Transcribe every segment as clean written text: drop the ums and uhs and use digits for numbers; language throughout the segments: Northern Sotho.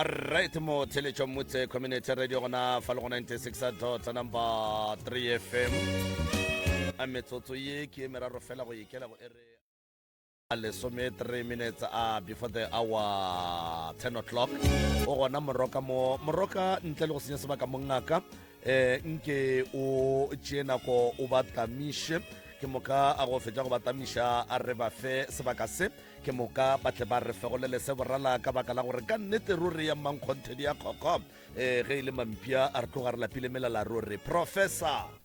Right mo theletšo motse community radio gona fa le go 96 dot number 3 fm a metsotso ye ke e meraro fela go ikela go ere a lesome 3 minutes a before the hour 10 o'clock o gona moroka mo moroka ntle le go senya sebaka mongaka eh nke o tšee nako o ba tamiše ke moka a go fetša go ba tamiša a re ba fe sebaka se ke moka ba tle ba re fegolele se borala ka baka la gore ka nnete ruri ya mmankgonthedi ya kgokgo um ge e le mampia a re tloga re lapile melala ruri professor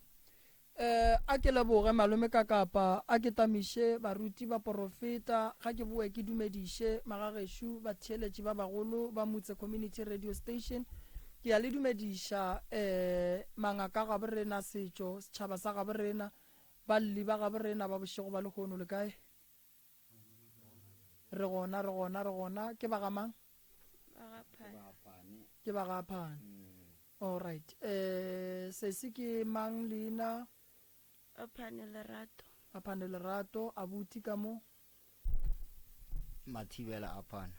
Eh, a ke leboge malome ka kapa a ke tamiše baruti baporofeta ga ke boe ke dumediše magagešo batheeletši ba bagolo ba motse community radio station ke ya le dumediša eh mangaka gabo rena setšo setšhaba sa gabo rena balli ba gabo rena ba bošego ba lehono le kae Re gona, re gona, re gona. Ke ba ga mang? Ke ba ga Phane. All right. Eh, sesi ke mang leina? Aphane Lerato. Aphane Lerato, abuti ka mo? Mathibela Aphane.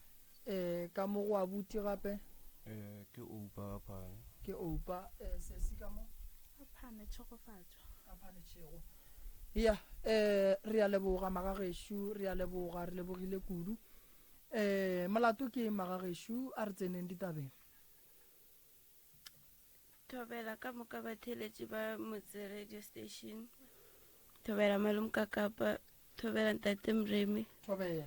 Eh, ka mo go abuti gape? Eh, ke Oupa Aphane. Ke Oupa. Eh, sesi ka mo? Aphane Tshegofatšo. Aphane Tšhego. Ya, eh, re a leboga magagešo, re a leboga, re lebogile kudu. Eh, molato ke eng magagešo, a re tseneng ditabeng. Thobela ka moka batheeletši ba Motse Radio Station. Thobela malome ka Kapa, thobela ntate Mremi. Thobela.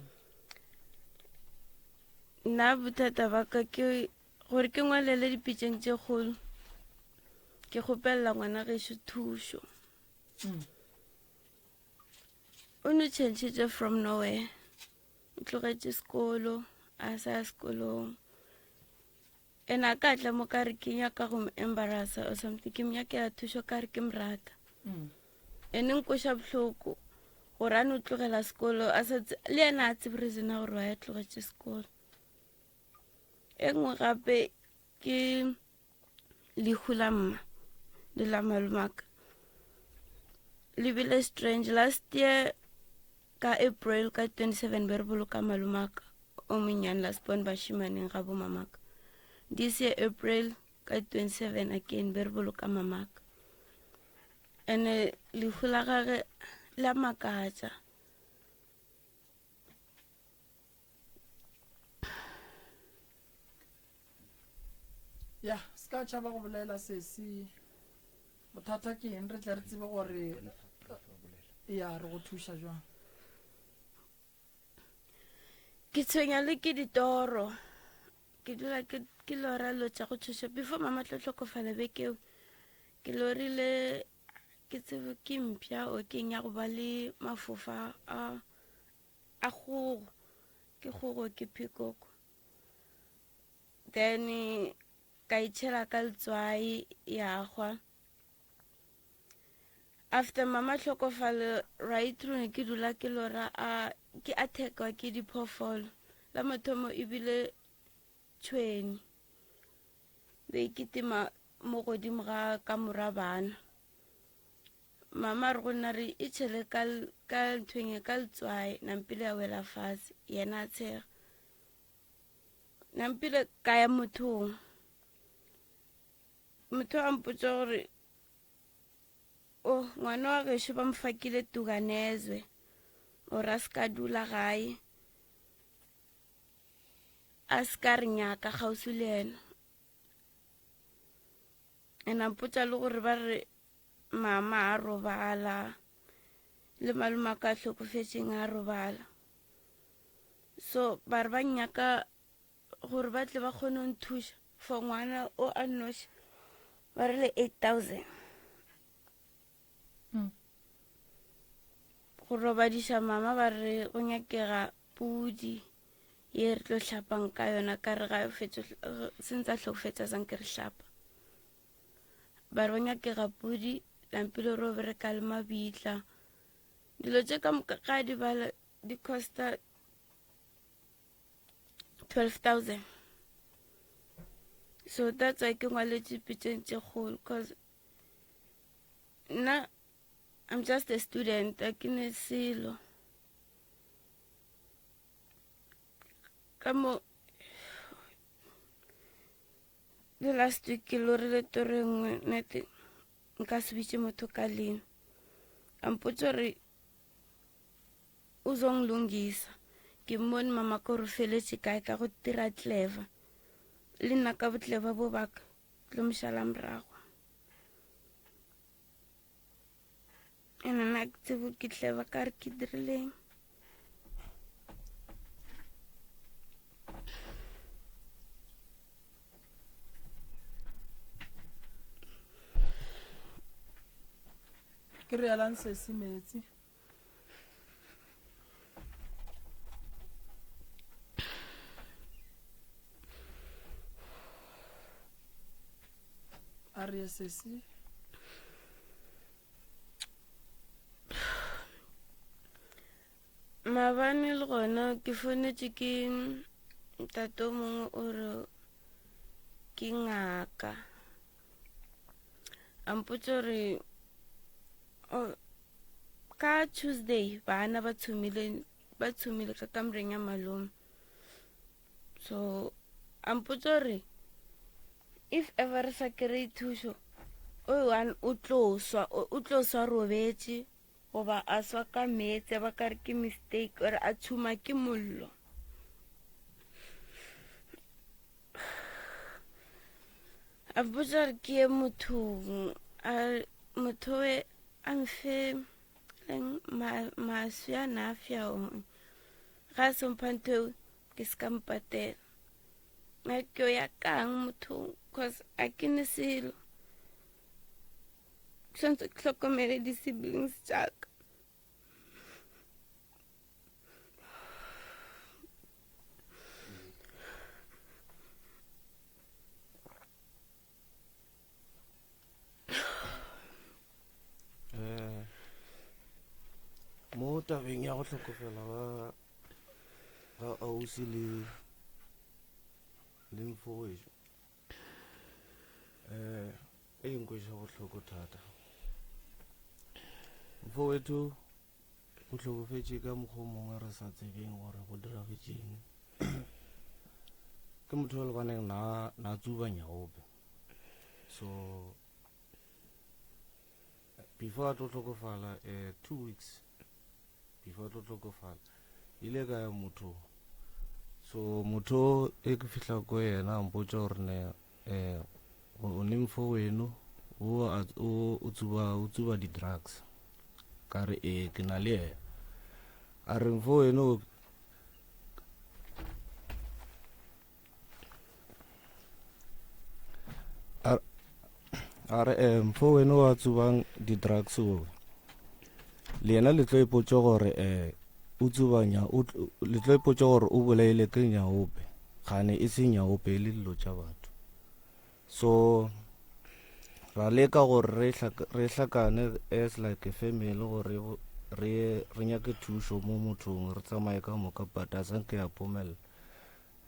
Nna bothata ba ka ke gore ke ngwalele dipitšeng tše kgolo. Ke kgopelela ngwana gešo thušo. Mm. O no changetse from nowhere. O tlogetše sekolo, a sa ya sekolong. And a ka tla mo ka re ke nyaka go mo embarrassa or something, ke mo nyakela thušo ka re ke mo rata. Mm. And nkoša bohloko gore a no tlogela sekolo a sa le yena a tsebe reason ya gore wa ya tlogetše sekolo. E nngwe gape ke lehu la mma le la malomaka le bile strange last year ka april ka 27 be re boloka malomaka o monnyane last born bashimaneng ga bo mamaka this year april ka 27 again be re boloka mamaka and-e lehu la gage la makatša ya se ka tšhaba go bolela sesi bothata ke eng re tle re tsebe gore ya re go thuša jwang ke tshwenya le ke ditoro ke dula ke lora lo tša go tshoša before mama tlo tlhokofala bekeo ke lorile ke tsebe ke mpša o ke eng ya go ba le mafofa a a kgogo ke kgogo ke phikoko then ka itšhela ka letswai ya gwa after mama tlhokofalo right through ne ke dula ke lora a ke attackwa ke diphoofolo la mathomo ebile tšhweni be kitima mo godimo ga kamora bana Mama a re go nna re e tšhele ka ka nthweng e ka letswai nampile ya wela fase yena a tshega nampile ka ya mothong motho a mpotsa gore o oh, ngwana wa gešo ba mofakile tuganezwe gore a se ka dula gae a se ka re nyaka kgauswi le yena and a mpotsa le gore ba re mama a robala le malome a ka hlokofetšeng a robala so ba re ba nyaka gore ba tle ba kgone go nthuša for ngwana o a nnoši ba re le 8000 hmm. go robadiša mama ba re go nyakega pudi ye re tlo hlapang ka yona ka re ga sentse a hlokofetsa sanke re hlapa ba re go nyakega pudi lampile re o bereka le mabitla dilo tše ka moka ga di bala di costa 12000 so that's why ke ngwaletše pitšeng tše kgolo cause nna i'm just a student a ke ne selo ka mo Le last week ke lorile toro e nngwe nete nka se bitše motho ka leina. A mpotša gore o zonglungisa. Ke mmone mama ka gore o feletše kae ka go dira clever. Le nna ka botleva bo baka tlo mo šala morago. Ene nna ke tsebo ke clever ka re ke dirileng. Ke reelang sesi metsi. A re ye sesi. Maabane le gona ke founetše ke ntate o mongwe o re ke ngaka. A mpotša gore ka Tuesday bana ba tshumile ba tshumile ka kamoreng ya malome. So a mpotša gore if ever re sa kry-e thušo o one o tlo swa o tlo swa robetše goba a swa ka meetse ba ka re ke mistake or a tshuma ke mollo. A botsa gore ke ye mothong a motho we a mfe maswi a na a fya ga a sempha ntho eo ke se ka mpatela. A ke ya kang mothong cause a ke ne selo. Tshwanetse ke hlokomele di-siblings tšaka. Eh, mo tabeng ya go hlokofela ga ga ausi le le mfowešo um e nkweša bohloko thata. Mfowethu o hlokofetše ka mokgwa o mongwe re sa tsebeng gore go diragetšeng. Ke motho yo lebaneng na na tsuba nyaope. So before a tlo hlokofala eh 2 weeks before a tlo hlokofala ile ka ya motho so motho e ke fihla ko yena a mpotša gore ne eh o ne mfo weno o o tsuba o tsuba di drugs ka re ee ke na le yena a re mfo weno a re eh, mfo weno wa tsubang di-drugs owe le yena le tlo ipotša gore um o tsubanya le tlo ipotša gore o bolaile ke nyaope gane e se nyaope e le dilo tša batho so ra leka gore re hlakane as like a family gore re re nyake thušo mo mothong re tsamaye ka moka but a sanke ya phomelela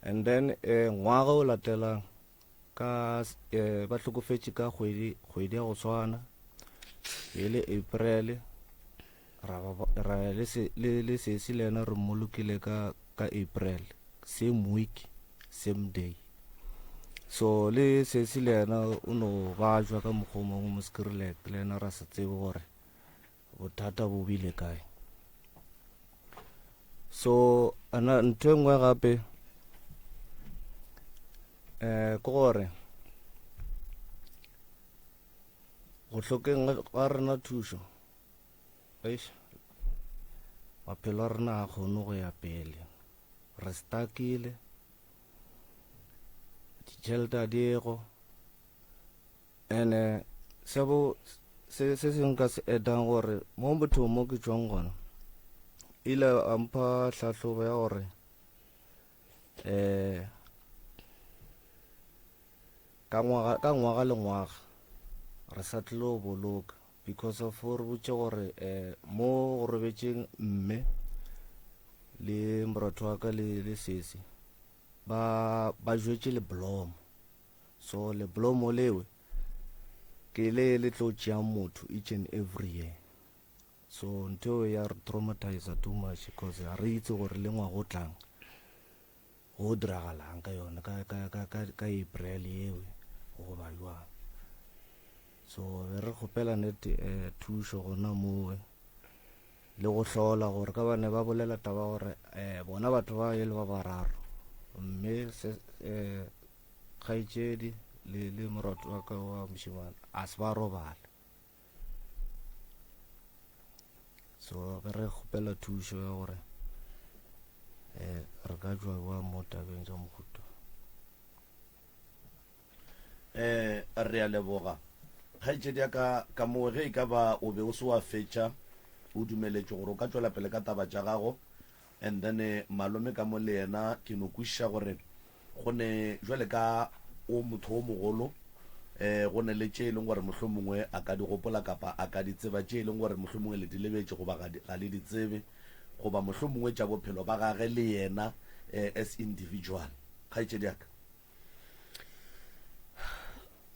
And then eh, ngwaga o latelang ka eh, ba hlokofetše ka kgwedi kgwedi ya go swana e le April ra ba ra ya le se le le sesi le yena re mmolokile ka ka April same week same day so le sesi le yena o no bajwa ka mokgwa o mongwe mo Skirlek le yena ra se tsebe gore Bothata bo bile kae? So ana ntho e nngwe gape um ke gore go hlokeng ga rena thušo eish maphelo a rena ga kgone go ya pele re stuckile ditšhelete a diego Ene se bo se se sengwe ka se edang gore mo mothong mo ke tšwang gona ile a mpha hlahlobo ya gore um ka ngwaga ka ngwaga le ngwaga re sa tlilo boloka because of o re botše gore um mo go robetšeng mme le moratho wa ka le le sesi ba ba jwetše leblomo So leblomo lewe ke le le tlo tšeang motho each and every year. So ntho eo ya re traumatizer too much because ga re itse gore le ngwaga o tlang go diragalang ka yone ka, ka, ka, ka, ka April ewe. goba jwang. So be re kgopela nete um thušo gona mowe le go hlola gore ka bane ba bolela taba gore um bona batho ba e le ba bararo mme se um kgaetšedi le le morwatho wa ka wa mošemane a se ba robala. So be re kgopela thušo ya gore um re ka tšwa jwang mo tabeng tša mohuta. Eh, re a leboga. Kgaetšedi ya ka, ka moo ge e ka ba o be o se wa fetša, o dumeletšwe gore o ka tšwela pele ka taba tša gago. And then eh, malome ka mo le yena ke no kwešiša gore go ne jwale ka o motho o mogolo eh go ne le tše e leng gore mohlomongwe a ka di gopola kapa a ka di tseba tše e leng gore mohlomongwe le di lebetše goba ga le di tsebe goba mohlomongwe tša bophelo ba gage le yena eh, as individual. Kgaetšedi ya ka.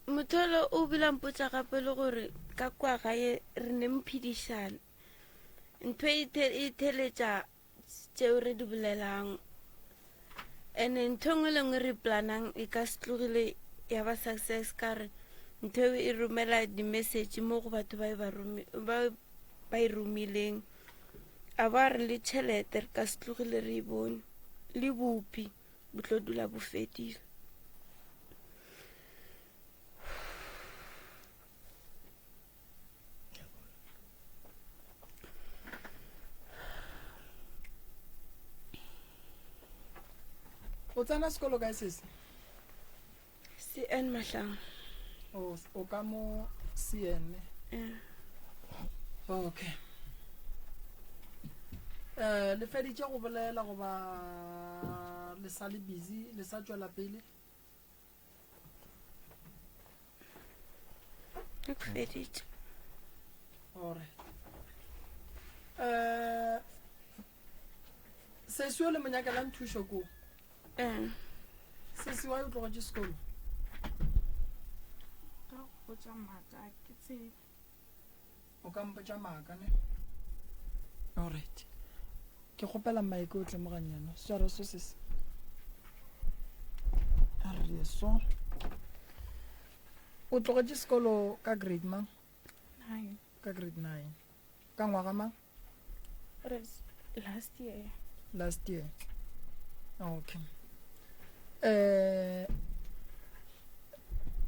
Motholo o bile a mpotša gape le gore ka kwa gae re ne mphedišana ntho e, e theletša tšeo re di bolelang ene ntho e nngwe le nngwe re planang e ka se tlogile ya ba success ka re ntho e e romela di-message mo go batho ba e ba e romileng a ba re le tšhelete re ka se tlogile re e bone le bopi bo tlo dula bo fedile. O tsena sekolo kae sesi? CN Mahlangu. O, o ka mo CN. Yeah. Okay. Eh, le feditše go bolela goba le sa le busy le sa tšwela pele? Ke feditše. Alright. Eh, sesi o le mo nyakelang thušo ko? Eh. Sesi wa o tlogetše sekolo? Ka go botša maaka ke tsebe. O ka mpotša maaka ne? Alright. Ke kgopela mike o tle mo gannyane. Swara so sesi. A re so. O tlogetše sekolo ka grade mang? Nine. Ka grade 9. Ka ngwaga mang? Last year. Last year. Okay. Eh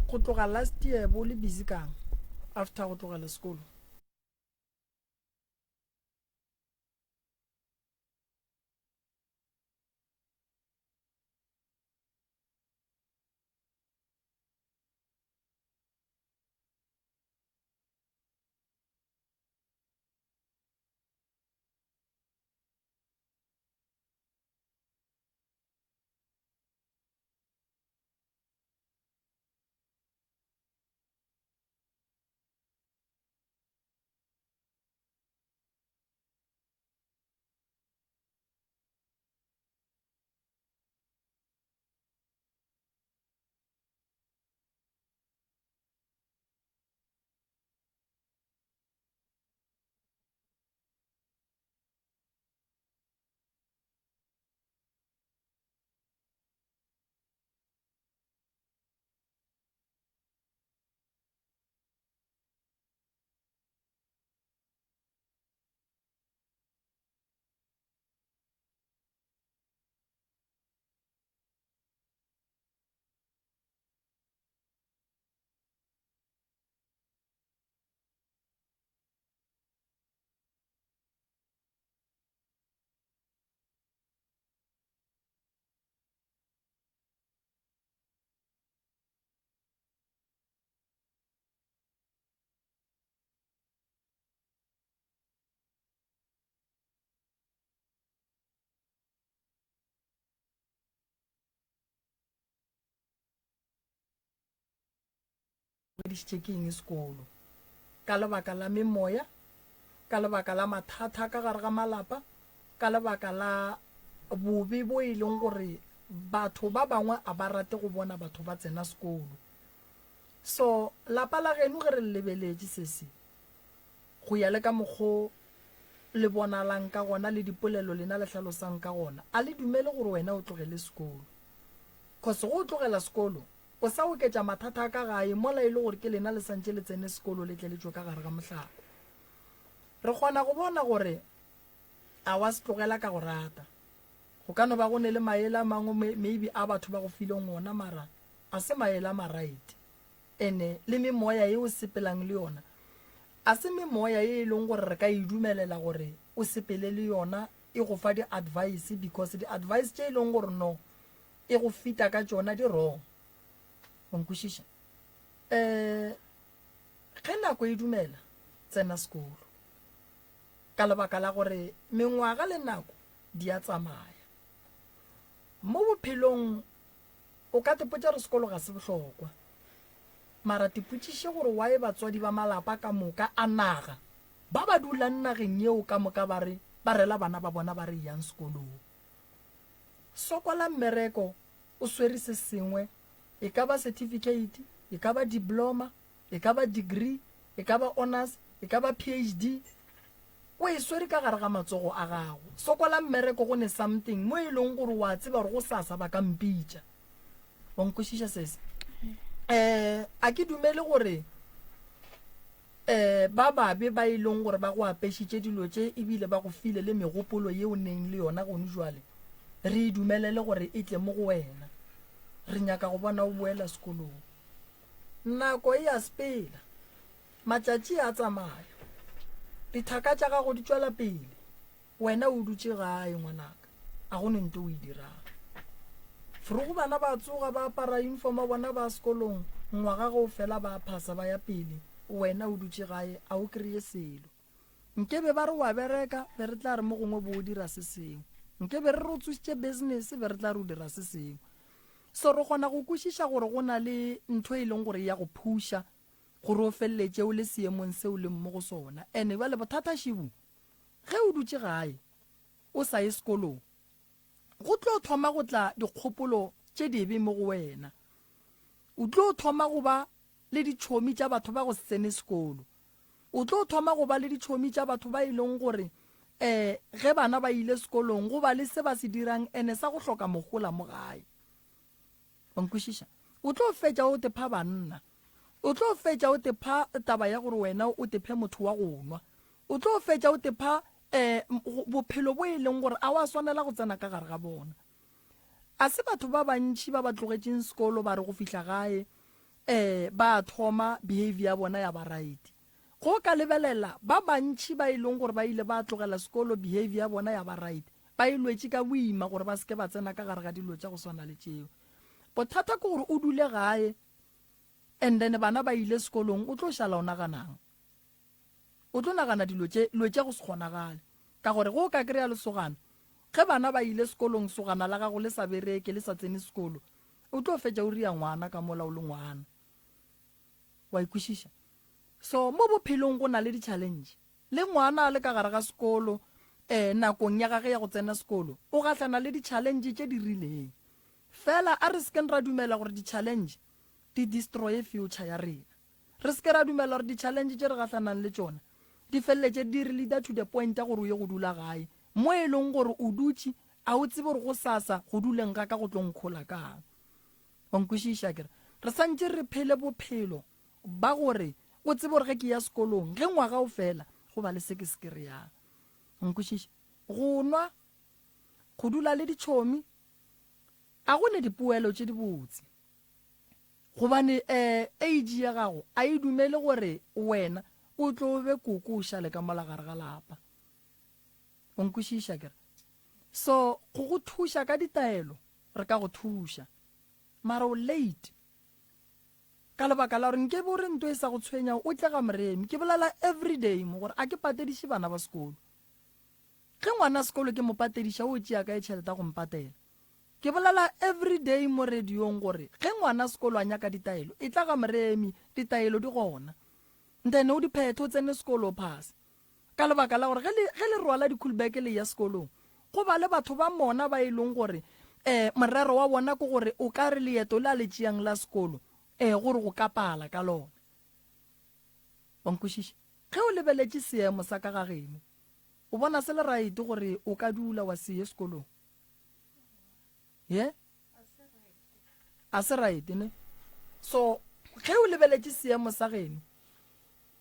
go tloga last year bo le busy kang after go tlogela sekolo? Hweditše ke eng sekolo? Ka lebaka la memoya, ka lebaka la mathata ka gare ga malapa, ka lebaka la bobe bo e leng gore batho ba bangwe a ba rate go bona batho ba tsena sekolo. So lapa la geno ge re le lebeletše sesi, go ya le ka mokgo le bonalang ka gona le dipolelo lena le hlalosang ka gona, a le dumele gore wena o tlogele sekolo. Cause go o tlogela sekolo. O sa oketša mathata a ka gae mola e le gore ke lena le santše le tsene sekolo le tle le tšwe ka gare ga mohlako. Re kgona go bona gore a wa se tlogela ka go rata. Go ka no ba go ne le maele a mangwe maybe a batho ba go fileng ona mara a se maele a maright. Ene le memoya ye o sepelang le yona a se memoya ye e leng gore re ka e dumelela gore o sepele le yona e go fa di-advice because di-advice tše e leng gore no e go fita ka tšona di wrong. O nkwešiša? Um ge nako e dumela tsena sekolo ka lebaka la gore mengwaga le nako di a tsamaya. Mo bophelong o ka tepotša re sekolo ga se bohlokwa, mara tepotšiše gore why batswadi ba malapa ka moka a naga ba ba dulang nageng yeo ka moka ba re ba rela bana ba bona ba re yang sekolong. Sokola mmereko o swere se sengwe, e ka ba certificate, e ka ba diploma, e ka ba degree, e ka ba honors, e ka ba PhD, o e swere ka gare ga matsogo a gago. Sokola mmereko go ne something mo e leng gore wa tseba gore go sasa ba ka mpitša. Wa nkwešiša sese? Eh, a ke dumele gore eh ba babe ba e leng gore ba go apešitše dilo tše ebile ba go file le megopolo ye o neng le yona gone jwale re e dumelele gore e tle mo go wena. Re nyaka go bona o boela sekolong. Nako e a sepela, matšatši a tsamaya, dithaka tša gago di tšwela pele, wena o dutše gae ngwanaka, a go ne nto o e dirang. Forogo bana ba tsoga ba apara uniform ya bona ba sekolong, ngwaga ge o fela ba phasa ba ya pele, wena o dutše gae a o kry-e selo. Nke be ba re wa bereka be re tla re mo gongwe bo o dira se sengwe. Nke be re re o tsositše business be re tla re o dira se sengwe. So re kgona go kwešiša gore go na le ntho e leng gore ya go phuša gore o feleletše o le seemong se o leng mo go sona. Ene bjale bothata šibu ge o dutše gae o sa ye sekolong go tlo thoma go tla dikgopolo tše dibe mo go wena. O tlo thoma go ba le ditšhomi tša batho ba go se tsene sekolo. O tlo thoma go ba le ditšhomi tša batho ba e leng gore um ge bana ba ile sekolong go ba le se ba se dirang ene sa go hloka mohola mo gae. Wa nkwešiša? O tlo fetša o tepha banna. O tlo fetša o tepha taba ya gore wena o tephe motho wa go nwa. O tlo fetša o tepha um bophelo bo e leng gore a wa swanela go tsena ka gare ga bona. A se batho ba bantši ba ba tlogetšeng sekolo ba re go fihla gae um ba thoma behavior ya bona ya ba right. Go ka lebelela ba bantši ba e leng gore ba ile ba tlogela sekolo behavior ya bona ya ba right, ba e lwetše ka boima gore ba se ke ba tsena ka gare ga dilo tša go swana le tšeo. Bothata ke gore o dule gae and then bana ba ile sekolong o tlo šala o naganang? O tlo nagana dilo tše, dilo tša go se kgonagale. Ka gore ge o ka kry-a lesogana, ge bana ba ile sekolong sogana la gago le sa bereke, le sa tsene sekolo, o tlo fetša o ria ngwana ka mola o le ngwana. Wa e kwešiša? So mo bophelong go na le di-challenge. Le ngwana a le ka gare ga sekolo, um nakong ya gage ya go tsena sekolo, o gahlana le di-challenge tše di rileng. Fela a re sekeng ra dumela gore di-challenge di destroye future ya rena. Re se ke ra dumela gore di-challenge tše re gahlanang le tšona di feleletše di re leader to the point ya gore o ye go dula gae mo e leng gore o dutše a o tsebe gore gosasa go duleng ga ka go tlo nkhola kang. Wa nkwešiša akere? Re santše re phele bophelo ba gore o tsebe gore ge ke ya sekolong ge ngwaga o fela go ba le se ke se kry-ang. Nkwešiša? Go nwa, go dula le ditšhomi a go ne dipoelo tše dibotse. Gobane eh age ya gago a e dumele gore wena o tlo be koko o šale ka mola gare ga lapa. O nkwešiša kere? So go go thuša ka ditaelo re ka go thuša. Mara o late. Ka lebaka la gore nke be o re nto e sa go tshwenya o tle ga Moremi. Ke bolela everyday mo gore a ke patediše bana ba sekolo. Ge ngwana sekolo ke mo patediša o tšea kae tšhelete ya go mpatela? Ke bolela everyday mo radiong gore ge ngwana sekolo a nyaka ditaelo, etla ga Moremi, ditaelo di gona. Then o di phethe o tsene sekolo o phase. Ka lebaka la gore ge le, ge le rwala di-cool bag le eya sekolong, go ba le batho ba mona ba e leng gore um morero wa bona ke gore o ka re leeto le a le tšeang la sekolo um gore go ka pala ka lona. Wa nkwešiša? Ge o lebeletše seemo sa ka ga geno, o bona se le right gore o ka dula wa se ye sekolong? Ye? A se right ne? So ge o lebeletše seemo sa geno,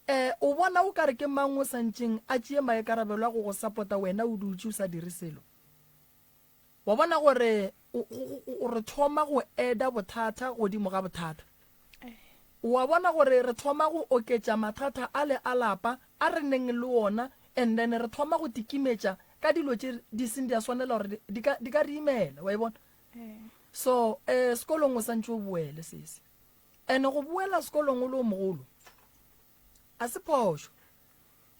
um o bona o kare ke mang o santšeng a tšee maikarabelo a go go sapota wena o dutše o sa dire selo? Wa bona gore re thoma go eda bothata godimo ga bothata. Wa bona gore re thoma go oketša mathata a le a lapa a re neng le ona and then re thoma go tikimetša ka dilo tše di seng di a swanela gore di ka di ka re imela, wa e bona? So, eh sekolong o santše o boele sesi. And go boela sekolong o le o mogolo a se phošo.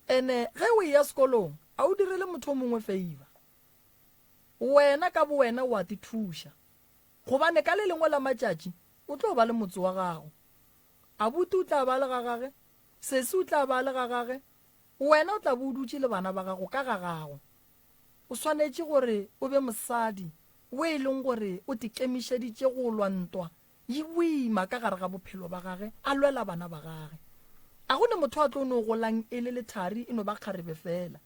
And ge o eya sekolong a o direle motho o mongwe favor. Wena ka bowena o a te thuša. Gobane ka le lengwe la matšatši o tlo ba le motse wa gago. Abuti o tla ba le ga gage, sesi o tla ba le ga gage, wena o tla bo o dutše le bana ba gago ka ga gago. O swanetše gore o be mosadi o e leng gore o te kemišeditše go lwa ntwa ye boima ka gare ga bophelo ba gage, a lwela bana ba gage. A go ne motho a tlo no golang e le lethari e no ba kgarebe fela.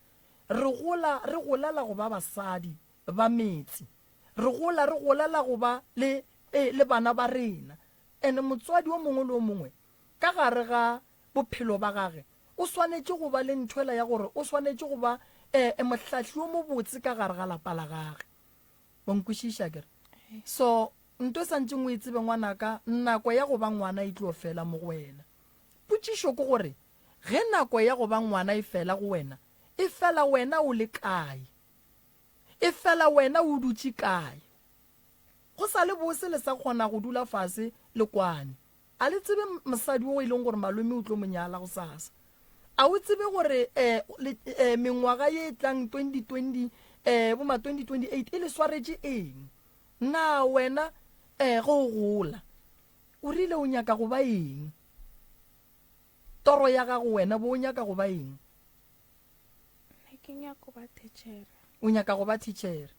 Re gola re golela go ba basadi ba metse. Re gola re golela go ba le, e, le bana ba rena. And motswadi o mongwe le o mongwe ka gare ga bophelo ba gage o swanetše go ba le nthwela ya gore o swanetše go ba e, e mohlahli o mobotse ka gare ga lapa la gage. Wa nkwešiša akere? So nto e santšeng o e tsebe ngwanaka, nako ya go ba ngwana e tlo fela mo go wena. Potšišo ke gore Ge nako ya go ba ngwana e fela go wena, e fela wena o le kae? E fela wena o dutše kae? Go sa le bose le sa kgona go dula fase le kwane. A le tsebe mosadi wo e leng gore malome o tlo mo nyala gosasa? A o tsebe gore um mengwaga ye e tlang 2020 um bo ma 2028 e le swaretše eng? Na wena um ge o gola o rile o nyaka go ba eng? Toro ya gago wena bo o nyaka go ba eng? Nna ke nyaka go ba thitšhere. O nyaka go ba thitšhere.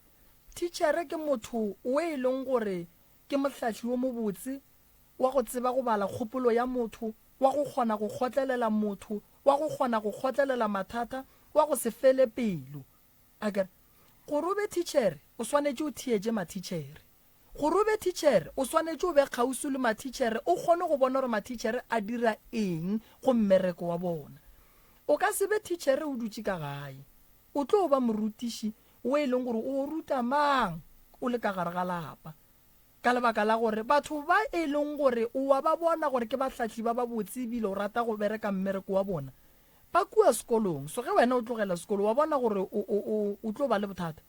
Thitšhere ke motho o e leng gore ke mohlahli o mobotse wa go tseba go bala kgopolo ya motho, wa go kgona go kgotlelela motho, wa go kgona go kgotlelela mathata, wa go se fele pelo. Akere gore o be thitšhere o swanetše o theetše mathitšhere. Gore o be thitšhere o swanetše o be kgauswi le mathitšhere o kgone go bona gore mathitšhere a dira eng go mmereko wa bona. O ka se be thitšhere o dutše ka gae. O tlo ba morutiši o e leng gore o ruta mang o le ka gare ga lapa. Ka lebaka la gore batho ba e leng gore o wa ba bona gore ke bahlahli ba babotse ebile o rata go bereka mmereko wa bona, ba kua sekolong. So ge wena o tlogela sekolo wa bona gore o, o, o, o tlo ba le bothata.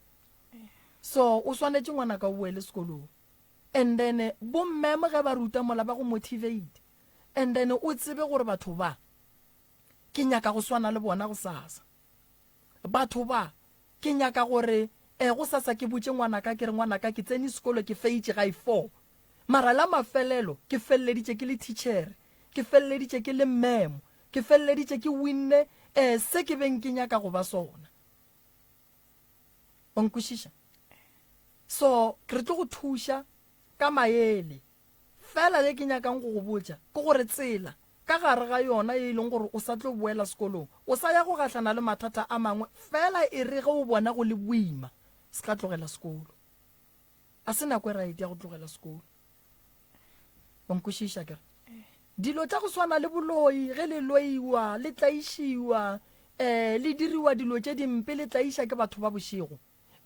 So o swanetše ngwanaka o boele sekolong. And then bommem ge ba ruta mola ba go motivate. And then o tsebe gore batho ba ke nyaka go swana le bona gosasa. Batho ba ke nyaka gore eh gosasa ke botše ngwanaka ke re ngwanaka ke tsene sekolo ke feitše ga e 4. Mara la mafelelo ke feleleditše ke le thitšhere, ke feleleditše ke le mmemo, ke feleleditše ke winne eh se ke beng ke nyaka go ba sona. Wa nkwešiša? So re tlo go thuša ka maele. Fela ye ke nyakang go go botša ke gore tsela ka gare ga yona ye e leng gore o sa tlo boela sekolong, o sa ya go gahlana le mathata a mangwe, fela e re ge o bona go le boima, se ka tlogela sekolo. A se nako e right ya go tlogela sekolo. Wa nkwešiša akere? Dilo tša go swana le boloi, ge le loiwa, le tlaišiwa, um le diriwa dilo tše dimpe, le tlaiša ke batho ba bošego.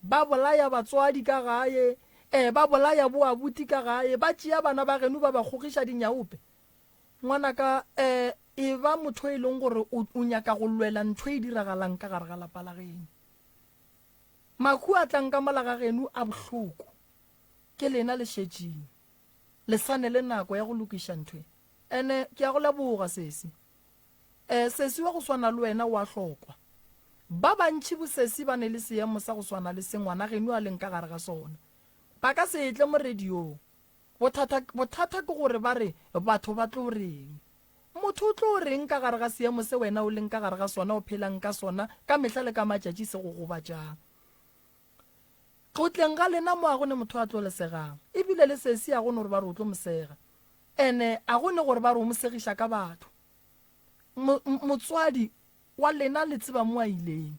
Ba bolaya batswadi ka gae, um ba bolaya boabuti ka gae, ba tšea bana ba geno ba ba kgogiša dinyaope. Ngwanaka, um e ba motho e leng gore o, o nyaka go lwela ntho e diragalang ka gare ga lapa la geno. Mahu a tlang ka mola ga geno a bohloko. Ke lena le šetšeng. Le sa ne le nako ya go lokiša ntho e. Ene ke a go leboga, sesi. Eh, sesi wa go swana le wena o a hlokwa. Ba bantši bosesi ba ne le seemo sa go swana le se ngwana geno a leng ka gare ga sona. Ba ka se tle mo radiong. Bothata, bothata ke gore ba re batho ba tlo reng. Motho o tlo reng ka gare ga seemo se wena o leng ka gare ga sona, o phelang ka sona ka mehla le ka matšatši se go gobatšang? Go tleng ga lena mo a go ne motho a tlo le segang. Ebile le sesi a go ne gore ba re o tlo mo sega. Ene a go ne gore ba re o mo segiša ka batho. Mo, motswadi wa lena le tseba mo a ileng.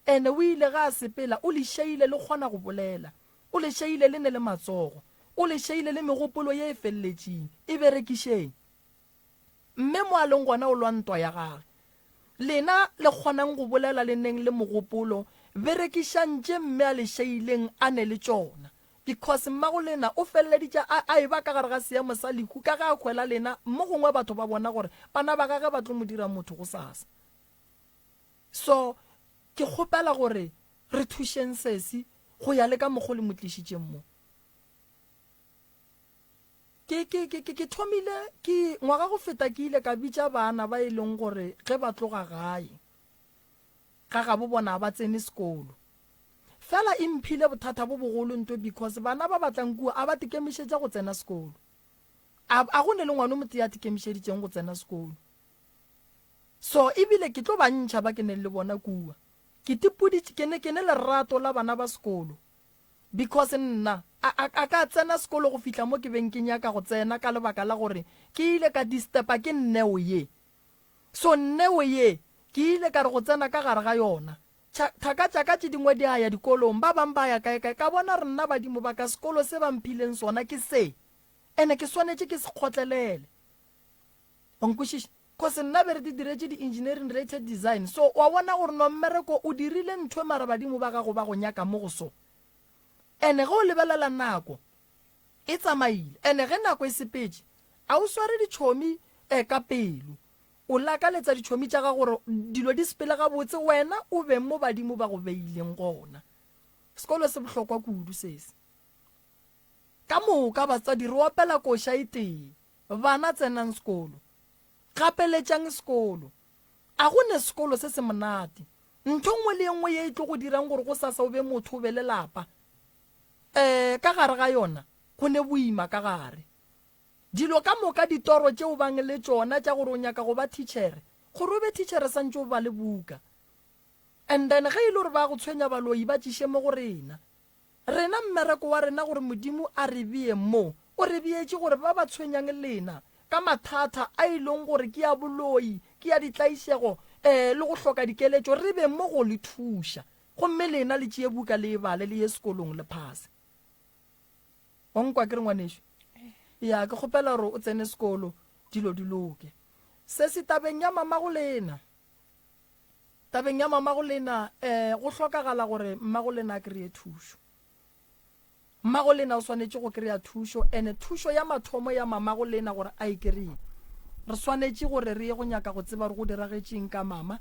Ene o ile ge a sepela o le šeile le kgona go bolela. O le šeile le ne le matsogo. O le šeile le megopolo ye e feleletšeng. E berekišeng. Mme mo a leng gona o lwa ntwa ya gage. Lena le kgonang go bolela le neng le mogopolo, berekišang tše mme a le šeileng a ne le tšona. Because mmago lena o feleleditše a, a eba ka gare ga seemo sa lehu ka ge a hwela lena, mo gongwe batho ba bona gore bana ba gage ba tlo mo dira motho gosasa. So, ke kgopela gore re thušeng sesi go ya le ka mokgo le mo tlišitšeng mo. Ke, ke, ke, ke, ke thomile, ke, ngwaga go feta ke ile ka bitša baana ba e leng gore ge ba tloga gae, ga gabo bona ga ba tsene sekolo. Fela e mphile bothata bo bogolo ntwe because bana ba ba tlang kua a ba tikemišetša go tsena sekolo. A, a go ne le ngwana o motee a tikemišeditšeng go tsena sekolo. So ebile ke tlo ba ntšha ba ke neng le bona kua. Ke tipoditše, ke ne, ke ne lerato la bana ba sekolo. Because nna, a, a, a ka tsena sekolo go fihla mo ke beng ke nyaka go tsena ka lebaka la gore ke ile ka disturba ke neo ye. So neo ye, ke ile ka re go tsena ka gare ga yona. Tšha, thaka tša ka tše dingwe di a ya dikolong, ba bang ba ya kae kae, ka bona re nna badimo ba ka sekolo se ba mphileng sona ke se, ene ke swanetše ke se kgotlelele. Wa nkwešiša? Cause nna be re di diretše di engineering related design so wa bona gore no mmereko o dirile nthwe mara badimo ba gago ba go nyaka mo go so. Ene ge o lebelela nako e tsamaile ene ge nako e sepetše a o sware ditšhomi eh ka pelo. O lakaletsa ditšhomi tša gago gore dilo di sepele gabotse wena o be mo badimo ba go beileng gona. Sekolo se bohlokwa kudu sesi. Ka moka batswadi re opela koša e tee. Bana tsenang sekolo. Gapeletšang sekolo. A go ne sekolo se se monate. Ntho nngwe le ye nngwe ye e tlo go dirang gore gosasa o be motho o be le lapa, um ka gare ga yona go ne boima ka gare. Dilo ka moka ditoro tše o bang le tšona tša gore o nyaka go ba thitšhere, gore o be thitšhere santše o bale buka. And then ge e le gore ba go tshwenya baloi ba tšiše mo go rena. Rena mmereko wa rena gore Modimo a re bee mo, o re beetše gore ba ba tshwenyang lena ka mathata a e leng gore ke a boloi, ke a ditlaišego, ee, le go hloka dikeletšo, re be mo go le thuša. Gomme lena le tšee buka le e bale, le ye sekolong le phase. Wa nkwa ke re ngwanešu? Ya, ke kgopela gore o tsene sekolo, dilo di loke. Sesi tabeng ya mamago lena. Tabeng ya mamago lena, eh, go hlokagala gore mmago lena a kry-e thušo. Mmago lena o swanetše go kry-a thušo, ene thušo ya mathomo ya mamago lena gore a e kry-e, re swanetše gore re ye go nyaka go tseba gore go diragetšeng ka mama,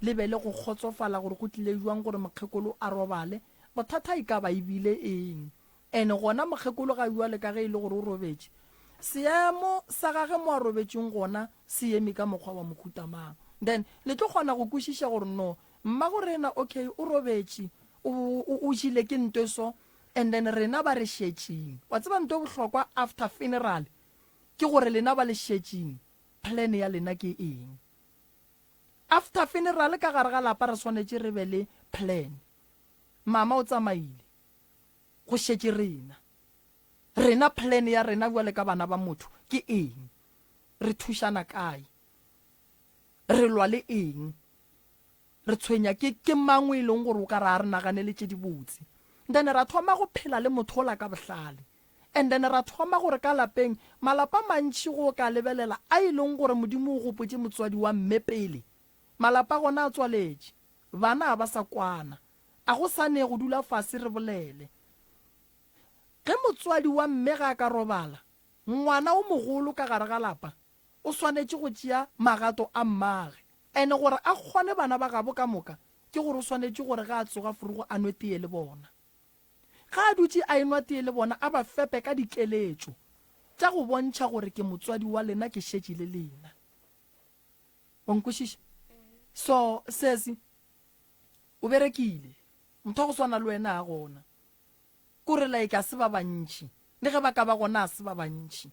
le be le go kgotsofala gore go tlile bjang gore mokgekolo a robale, bothata e ka ba e bile eng. Ene gona mokgekolo ga bjale ka ge e le gore o robetše, seemo sa gage mo a robetšeng gona se eme ka mokgwa wa mohuta mang. Then le tlo kgona go kwešiša gore no mmago rena okay o robetše, o, o, o jile ke ntwe so, and then rena ba re šetšeng. Wa tseba nto e bohlokwa after funeral ke gore lena ba le šetšeng plan ya lena ke eng. After funeral ka gare ga lapa re swanetše re be le plan. Mama o tsamaile. Go šetše rena. Rena plan ya rena bjale ka bana ba motho ke eng? Re thušana kae? Re lwa le eng? Re tshwenya ke ke mang o e leng gore o ka re a re naganele tše dibotse? Then ra thoma go phela le motho ola ka bohlale. And then ra thoma gore ka lapeng, malapa mantši go ka lebelela a e leng gore Modimo o gopotše motswadi wa mme pele, malapa gona a tswaletše. Bana ga ba sa kwana. A go sa ne go dula fase re bolele. Ge motswadi wa mme ga a ka robala, ngwana o mogolo ka gare ga lapa o swanetše go tšea magato a mmage. And gore a kgone bana ba gabo ka moka, ke gore o swanetše gore ge a tsoga furugo a nwe tee le bona. Ge a dutše a enwa tee le bona a ba fepe ka dikeletšo tša go bontšha gore ke motswadi wa lena ke šetše le lena. Wa nkwešiša? So sesi O berekile. Motho wa go swana le wena a gona. Kore like a se ba bantši. Le ge ba ka ba gona a se ba bantši.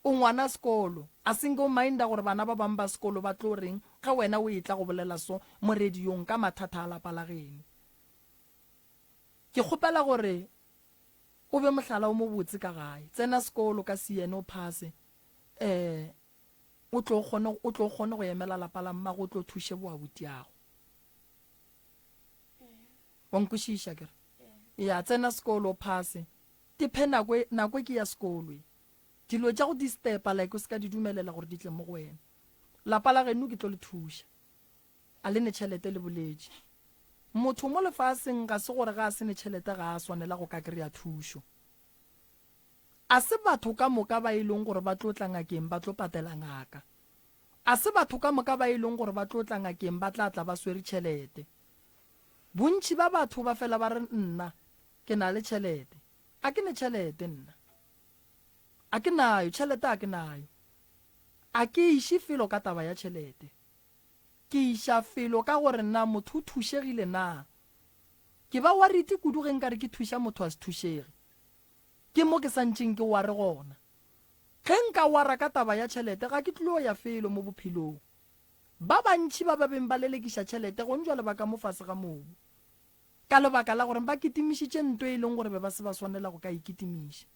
O ngwana sekolo. A se nke o minda gore bana ba bang ba sekolo ba tlo reng ge wena o etla go bolela so mo radiong ka mathata a lapa la geno. Ke kgopela gore o be mohlala o mobotse ka gae. Tsena sekolo ka CN o phase. Eh o tlo kgone o tlo kgone go emela lapa la mmago o tlo thuše boabutiago. Wa nkwešiša ke re? Ya, tsena sekolo o phase. Tiphe nako e, nako e ke ya sekolo e. Dilo tša go disturba like o se ka di dumelela gore di tle mo go wena. Lapa la geno ke tlo le thuša. A le ne tšhelete le boletše. Motho mo lefaseng ga se gore ga a se ne tšhelete ga a swanela go ka kry-a thušo. A se batho ka moka ba e leng gore ba tlo tla ngakeng ba tlo patela ngaka. A se batho ka moka ba e leng gore ba tlo tla ngakeng ba tla tla ba swere tšhelete. Bontši ba batho ba fela ba re nna ke na le tšhelete. A ke ne tšhelete nna. A ke nayo, tšhelete a ke nayo. A ke iše felo ka taba ya tšhelete. Ke iša felo ka gore na motho o thušegile na. Ke ba worried kudu ge nkare ke thuša motho a se thušege. Ke mo ke sa ntšeng ke ware gona. Ge nka wara ka taba ya tšhelete ga ke tlilo ya felo mo bophelong. Ba bantši ba ba beng ba lelekiša tšhelete gong jwale ba ka mo fase ga mobu. Ka lebaka la gore ba kitimišitše nto e leng gore be ba se ba swanela go ka e kitimiša.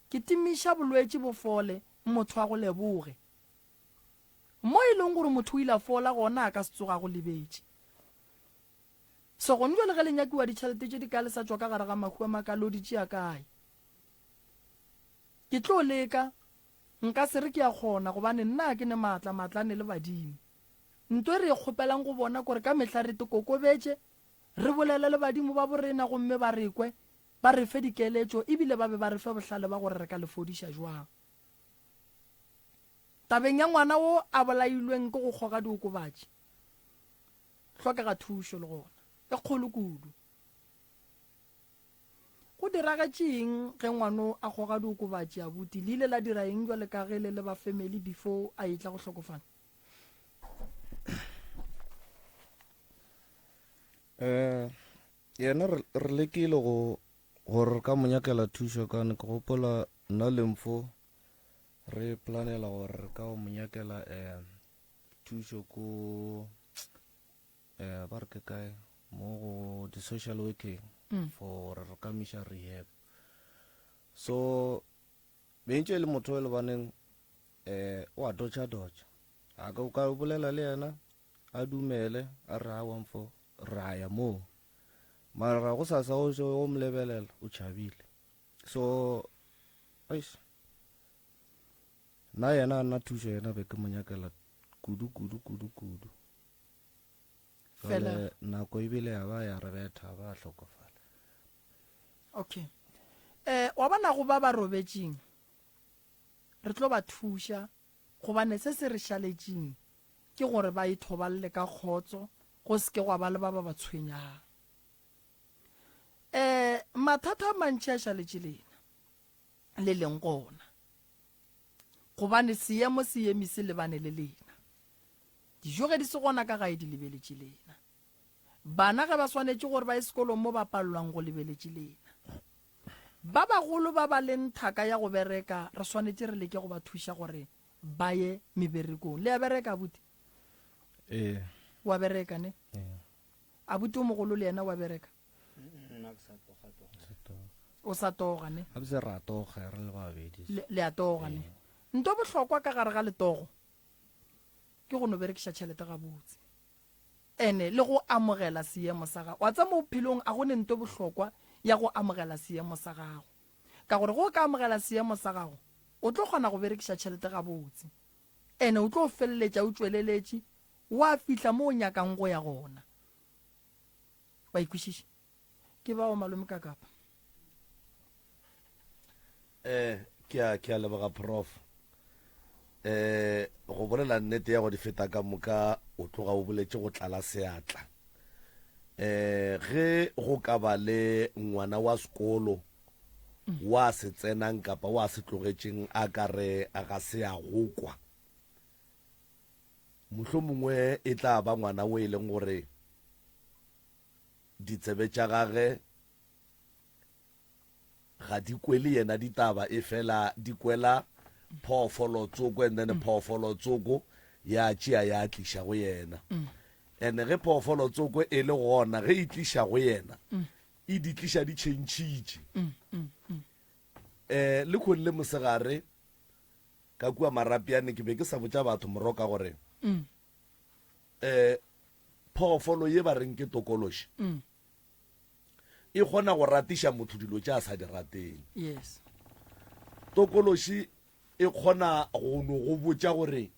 Kitimiša bolwetši bo fole, motho a go leboge. Mo e leng gore motho o ile a fola gona a ka se tsoge a go lebetše. So gone jwale ge le nyakiwa ditšhelete tše di kae le sa tšwa ka gare ga mahu a maka lo di tšea kae? Ke tlo leka, nka se re ke a kgona gobane nna ga ke ne maatla, maatla a ne le badimo. Nto e re e kgopelang go bona kore ka mehla re te kokobetše, re bolele le badimo ba borena gomme ba re kwe, ba re fe dikeletšo ebile ba be ba re fe bohlale ba gore re ka le fodiša jwang. Tabeng ya ngwana wo a bolailweng ke go kgoga diokobatši, hlokega thušo le gona, e kgolo kudu. Go diragetše eng ge ngwano a kgoga diokobatši abuti? Le ile la dira eng bjale ka ge le le ba family before a etla go hlokofala? Eh, yena re re lekile go gore re ka mo nyakela thušo ka ne ke gopola nna le Mpho re planela gore re ka mo nyakela um thušo ko um ba re ke kae mo go di-social working mm. for gore re ka miša rehab so bentše e le motho e lebaneng um o a dotša dotša a ka o ka bolela le yena a dumele a re a wamfo ra ya moo mara go sasa o o mo lebelela o tšhabile so eish nna yena a nna thušo yena be ke mo nyakela kudu kudu kudu kudu Fela. Jwale nako ebile ya ba ya re betha ba hlokofala Okay. Eh wa bona go ba ba robetšeng re tlo ba thuša gobane se se re šaletšeng ke gore ba ithoballe ka kgotso go se ke gwa ba le ba ba ba tshwenyang. Eh mathata a mantši a šaletše lena le leng gona gobane seemo se eme se lebane le lena. Dijo ge di se gona ka gae di lebeletše lena. Bana ge ba swanetše gore ba ye sekolong mo ba palelwang go lebeletše lena. Ba bagolo ba ba leng thaka ya go bereka re swanetše re leke go ba thuša gore ba ye meberekong. Le a bereka abuti? Ee. Wa bereka ne? Ee. Abuti o mogolo le yena wa bereka? Nna ke sa toga toga. O sa toga ne? Gabotse ra toga re le babedi. Le, le a toga ne? Nto bohlokwa ka gare ga letogo ke go no berekiša tšhelete gabotse ene le go amogela seemo sa gago. Wa tseba mo bophelong a go ne nto bohlokwa ya go amogela seemo sa gago. Ka gore ge o ka amogela seemo sa gago o tlo kgona go berekiša tšhelete gabotse ene o tlo feleletša o tšweleletše wa fihla mo o nyakang go ya gona. Wa ikwešiša? Ke bao malome ka kapa. Eh, ke a ke a leboga prof. Eh, go bolela nnete ya go di feta ka moka o tloga o boletše go tlala seatla. Eh, ge go ka ba le ngwana wa sekolo wa se tsenang kapa wa se tlogetšeng a ka re ga se a go kwa. Mohlomongwe e tla ba ngwana o e leng gore ditsebe tša gage ga di kwele yena ditaba efela di kwela phoofolo tsoko and then phoofolo tsoko ya tšea ya tliša go yena and ge phoofolo tsoko e le gona ge e tliša go yena e di tliša di tšhentšhitše um le kgong le mosegare Ka kua Marapiane ke be ke sa botša batho moroka gore um phoofolo ye ba reng ke tokološi mm. E kgona go ratiša motho dilo tše a sa di rateng. Yes. Tokološi e kgona go no go botša gore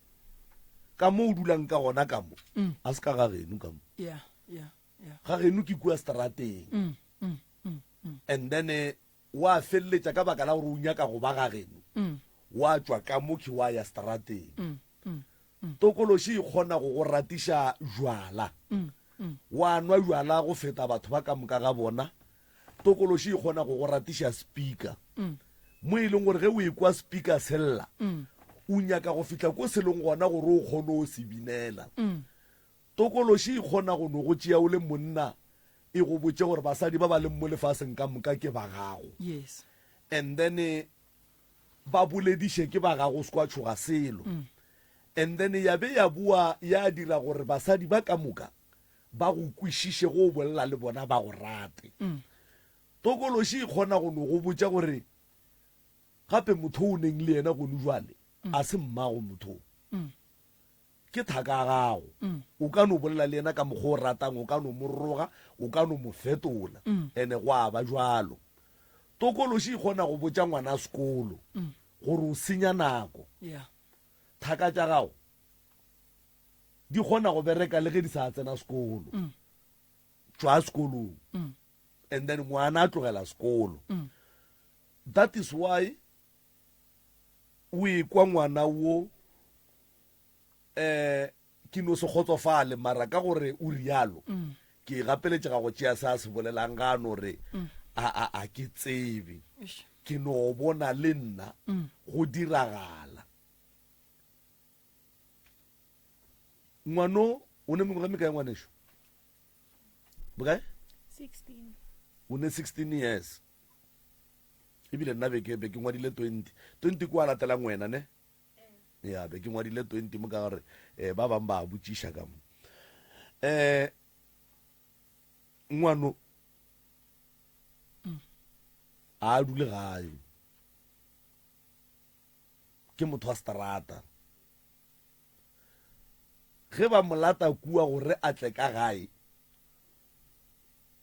ka mo o dulang ka gona ka mo, mm. a se ka ga geno ka mo. Yeah, yeah, yeah. Ga geno ke kua strateng. Mm, mm, mm, mm. And then eh, wa feleletša ka baka la gore o nyaka go ba ga geno. Mm. Wa tšwa ka mo ke wa ya strateng. Mm, mm, mm. Tokološi e kgona go go ratiša jwala. Mm. Mm. Wa nwa jwala go feta batho ba ka moka ga bona. Tokološi e kgona go go ratiša speaker. Mm. Mo e leng gore ge o ekwa speaker se lla, mm. o nyaka go fihla ko se leng gona gore o kgone o se binela. Mm. Tokološi e kgona go no go tšea o le monna e go botše gore basadi ba ba leng mo lefaseng ka moka ke ba gago. Yes. And then eh, ba bolediše ke ba gago o se kwa tšhoga selo. Mm. And then ya be ya boa ya dira gore basadi ba ka moka ba go kwešiše go o bolela le bona ba go rate. Mm. Tokološi e kgona go no go botša gore gape motho o neng le yena gone jwale mm. a se mmago motho. Mm. Ke thaka ya gago. Mm. O ka no bolela le yena ka mokgwa o ratang, o ka no mo roga, o ka no mo fetola. Mm. Ene go a ba jwalo. Tokološi e kgona go botša ngwana sekolo mm. gore o senya nako. Yeah. Thaka tša gago di kgona go bereka le ge di sa tsena sekolo. Mm. Tšwa sekolong. Mm. And then ngwana a tlogela sekolo. Mm. That is why o ekwa ngwana wo eh ke no se kgotsofale mara ka gore o rialo mm. ke gapeletšega go tšea se a se bolelang ga a no re mm. a a a ke tsebe ke no bona le nna mm. go diragala ngwano o ne mengwaga mekae ngwaneso bokae 16 o ne 16 years ebile nna be ke be ke ngwadile 20 20 kwa latelang wena ne ya be ke ngwadile 20 mo ka gore eh, ba bang ba botšiša ka mo eh ngwano a dule gae ke motho wa strata ge ba mo lata kua gore a tle ka gae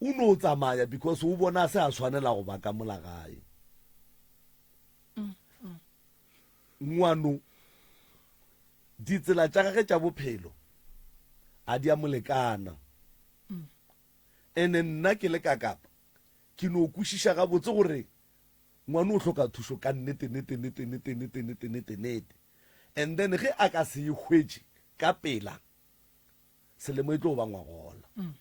o no tsamaya because o bona se a swanela go ba ka mola gae ngwano ditsela tša gage tša bophelo a di a molekana ene nna ke le ka kapa ke no kwešiša gabotse gore ngwano o hloka thušo ka nnete nnete nnete nnete nnete nnete nnete nnete and then ge a ka se e hwetše ka pela selemo e tlo ba ngwagola mm.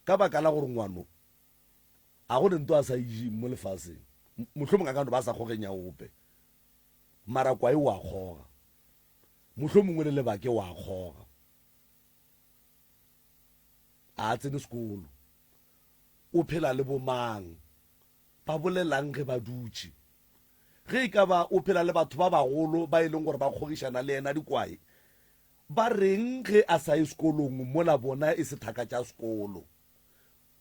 ka baka la gore ngwano a go ne nto a sa ijeng mo lefaseng mohlomong a ka no ba sa kgogeng ya ope mara kwae wa kgoga mohlomongwe le lebake wa kgoga a tsene sekolo o phela le bomang Ba bolela'ng ge ba dutše? Ge e ka ba o phela le batho ba bagolo ba e leng gore ba kgogišana le yena dikwae, ba re'ng ge a sa ye sekolong mola bona e se thaka tša sekolo?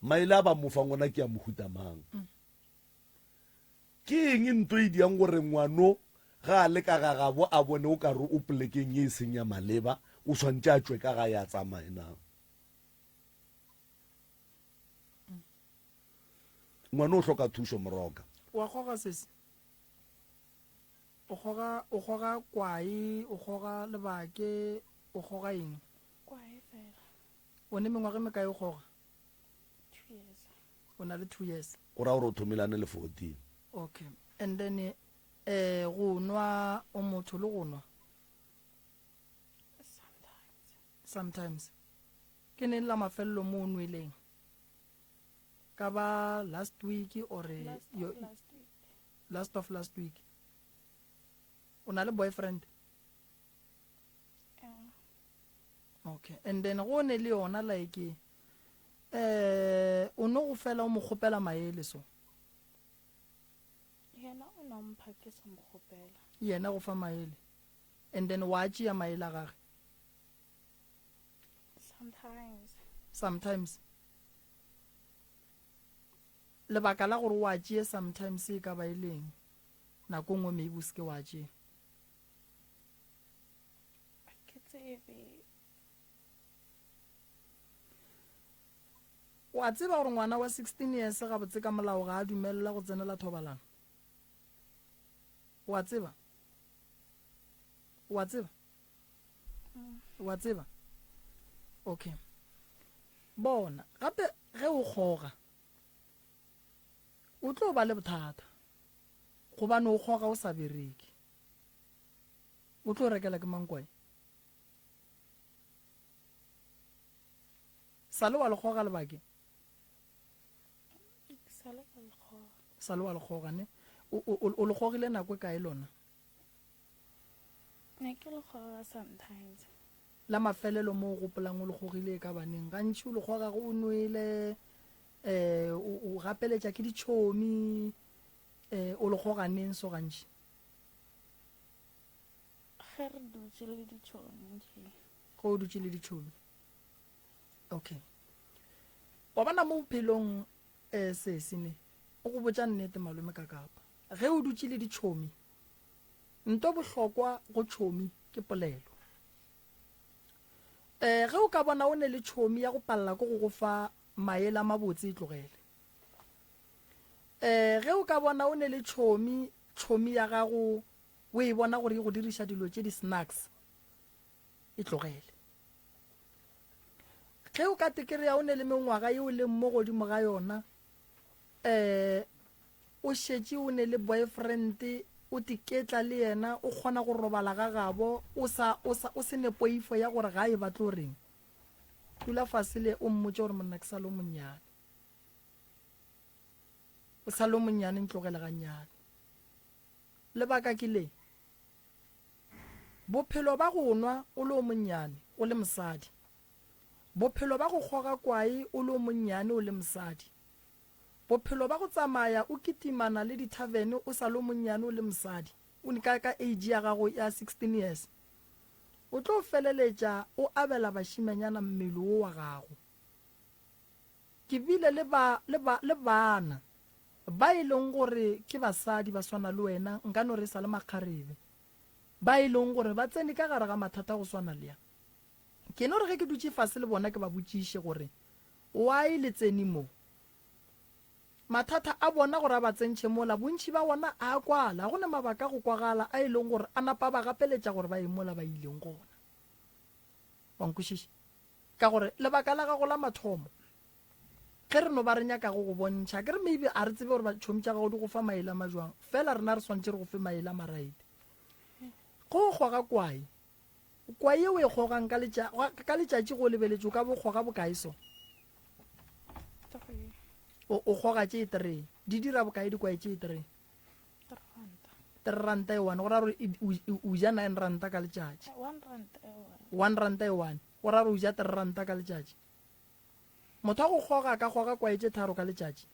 Maele a ba mo fang ona ke a mohuta mang? Ke eng nto e diang gore ngwano ge a le ka ga gabo a bone o ka re o polekeng ye e seng ya maleba, o swantše a tšwe ka gae a tsamaye na? Ngwana o hloka thušo Moroka. Wa kgoga sesi? O kgoga o kgoga kwae, o kgoga lebake, o kgoga eng? Kwae fela. O ne mengwaga e mekae o kgoga? 2 years. O na le 2 years. O ra gore o thomile a ne le 14. Okay. And then eh go nwa o motho le go nwa? Sometimes. Sometimes. Ke neng la mafelelo mo o nweleng? Ka ba last week or Last yo, of last week. last of last week. O na le boyfriend? Yeah. Okay. And then go ne le yona like eh o no go fela o mo kgopela maele so. Yena o no mpha ke sa mo kgopela. Yena go fa maele. And then wa tšea maele a gage. Sometimes. Sometimes. Lebaka la gore wa tšee sometimes e ka ba e leng nako nngwe maybe o seke wa tšea. Ke tsebe. O a tseba gore ngwana wa 16 years gabotse ka molao ga a dumelelwa go tsenela thobalano? O a tseba? O a tseba? O a tseba? Okay. Bona, gape ge o kgoga, o tlo ba le bothata gobane o kgoga o sa bereke. O tlo rekela ke mang kwae? Sa le wa le kgoga lebake? Sa le ka le kgoga. Sa le wa le kgoga ne? O, o, o le kgogile nako e kae lona? Ne ke le kgoga sometimes. La mafelelo mo o gopolang o le kgogile e ka baneng? Gantši o le kgoga go o nwele, eh, o, o gapeletša ke ditšhomi, eh, o le kgoga neng so gantši? Ge re dutše le ditšhomi nje. Ge o dutše le ditšhomi. Okay. Wa bona mo bophelong eh sesi ne o go botša nnete malome ka kapa. Ge o dutše le ditšhomi nto bohlokwa go tšhomi ke polelo. Eh ge o ka bona o ne le tšhomi ya go palela ko go go fa maele a mabotse e tlogele. Eh ge o ka bona o ne le tšhomi tšhomi ya gago o e bona gore e go diriša dilo tše di snacks e tlogele. Ge o ka tekereya o ne le mengwaga ye o leng mo godimo ga yona, um o šetše o ne le boyfriend, o tiketla le yena, o kgona go robala ga gabo, o sa, o sa, o se ne poifo ya gore gae ba tlo reng. Dula fase le o mmotše gore monna ke sa le o monnyane. O sa le o monnyane ntlogele gannyane. Lebaka ke le, Bophelo ba go nwa o le o monnyane o le mosadi. Bophelo ba go kgoga kwae o le o monnyane o le mosadi. Bophelo ba go tsamaya o kitimana le dithavene o sa le o monnyane o le mosadi, o ka, ka age ya gago ya 16 years. O tlo feleletša o abela bašimanyana mmele wo wa gago. Ke bile le ba, le ba, le bana ba e leng gore ke basadi ba swana le wena, nka no re e sa le makgarebe, ba e leng gore ba tsene ka gare ga mathata go swana le a. Ke no re ge ke dutše fase le bona ke ba botšiše gore, Why le tsene mo? Mathata a bona gore a ba tsentšhe mola, bontši ba ona a a kwala, ga go na mabaka a go kwagala a e leng gore a napa a ba gapeletša gore ba ye mola ba ileng gona. Wa nkwešiša? Ka gore lebaka la gago la mathomo, ge re no ba re nyaka go go bontšha, ke re maybe a re tsebe gore batšhomi tša gago di go fa maele a majwang, fela rena re swantše re go fe maele a maraete. Go goga kwae, kwae ye o e gogang ka letša, ka letšatši go lebeletše o ka bo goga bokae so? O, o goga tše tree. Di dira bokae dikwae tše tree? Three ranta e one, go ra gore o ja nine ranta ka letšatši. One ranta e one, go ra gore o ja three ranta ka letšatši. Motho wa go kgoga a ka kgoga kwae tše tharo ka letšatši.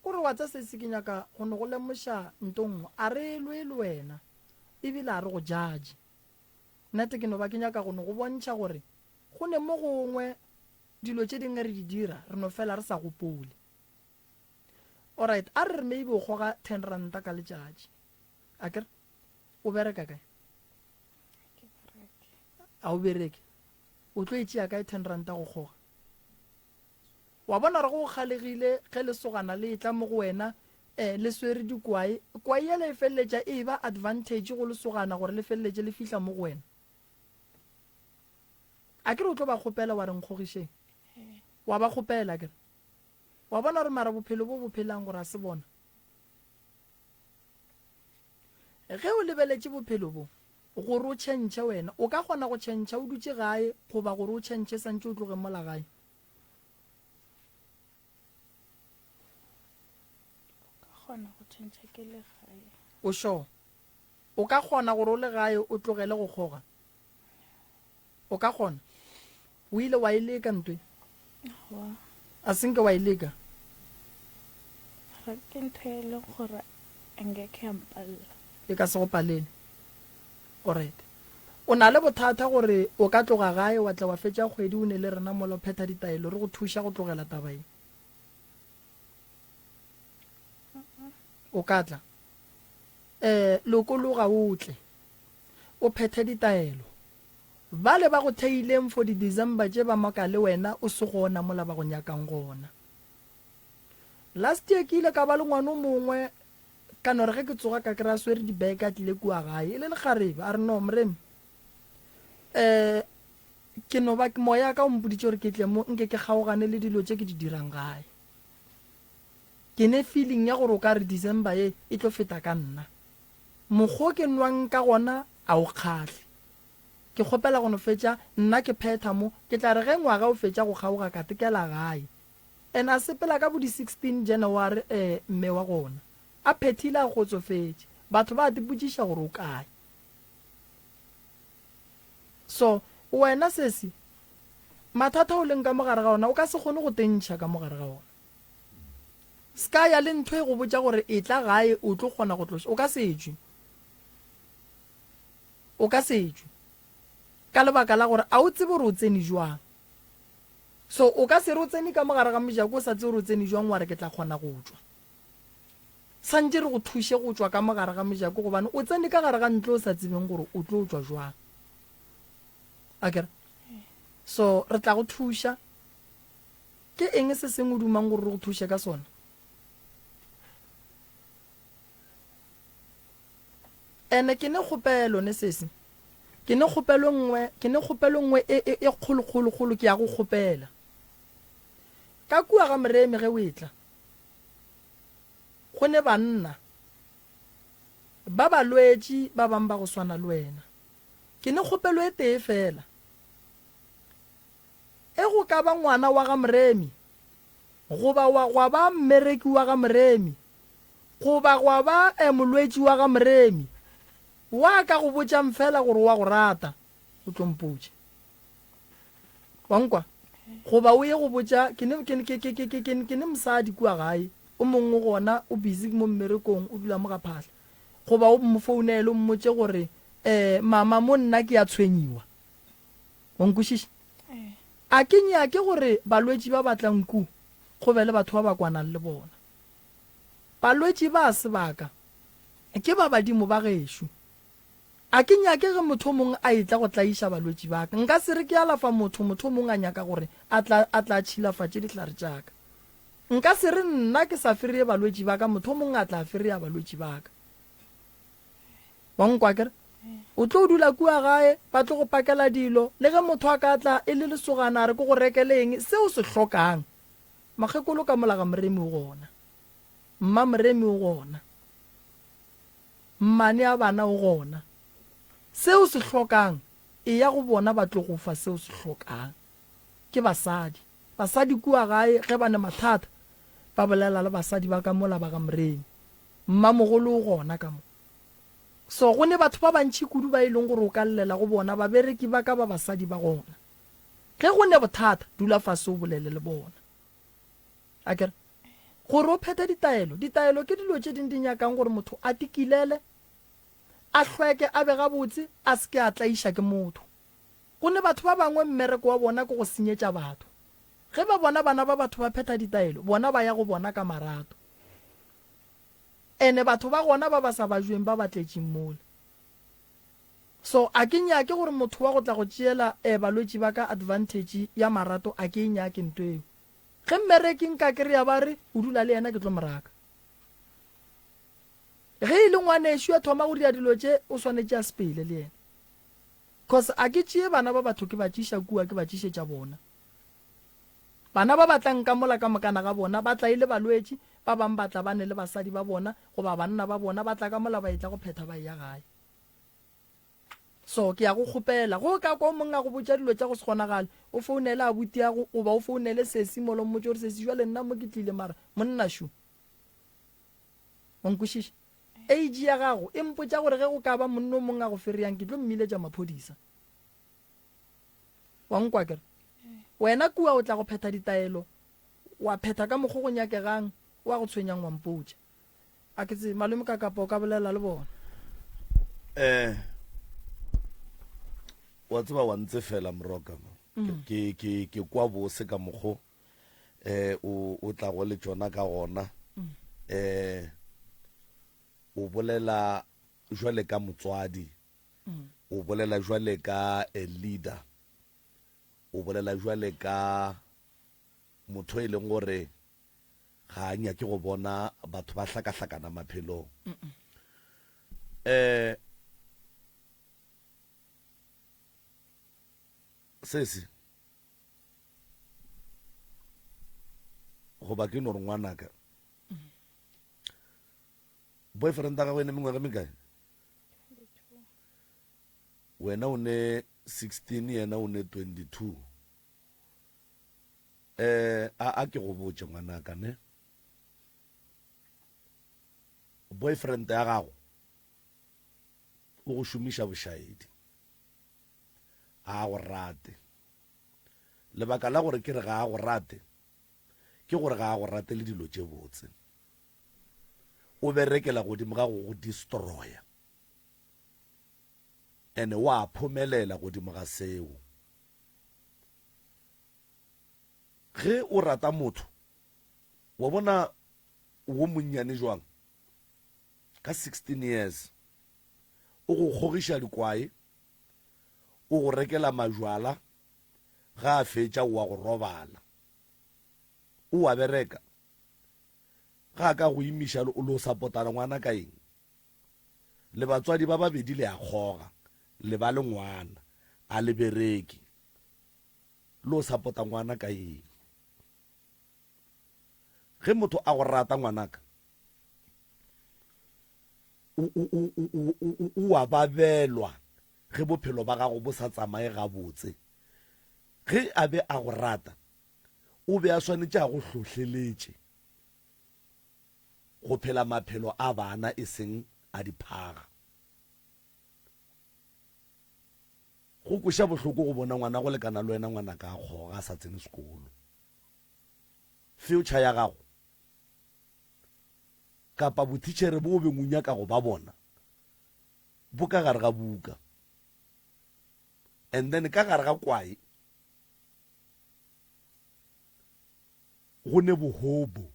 O re wa tsa se se ke nyaka go no go lemoša nto nngwe, a re lwe le wena ebile a re go judge. Nnete ke no ba ke nyaka go no go bontšha gore go ne mo gongwe dilo tše dingwe re di dira re no fela re sa gopole. Alright, a re re maybe o goga ten ranta ka letšatši. Akere? O bereka kae? A o bereke. O tlo e tšea kae ten ranta go goga? Wa bona gore go kgalegile ge lesogana le etla mo go wena eh, le swere dikwae. Kwae yela e feleletša e ba advantage go lesogana gore le feleletše le fihla mo go wena. A ke re o tlo ba kgopela wa re nkgogišeng? Wa ba kgopela akere? Wa bona gore mara bophelo bo bo phelang gore a se bona. Ge o lebeletše bophelo bo, gore o tšhentšhe wena, o ka kgona go tšhentšha o dutše gae goba gore o tšhentšhe santše o tloge mola gae? O ka kgona go tšhentšha ke le gae. O sure? O ka kgona gore o le gae o tlogele go kgoga? O ka kgona? O ile wa e leka ntwe? Aowa. A se nke wa e leka? Mara ke ntho e leng gore angeke ya mpalela. E ka se go palele. Alright. O na le bothata gore o ka tloga gae wa tla wa fetša kgwedi o ne le rena mola o phetha ditaelo re go thuša go tlogela taba ye. O ka tla. Eh, lokologa o tle. O phethe ditaelo. Bale ba go theileng for di December tše ba maka le wena o se gona mola ba go nyakang gona. Last year ke ile ka ba le ngwana o mongwe ka no re ge ke tsoga ka kry-a swere dibeke a tlile kua gae e le lekgarebe a re no moremi um ke no ba moya ka o mpoditše gore ke tle mo nke ke kgaogane le dilo tše ke di dirang gae. Ke ne feeling ya gore o ka re December ye e tlo feta ka nna. Mokgwa o ke nwang ka gona a o kgahle. Ke kgopela go no fetša nna ke phetha mo, ke tla re ge ngwaga o fetša go kgaoga ka tekela gae. And a sepela ka bo di 16 January eh mme wa gona. A phethile a kgotsofetše. Batho ba tipotšiša gore o kae. So wena sesi, mathata o leng ka mo gare ga ona o ka se kgone go tentšha ka mo gare ga ona. Ska ya le ntho e go botša gore etla gae o tlo kgona go tloša, o ka se tšwe. O ka se tšwe. Ka lebaka la gore a o tsebe gore o tsene jwang. So o ka se re o tsene ka mo gare ga mojako o sa tsebe gore o tsene jwang wa re ke tla kgona go tšwa. Santše re go thuše go tšwa ka mo gare ga mojako gobane o tsene ka gare ga ntlo o sa tsebeng gore o tlo tšwa jwang. Akere? So re tla go thuša. Ke eng se sengwe o dumang gore re go thuše ka sona? Ene ke ne kgopelo ne sesi. Ke ne kgopelo nngwe, ke ne kgopelo nngwe e e e kgolo kgolo kgolo ke ya go kgopela. Ka kua ga Moremi ge o etla, go ne banna ba balwetši ba bang ba go swana le wena. Ke ne kgopelo e tee fela. E go ka ba ngwana wa ga Moremi, goba wa gwa ba mmereki wa ga Moremi, goba gwa ba e molwetši wa ga Moremi, wa ka go botšang feela gore o a go rata, o tlo mpotše. Wa nkwa? Goba o ye go botša, ke ne, ke, ke, ke, ke, ke, ke, ke ne mosadi kua gae, o mongwe gona o busy mo mmerekong, o dula mo ga Phahla. Goba o mo founele o mmotše gore, eh, mama mo nna ke a tshwenyiwa. Wa nkwešiša? A ke nyake gore balwetši ba ba tlang ku go be le batho ba ba kwanang le bona. Balwetši ba sebaka ke ba badimo ba gešo. A ke nyake ge motho o mongwe a etla go tlaiša balwetši ba ka. Nka se re ke alafa motho, motho o mongwe a nyaka gore a tla, a tla tšhilafatše dihlare tša ka. Nka se re nna ke sa fereye balwetši ba ka, motho o mongwe a tla fereya balwetši ba ka. Wa nkwa akere? O tlo dula kua gae, ba tlo go pakela dilo. Le ge motho a ka tla e le lesogana a re ke go rekele eng, se o se hlokang. Makgekolo ka mola ga Moremi o gona. Mma Moremi o gona. Mmane a bana o gona. Se o se hlokang, eya go bona ba tlo go fa se o se hlokang. Ke basadi. Basadi kua gae ge ba ne mathata, ba bolela le basadi ba ka mola ba ga Moremi. Mmamogolo o gona ka mo. So go ne batho ba bantši kudu ba e leng gore o ka llela go bona, babereki ba ka ba basadi ba gona. Ge go ne bothata, dula fase o bolele le bona. Akere? Gore o phethe ditaelo. Ditaelo ke dilo tše ding di nyakang gore motho a tikilele, a hlweke, a be gabotse, a se ke a tlaiša ke motho. Go ne batho ba bangwe mmereko wa bona ke go senyetša batho. Ge ba bona bana ba batho ba phetha ditaelo, bona ba ya go bona ka marato. Ene batho ba gona ba ba sa bajweng ba ba tletšeng mola. So a ke nyake gore motho wa go tla go tšeela eh balwetši ba ka advantage ya marato a ke e nyake nto eo. Ge mmereki nka kereya ba re o dula le yena ke tlo mo raka. Ge e le ngwanešu a thoma go dira dilo tše o swanetše a sepele le yena. Cause a ke tšee bana ba batho ke ba tšiša kua ke ba tšišetša bona. Bana ba ba tlang ka mola ka mokana ga bona ba tla e le balwetši, ba bang ba tla ba ne le basadi ba bona goba banna ba bona, ba tla ka mola ba etla go phetha ba eya gae. So ke ya go kgopela, ge o ka kwa o mongwe a go botša dilo tša go se kgonagale, o founele abutiago goba o founele sesi mola o mmotše gore sesi jwale nna mo ke tlile mara monna šo. Wa nkwešiša? Age ya gago e mpotša gore ge go ka ba monna o mongwe a go fereyang ke tlo mmiletša maphodisa. Wa nkwa kere? Wena kua o tla go phetha ditaelo, wa phetha ka mokgo go nyakegang, wa go tshwenyang wa mpotša. A ke tsebe, malome ka kapa o ka bolela le bona. Eh, wa tseba wa ntse fela moroka mo. Mm. Ke ke ke kwa bose ka mokgo eh o o tla go le tšona ka gona. Mm. Eh o bolela jwale ka motswadi. Mm. O bolela jwale ka a leader. O bolela jwale ka motho e leng gore ga a nyake go bona batho ba hlakahlakana maphelong. Eh sesi goba ke no re ngwanaka boyfriend ya gagwe e ne mengwaga mekae wena o ne 16 yena o ne 22 eh a a ke go botše ngwanaka ne boyfriend ya gago o go šomiša bošaedi a go rate lebaka la gore ke re ga a go rate ke gore ga a go rate le dilo tše botse o berekela godimo ga go go destroya ene wa phomelela godimo ga seo ge o rata motho wa bona wo monnyane jwang ka 16 years o go kgogiša dikwae o go rekela majwala ga a fetša o wa go robala o wa bereka Ga a ka go imiša o lo sapotana ngwana ka eng? Le batswadi ba babedi le a kgoga, le ba le ngwana, a le bereke. Lo sapota ngwana ka eng? Ge motho a go rata ngwanaka, o, o, o, o, o, o a babelwa ge bophelo ba gago bo sa tsamaye gabotse. Ge a be a go rata, o be a swanetše a go hlohleletše go phela maphelo a bana e seng a diphaga. Go kweša bohloko go bona ngwana go lekana le wena ngwanaka a kgoga a sa tsene sekolo. Future ya gago kapa bothitšhere bo o beng o nyaka go ba bona bo ka gare ga buka and then ka gare ga kwae Go ne bohobo.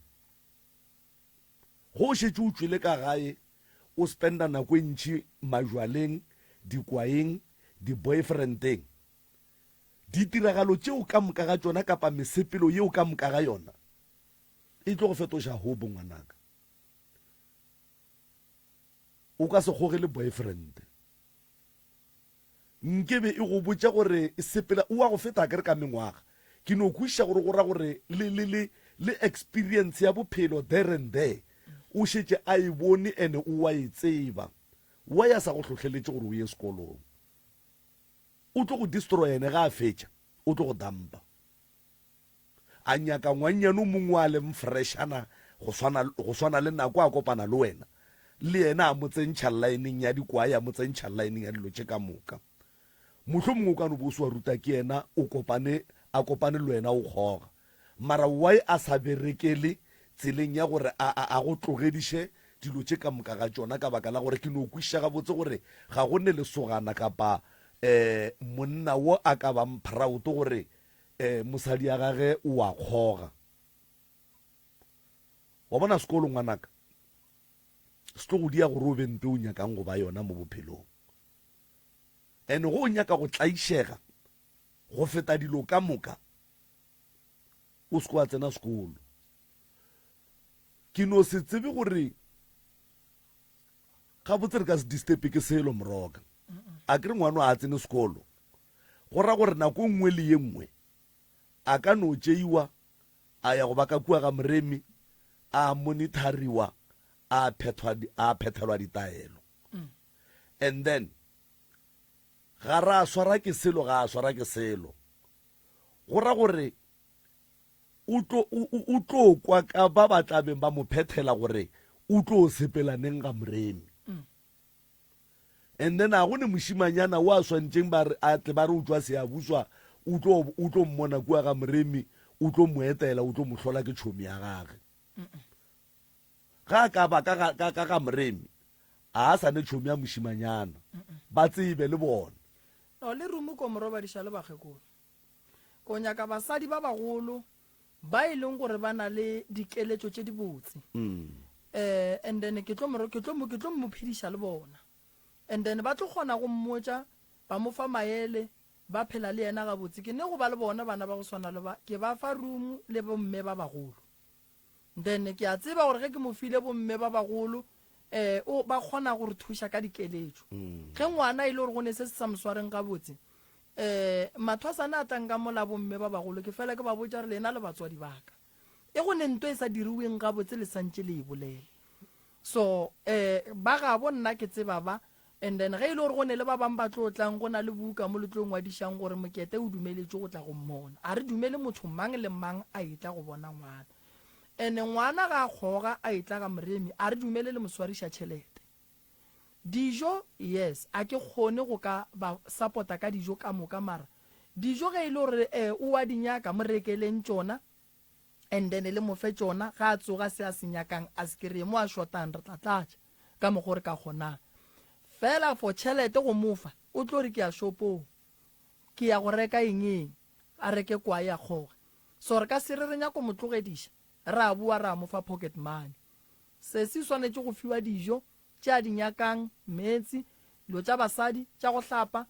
Go o šetše o tšwele ka gae, o spenda nako e ntši majwaleng, dikwaeng, di-boyfriendeng. Ditiragalo tšeo ka moka ga tšona kapa mesepelo yeo ka moka ga yona e tlo go fetoša hobo ngwanaka. O ka se kgoge le boyfriend. Nke be e go botša gore sepela, o a go feta akere ka mengwaga. Ke no kwešiša gore go ra gore le, le, le, le experience ya bophelo there and there o šetše a e bone ene o a e tseba. Why a sa go hlohleletše gore o ye sekolong? O tlo go destroy ene ga a fetša o tlo go dumpa. A nyaka ngwannyane o mongwe a leng freshana go swana, go swana le nako a kopana le wena, le yena a mo tsentšha llaeneng ya dikwae, a mo tsentšha llaeneng ya dilo tše ka moka. Mohlomongwe o ka no bo o se wa ruta ke yena, o kopane, a kopane le wena o kgoga. Mara why a sa berekele tseleng ya gore a, a, a go tlogediše dilo tše ka moka ga tšona, ka baka la gore ke no kwešiša gabotse gore ga go ne lesogana kapa um monna wo a ka bang proud gore Eh, mosadi ya gage o a kgoga. Wa bona sekolo ngwanaka, se tlo go dia gore o be nto o nyakang go ba yona mo bophelong. And go o nyaka go tlaišega go feta dilo ka moka, o se wa tsena sekolo. Ke no se tsebe gore gabotse re ka se disturbe ke selo moroka. A ke re ngwano a tsene sekolo, Go ra gore nako e nngwe le ye nngwe a ka no tšeiwa a ya go ba ka kua ga Moremi, a monithariwa, a phethwa, a phethelwa ditaelo. And then ga ra swara ke selo, ga a swara ke selo. Go ra gore o tlo, o, o, o tlo kwa ka ba ba tla beng ba mo phethela gore o tlo sepela neng ga Moremi. And then a go ne mošimanyana o a swantšeng ba re a tle ba re o tšwa Seabuswa, o tlo o tlo mmona kua ga Moremi, o tlo mo etela, o tlo mo hlola ke tšhomi ya gage. Ga a ka ba ka ga ka ka ga Moremi, a a sa ne tšhomi ya mošimanyana. Ba tsebe le bona. No, le rumu ko mo robadiša le bakgekolo. Ko nyaka basadi ba bagolo ba e leng gore ba na le dikeletšo tše dibotse. Eh, and then ke tlo mo ke tlo mo ke tlo mo phediša le bona. And then ba tlo kgona go mmotša. Ba mo fa maele, ba phela le yena gabotse. Ke ne go ba le bona bana ba go swana le ba, ke ba fa room le bomme ba bagolo. Then ke a tseba gore ge ke mo file bomme ba bagolo, eh, o, ba kgona go re thuša ka dikeletšo. Ge ngwana e le gore go ne se se sa mo swareng gabotse, eh, mathwasana a tlang ka mola bomme ba bagolo, ke fela ke ba botša gore lena le batswadi ba ka. E go ne nto e sa diriweng gabotse le santše le e bolele. So, eh, ba gabo nna ke tseba ba, and then ge e le gore go ne le ba bang ba tlo tlang, go na le buka mo le tlo ngwadišang gore Mokete o dumeletšwe go tla go mmona. A re dumele motho mang le mang a etla go bona ngwana. And ngwana ga a kgoga a etla ga Moremi, a re dumele le mo swariša tšhelete. Dijo, yes, a ke kgone go ka ba support-a ka dijo ka moka mara dijo ge e le gore eh, o a di nyaka, mo rekeleng tšona. And then le mo fe tšona, ga a tsoga se a se nyakang a se kry-e, mo a shortang re tla tlatša ka mokgo re ka kgonang. Fela for tšhelete go mo fa, o tlo re ke ya shopong, ke ya go reka eng eng, a reke kwae a kgoge. So re ka se re re nyako mo tlogediša, ra boa ra mo fa pocket money. Sesi o swanetše go fiwa dijo tše a di nyakang, meetse, dilo tša basadi tša go hlapa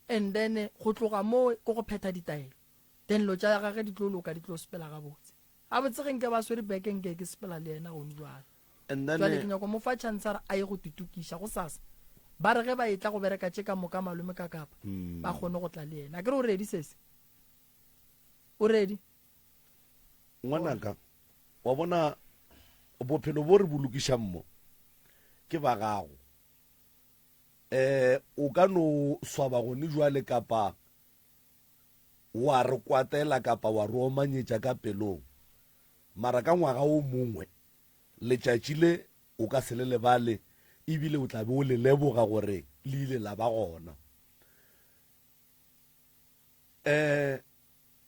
and then go tloga moo ke go phetha ditaelo. Then dilo tša gage di tlo loka, di tlo sepela gabotse. Gabotse ge nke ba swere beke nke ke sepela le yena gone jwale. And then Jwale ke nyako mo fa chance gore a ye go tutukiša gosasa. Ba re ge ba etla go bereka tše ka moka malome ka kapa, ba kgone go tla le yena. Akere o ready sesi? O ready? Ngwanaka, wa bona bophelo bo re bo lokišang mo ke ba gago. Eh, o ka no swaba gone jwale kapa wa re kwatela kapa wa re omanyetša ka pelong, mara ka ngwaga o mongwe letšatši le o ka se le lebale ebile o tla be o le leboga gore le ile la ba gona. Um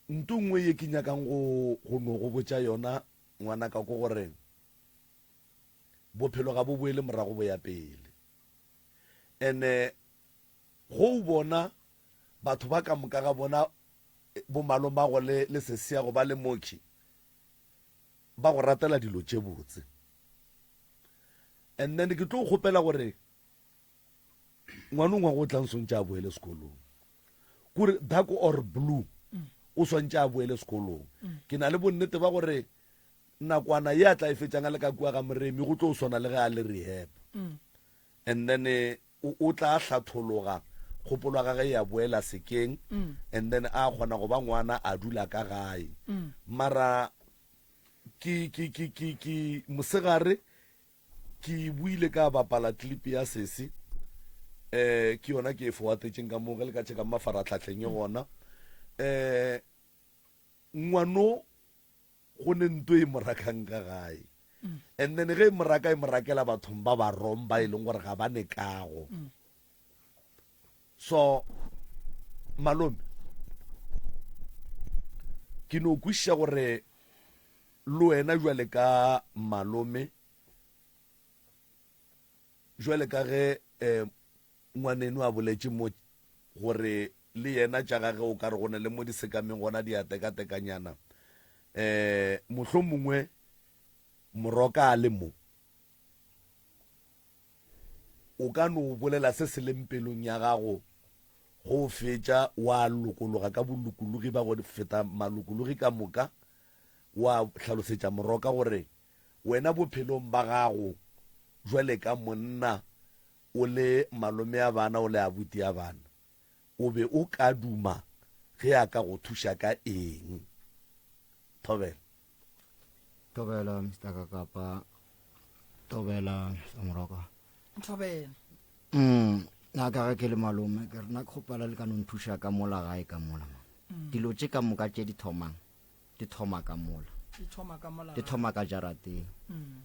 nto nngwe ye ke nyakang go go no go botša yona ngwanaka ke gore bophelo ga bo boele morago bo ya pele. Ene go o bona batho ba ka moka ga bona bomalomago le le sesiago ba le moki ba go ratela dilo tše botse. And then ke tlo kgopela gore ngwana ngwaga o tlang swantše a boele sekolong, kore dark or blue o swantše a boele sekolong. Ke na le bonnete ba gore nakwana ye a tla e fetšang a le ka kua ga Moremi go tlo swana le ge a le rehab. And then o, o tla hlathologa, kgopolo ya gage ya boela sekeng, and then a kgona go ba ngwana a dula ka gae. Mara ke, ke, ke, ke, ke mosegare ke buile ka bapala clip ya sesi, eh, ke yona ke e fowatetšeng ka mo ge le ka checka mafaratlhatlheng e gona. Eh, ngwano go ne nto e mo rakang ka gae. And then ge e mo raka, e mo rakela bathong ba ba wrong ba e leng gore ga ba ne kago. So malome, ke no kwešiša gore le wena jwale ka malome, jwale ka ge eh, Ngwaneno a boletše mo gore le yena tša gage o ka re go na le mo di sekameng gona di a tekatekanyana. Um mohlomongwe Moroka a le mo, o ka no bolela se se leng pelong ya gago go fetša wa lokologa ka bolokologi ba go feta malokologi ka moka, wa hlalosetša Moroka gore wena bophelong ba gago jwale ka monna O le malome a bana, o le abuti a bana, o be o ka duma ge a ka go thuša ka eng? Thobela. Thobela Mister Kakapa. Thobela Mister Moroka. Thobela. Mm, na ka ge ke le malome, ke re na ke kgopela le ka no nthuša ka mola gae ka mola ma. Mm. Dilo tše ka moka tše di thomang, di thoma ka mola. Di thoma ka mola. Di thoma ka jarateng. Mm.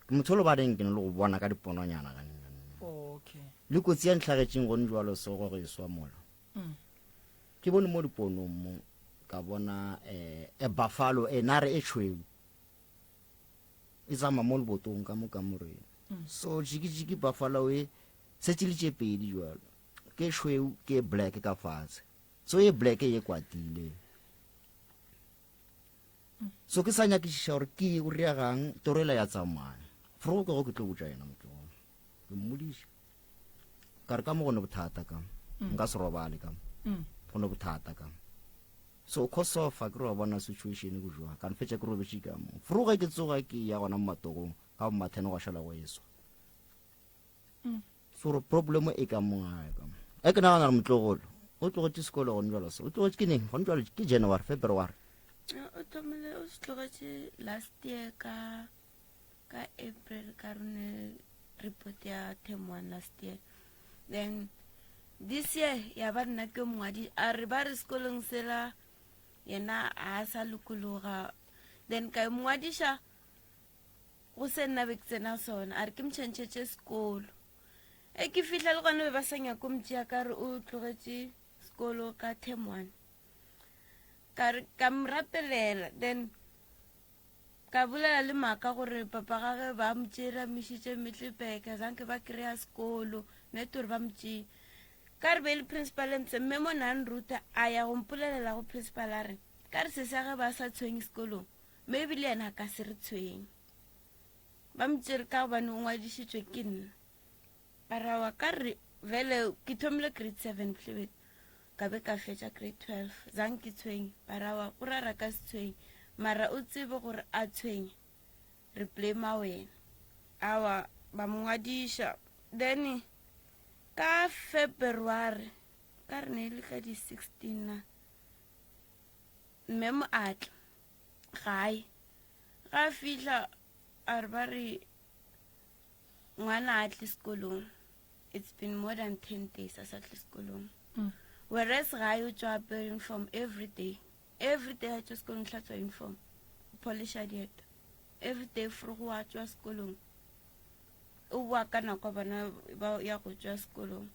Ke motho lo badeng ke ne le go bona ka dipononyana gannyane. Okay. Le kotsi ya ntlhagetšeng gone jwalo se go re swa mola. Mm. Ke bone mo diponong mo ka bona eh e buffalo e nare e tšhweu. E tsama mo lebotong ka mo kamoreng. Mm. So jiki jiki buffalo e setse le tše pedi jwalo. Ke tšhweu ke black ka fatshe. So e black e kwatile. So ke sa nyakišiša gore ke o reagang toro ela ya tsamaya. Fro ke go ke tlo botša yena motlogolo. Ke mmodiša. Ka re ka mo gone bothata ka. Nka se robale ka mo. Go ne bothata ka mo. So cause of ke re wa bona situation go jwa. Ka nfetša ke robetše ka mo. Froge ke tsoga ke ya gona mo matogong ka bo mathene gwa šala go eswa. So re problem e ka mo gae ka mo. E ke nagana gore motlogolo o tlogetše sekolo gone jalo se. O tlogetše ke neng? Gone jalo ke January, February. O thomile o se tlogetše last year ka ka April ka rone report ya term 1 last year. Then this year ya ba nna ke mongwadi a re ba re sekolong sela yena a sa lokologa then ka mongwadiša go se nna be ke tsena sona a re ke motšhentšhetše sekolo e ke fihla le gona be ba sa nyako motšea ka re o tlogetše sekolo ka term 1 ka re ka mo rapelela then Ka bolela le Maka gore papa gage ba mo tšere a mo išitše Middelburg, zanke ba kry-a sekolo, net gore ba mo tšee. Ka re be le principal mpse, mme mo na nruta a ya go mpolelela go principal a re, ka re sesi ya ge ba sa tshwenye sekolong, maybe le yena a ka se re tshwenye. Ba mo tšere ka gobane o ngwadišitšwe ke nna. Ba ra wa ka re vele ke thomile grade 7 Mhlebedi, ka be ka fetša grade 12 zang ke tshwenye. Ba ra wa go rara ka se tshwenye, mara o tsebe gore a tshwenye re blame wena. Awa ba mo ngwadiša then ka February ka re ne e le ka di 16 na mme mo atla gae ga fihla a re ba re ngwana a tle sekolong it's been more than 10 days a sa tle sekolong. Whereas gae o tšwa apere uniform every day, every day a tšwa sekolong hlatswa uniform, o polisha dieta every day, frogo wa tšwa sekolong o boa ka nako bona ba ya go tšwa sekolong.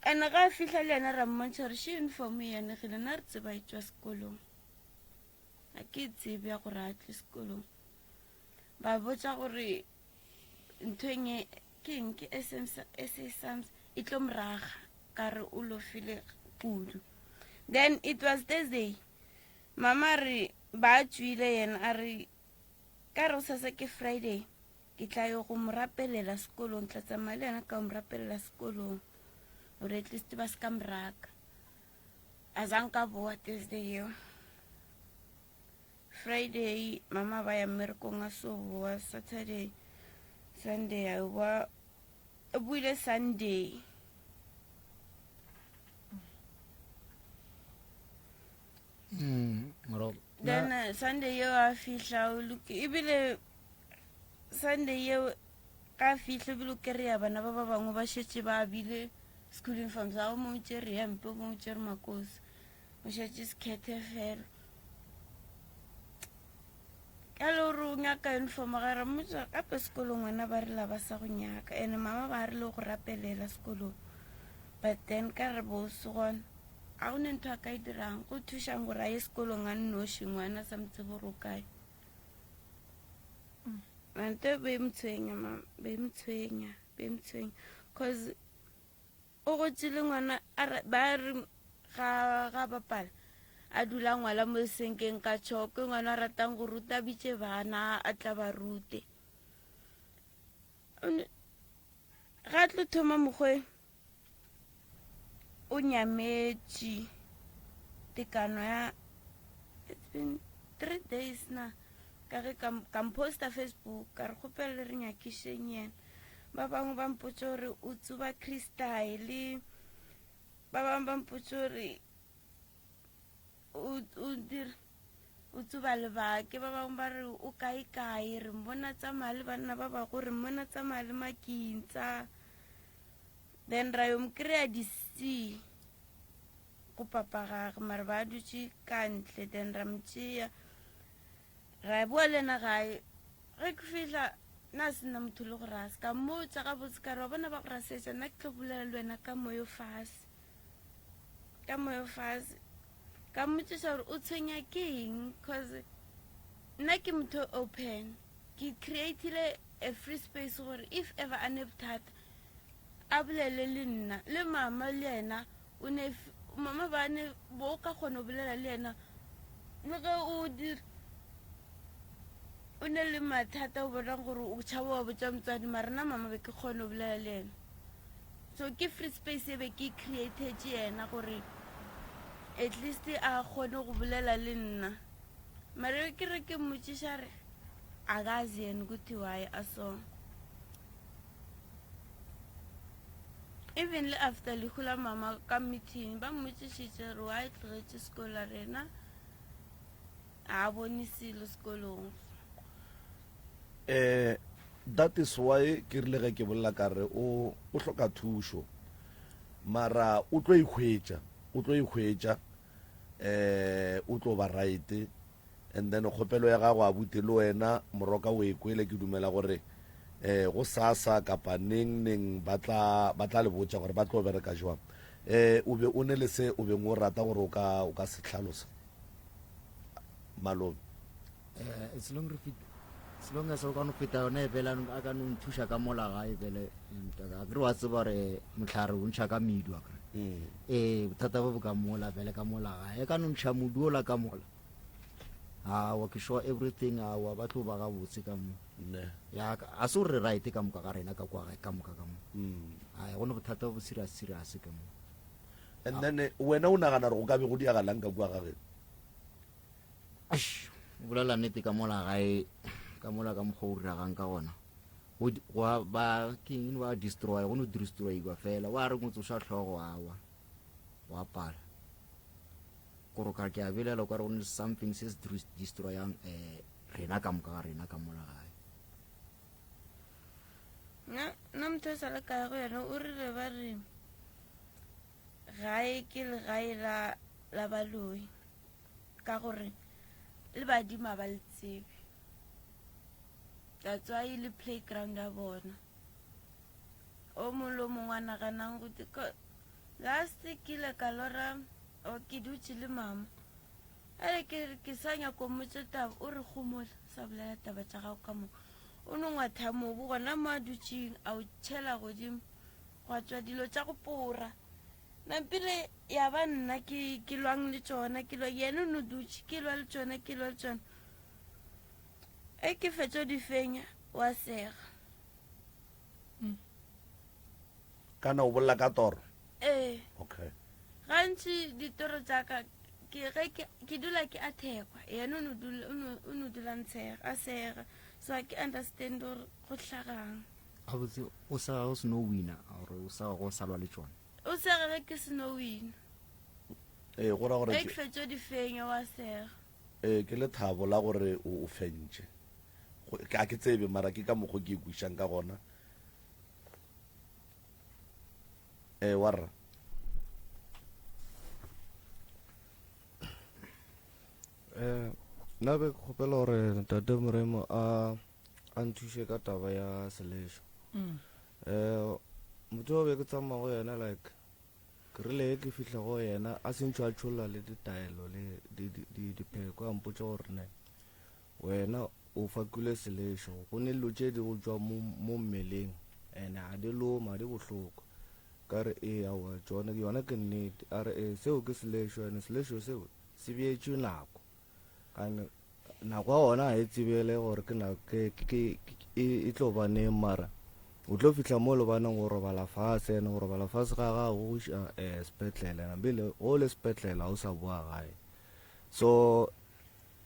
And ga a fihla le yena ra mmontšha gore she uniform e yanegile, nna re tseba e tšwa sekolong, ga ke tsebe ya gore a tle sekolong. Ba botša gore ntho enge ke eng ke SA SAMS e tlo moraga ka re o lofile kudu. Then it was Thursday, mama re ba tšwile yena a re ka re sasa ke Friday ke tla yo go mo rapelela sekolong, tla tsamaya le yena ka mo rapelela sekolong gore at least ba se ka moraka. A zanka boa Thursday eo. Friday mama ba ya mmerekong a so boa, Saturday, Sunday a boa, o buile Sunday. Then Sunday yeo a fihla o loke ebile Sunday yeo ka fihla ebile o kry-a bana ba ba bangwe ba šetše ba bile school uniform sa o mongwe tšere hempe, o mongwe tšere makosi, o šetše sekhethe fela. Ka le gore o nyaka uniform ga re mmotsa gape sekolong wena ba re la ba sa go nyaka, ene mama ba re le go rapelela sekolong. But then ka re bo se gona ga go ne ntho a ka e dirang go thušang gore a ye sekolong a nnoši ngwana sa mo tsebe gore o kae. Nte be motshwenya mama, be motshwenya, be motshwenya cause o gotšile ngwana ba re ga ga bapala a dula ngwala mo senkeng ka tšhoko, ngwana a ratang go ruta bitše bana a tla ba rute. Ga tlo thoma mokgwe o nyametše tekano ya it's been 3 days na ka ge ka mposta Facebook ka re kgopela le re nyakišeng yena. Ba bangwe ba mpotša gore o tsuba crystal, ba bangwe ba mpotša gore o tsuba lebake, ba bangwe ba re o kae kae, re mmona tsamaya le banna ba bago, re mmona tsamaya le makintsa. Then ra yo mo kry-a di-C go papa gage, mare ba dutše ka ntle. Then ra mo tšea ra boa le ena gae. Ge ke fihla nna se nna motho le go rasa, ka mmotša gabotse ka re wa bona ba go rasetša, nna ke tlo bolela le wena ka moyo fase, ka moyo fase. Ka mmotšiša gore o tshwenya ke eng, cause nna ke motho open, ke creatile a free space gore if ever a ne bothata a bolele le nna le mama le yena o ne mama ba ne bo ka kgona go bolela le yena le ge o dir o ne le mathata o bonang gore o tšhaba wa botša motswadi, mara nna mama be ke kgone go bolela le yena. So ke free space e be ke createtše yena gore at least a kgone go bolela le nna. Mara ke re ke mmotšiša re akazi yena ukuthi why a so. Even le after lehu la mama ka meeting ba mmotšišitše re why tlogetše sekolo a rena a bone selo sekolong. Eh that is why ke rile ge ke bolela ka re o o hloka thušo mara o tlo ikhwetša o tlo ikhwetša eh o tlo ba right and then kgopelo ya gago abuti le wena moroka o e kwele ke dumela gore eh go sasa kapa neng neng ba tla ba tla le botša gore ba tlo bereka jwang eh o be o ne le se o beng o rata gore o ka o ka se hlalosa malome Eh, as long re fit as long as o ka no feta yone e fela a ka no nthuša ka mola gae fele a kere wa tseba gore mohlare o ntšha ka medu a kere mm. ee bothata bo bo ka mola fele ka mola gae e ka no ntšha modu ola ka mola awa ke sure everything awa ba tlo ba gabotse ka mo ya a se gore right ka moka ga rena ka kwa gae ka moka ka mo mm. a go ne bothata bo serious serious ka mo and then eh, wena o nagana gore go ka be go diagalang ka kua gageno Eish, o bolela nnete ka mola gae ka mola ka mokgwa o diragang ka gona go di- gwa ba ke eng ba destroy go no destroyiwa fela wa re go tsoša tlhogo awa wa pala kore ka ke a belela o ka re go ne something se se destroyang um rena ka moka ga rena ka mola gae nna nna motho o sa le kae go yena o rile ba re gae ke legae la la baloi ka gore le badimo a ba le tsebe that's why e le playground ya bona o mongwe le o mongwe a naganang go last ke ile ka lora o ke dutše le mama ale ke ke sa nyako mmotse taba o re gomola sa bolela taba tša gago ka moka o no ngwatha mobu gona mo a dutšeng a o tšhela godimo gwa tšwa dilo tša go pora nampile ya ba nna ke ke lwang le tšona ke lwa yena o no dutše ke lwa le tšona ke lwa le tšona e ke fetšo di fenya wa sega kana o bolela ka toro ee okay gantši ditoro tša ka ke ge ke ke dula ke athekwa yena o no dula o no- o no dula ntshega a sega so a ke understand gore go hlagang Gabotse o sega o seno wina or o sega go sa lwa le tšona? O sega ge ke seno wina. Ee, go ra gore Ge ke fetšo di fenya wa sega. Ee, ke lethabo la gore o fentše. Ga ke tsebe mara ke ka mokgo ke ikwišang ka gona. Ee, warra. Eh, nna be ke kgopela gore ntate Moremo a a nthuše ka taba ya selešo um motho o be ke tsamaya go yena like ke rile ge ke fihla go yena a sentšho a tšholla le ditaelo le dipheko a mpotša gore ne wena o fakile selešo go ne dilo tše di go tšwa mo mmeleng and ga di loma di bohloko ka re ee aowa tšone yona ke nnete a re ee seo ke selešo and selešo seo se beetšwe nako Kane nako ya gona ga e tsebele gore ke nako ke ke e tlo ba neng mara o tlo fihla mo lebaneng go robala fase ene go robala fase ga gago go iša um sepetlele nabile go le sepetlele ga o sa boa gae so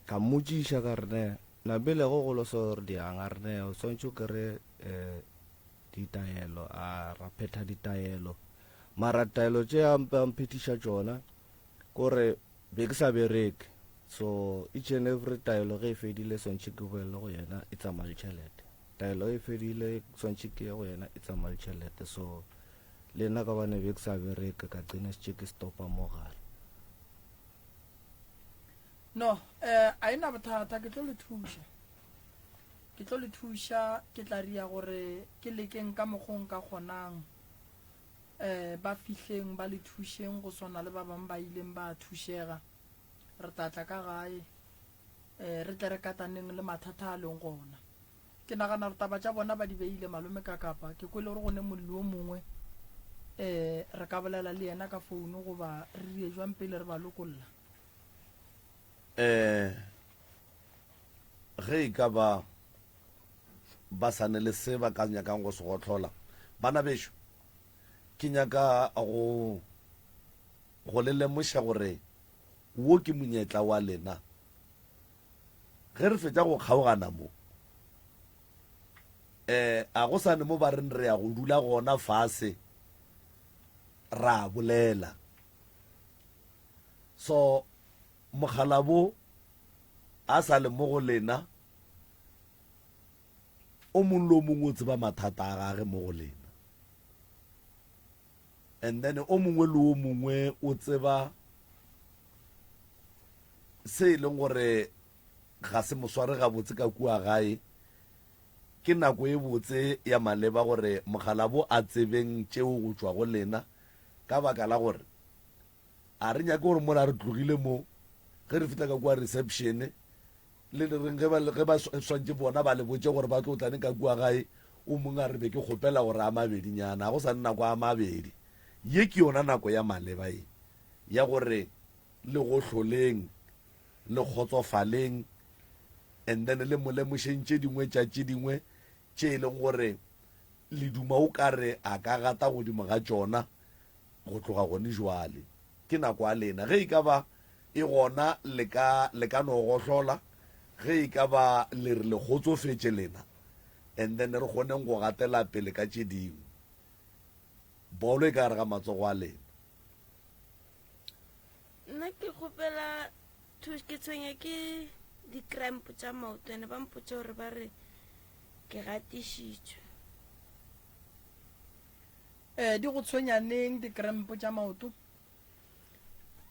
ka mmotšiša ka re ne nabile go golo so re diang a re ne o swantšhe o kry um ditaelo a ra phetha ditaelo mara taelo tše a mphethiša tšona Kore be ke sa bereke so each and every taelo ge e fedile swantšhe ke boele go yena e tsamaya le tšhelete taelo e fedile swantšhe ke ye go yena e tsamaya le tšhelete so le nna ka bane be ke sa bereke ka qina šetše ke stopa mo gare no eh a ena bothata ke tlo le thuša ke tlo le thuša ke tla ria gore ke lekeng ka mokgong ka kgonang um ba fihleng ba le thušeng go swana le ba bangwe ba ileng ba thušega. Re tla tla ka gae um re tle re kataneng le mathata a leng gona. Ke nagana gore taba tša bona ba di beile malome ka kapa ke kwele gore go ne molli o mongwe um re ka bolela le yena ka founu goba re die jwang pele re ba lokolla. Um ge e ka ba ba sa ne le se ba ka nyakang go se gohlola, bana bešo. Ke nyaka go go le lemoša gore wo ke monyetla wa lena. Ge re fetša go kgaogana mo, eh, a go sane mo ba reng re ya go dula gona fase ra bolela. So mokgalabo a sa le mo go lena, o mongwe le o mongwe o tseba mathata a gage mo go lena. And then o mongwe le o mongwe o tseba se e leng gore ga se mo sware gabotse ka kua gae. Ke nako e botse ya maleba gore mokgalabo a tsebeng tšeo go tšwa go lena, ka baka la gore a re nyake gore mola re tlogile mo, ge re fihla ka kua reception, le le reng ge ba, ge ba swantše bona ba le botše gore ba tlo tla neng ka kua gae, o mongwe a re be ke kgopela gore a mabedinyana, ga go sa ne nako a mabedi. Ye ke yona nako ya maleba ye, ya gore le gohloleng, le kgotsofaleng, and then le mo lemošeng tše dingwe tša tše dingwe tše e leng gore le duma o ka re a ka gata godimo ga tšona go tloga gone jwale. Ke nako ya lena. Ge e ka ba e gona le ka, le ka no gohlola, ge e ka ba le re le kgotsofetše lena, and then re kgoneng go gatela pele ka tše dingwe. Bolo e ka gare ga matsogo a lena. Nna ke kgopela thuš, ke tshwenya ke di-cramp tša maoto, ene ba mpotša gore ba re ke gatišitšwe. Eh, di go tshwenya neng di-cramp tša maoto?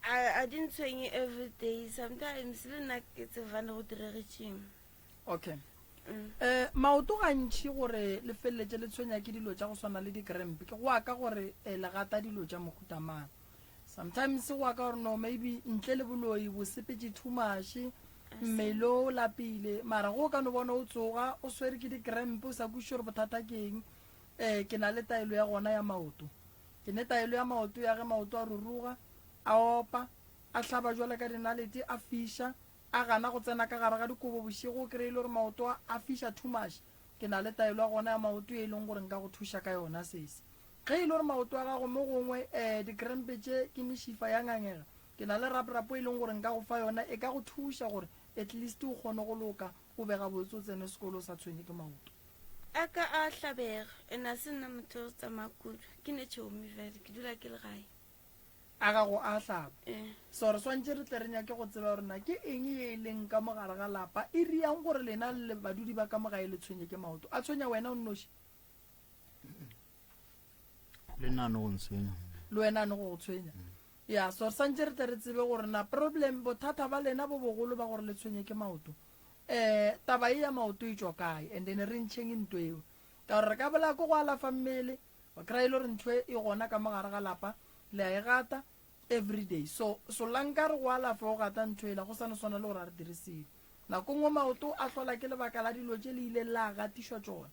A, a di ntshwenye everyday, sometimes le nna ke tsebane go diregetšeng. Okay. Mm. Eh, maoto gantši gore le feleletše le tshwenya ke dilo tša go swana le di-cramp, ke go aka gore eh, le gata dilo tša mohuta mang. Sometimes go aka gore no maybe ntle le boloi bo sepetše too much, mmele o lapile, mara go ka no bona o tsoga o swere ke di-cramp o sa kwešiše gore bothata ke eng. Eh, ke na le taelo ya gona ya maoto. Ke ne taelo ya maoto ya ge maoto a ruruga, a opa, a hlaba jwale ka dinalete, a fiša, a gana go tsena ka gare ga dikobo bošego, o kry-e le gore maoto a, a fiša too much. Ke na le taelo ya gona ya maoto ye e leng gore nka go thuša ka yona, sesi. Ge e le gore maoto a gago mo gongwe, eh, dikrempe tše ke mešifa ya ngangega, ke na le raprapo e leng gore nka go fa yona, e ka go thuša gore at least o kgone go loka, o be gabotse, o tsene sekolo o sa tshwenye ke maoto. A ka a hlabega, and a se nna motho o tsamaya kudu, ke ne tšhomi fela, ke dula ke le gae. A gago a hlaba. Eh. So re swantše re tle re nyake go tseba gore na ke eng ye e leng ka mo gare ga lapa e riang gore lena le badudi ba ka mo gae le tshwenye ke maoto. A tshwenya wena o nnoši? Le nna no go ntshwenya. Le wena no go go tshwenya. Ya, so re swantše re tle re tsebe gore na problem, bothata ba lena bo bogolo ba gore le tshwenye ke maoto. Eh, taba ye ya maoto e tšwa kae? And then re ntšheng ntho eo. Ka gore re ka bolaya ke go alafa mmele, wa kry-a e le gore ntho e e gona ka mo gare ga lapa, le a e gata everyday. So, solanka re go alafa o gata ntho ela, go sa no swana le gore a re dire selo. Nako nngwe maoto a hlola ke lebaka la dilo tše le ileng la gatišwa tšona.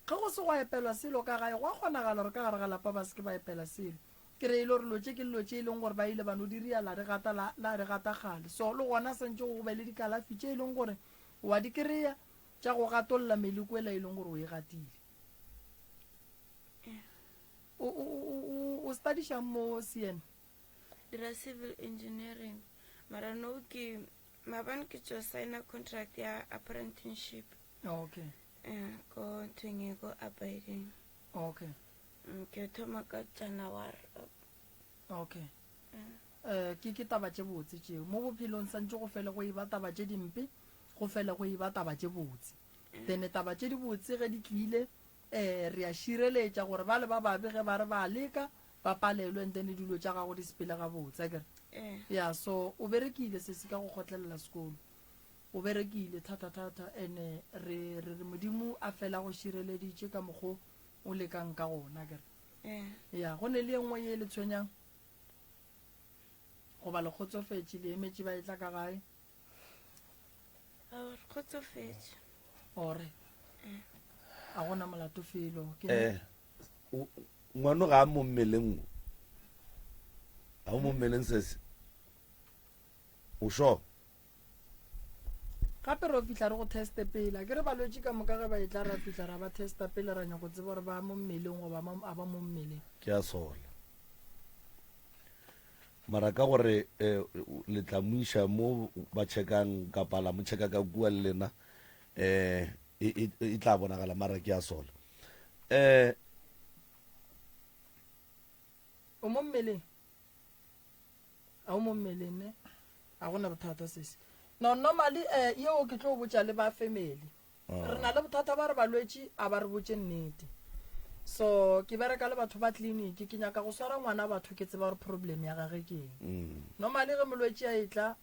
Ge go se gwa epelwa selo ka gae, gwa kgonagala gore ka gare ga lapa ba se ke ba epela selo. Ke re e le gore dilo tše ke dilo tše e leng gore ba ile ba no di ria la di gata la, la di gata kgale. So le gona santše go be le dikalafi tše e leng gore wa di kry-a tša go gatolla meleko ela e leng gore o e gatile. O, o, o, o, o studišang mo CN? Dira civil engineering. Mara no ke maabane ke tšo signa contract ya apprenticeship. Okay. Eh, ko nthong e ko abiding. Okay. Mm, ke thoma ka January. Okay. Eh, ke ke taba tše botse tšeo. Mo bophelong santše go fele go eba taba tše dimpe, go fele go eba taba tše botse. Then taba tše dibotse ge di tlile, eh re a šireletša gore ba le ba babe ge ba re ba leka ba palelwe, and then dilo tša gago di sepele gabotse, akere? Eh. Ya, so o berekile sesi ka go kgotlelela sekolo. O berekile thata thata, ene re re re Modimo a fela go šireleditše ka mokgo o lekang ka gona, akere? Eh. Ya, go ne le ye nngwe ye le tshwenyang? Goba le kgotsofetše, le emetše ba etla ka gae? Ao, re kgotsofetše. Ore. A gona molato felo. Ke Eh, o- ngwano ga a mo mmeleng o. Ga o mo mmeleng sese. O sure? Gape ro fihla re go teste pele. A ke re balwetši ka moka ge ba etla ra fihla ra ba testa pele ra nyako tseba gore ba mo mmeleng goba a ba mo mmeleng. Ke a sola. Mara ka gore eh, le tla mo iša mo ba checkang kapa la mo checka ka kua le lena eh e, e, e tla bonagala mara ke a sola. Eh O mo mmeleng? A o mo mmeleng ne? A gona bothata sesi. No normally eh yeo ke tlo botša le ba family. Re na le bothata ba re balwetši a ba re botše nnete. So ke bereka le batho ba clinic ke nyaka go swara ngwana batho ke tseba gore problem ya gage ke eng. Normally ge molwetši a etla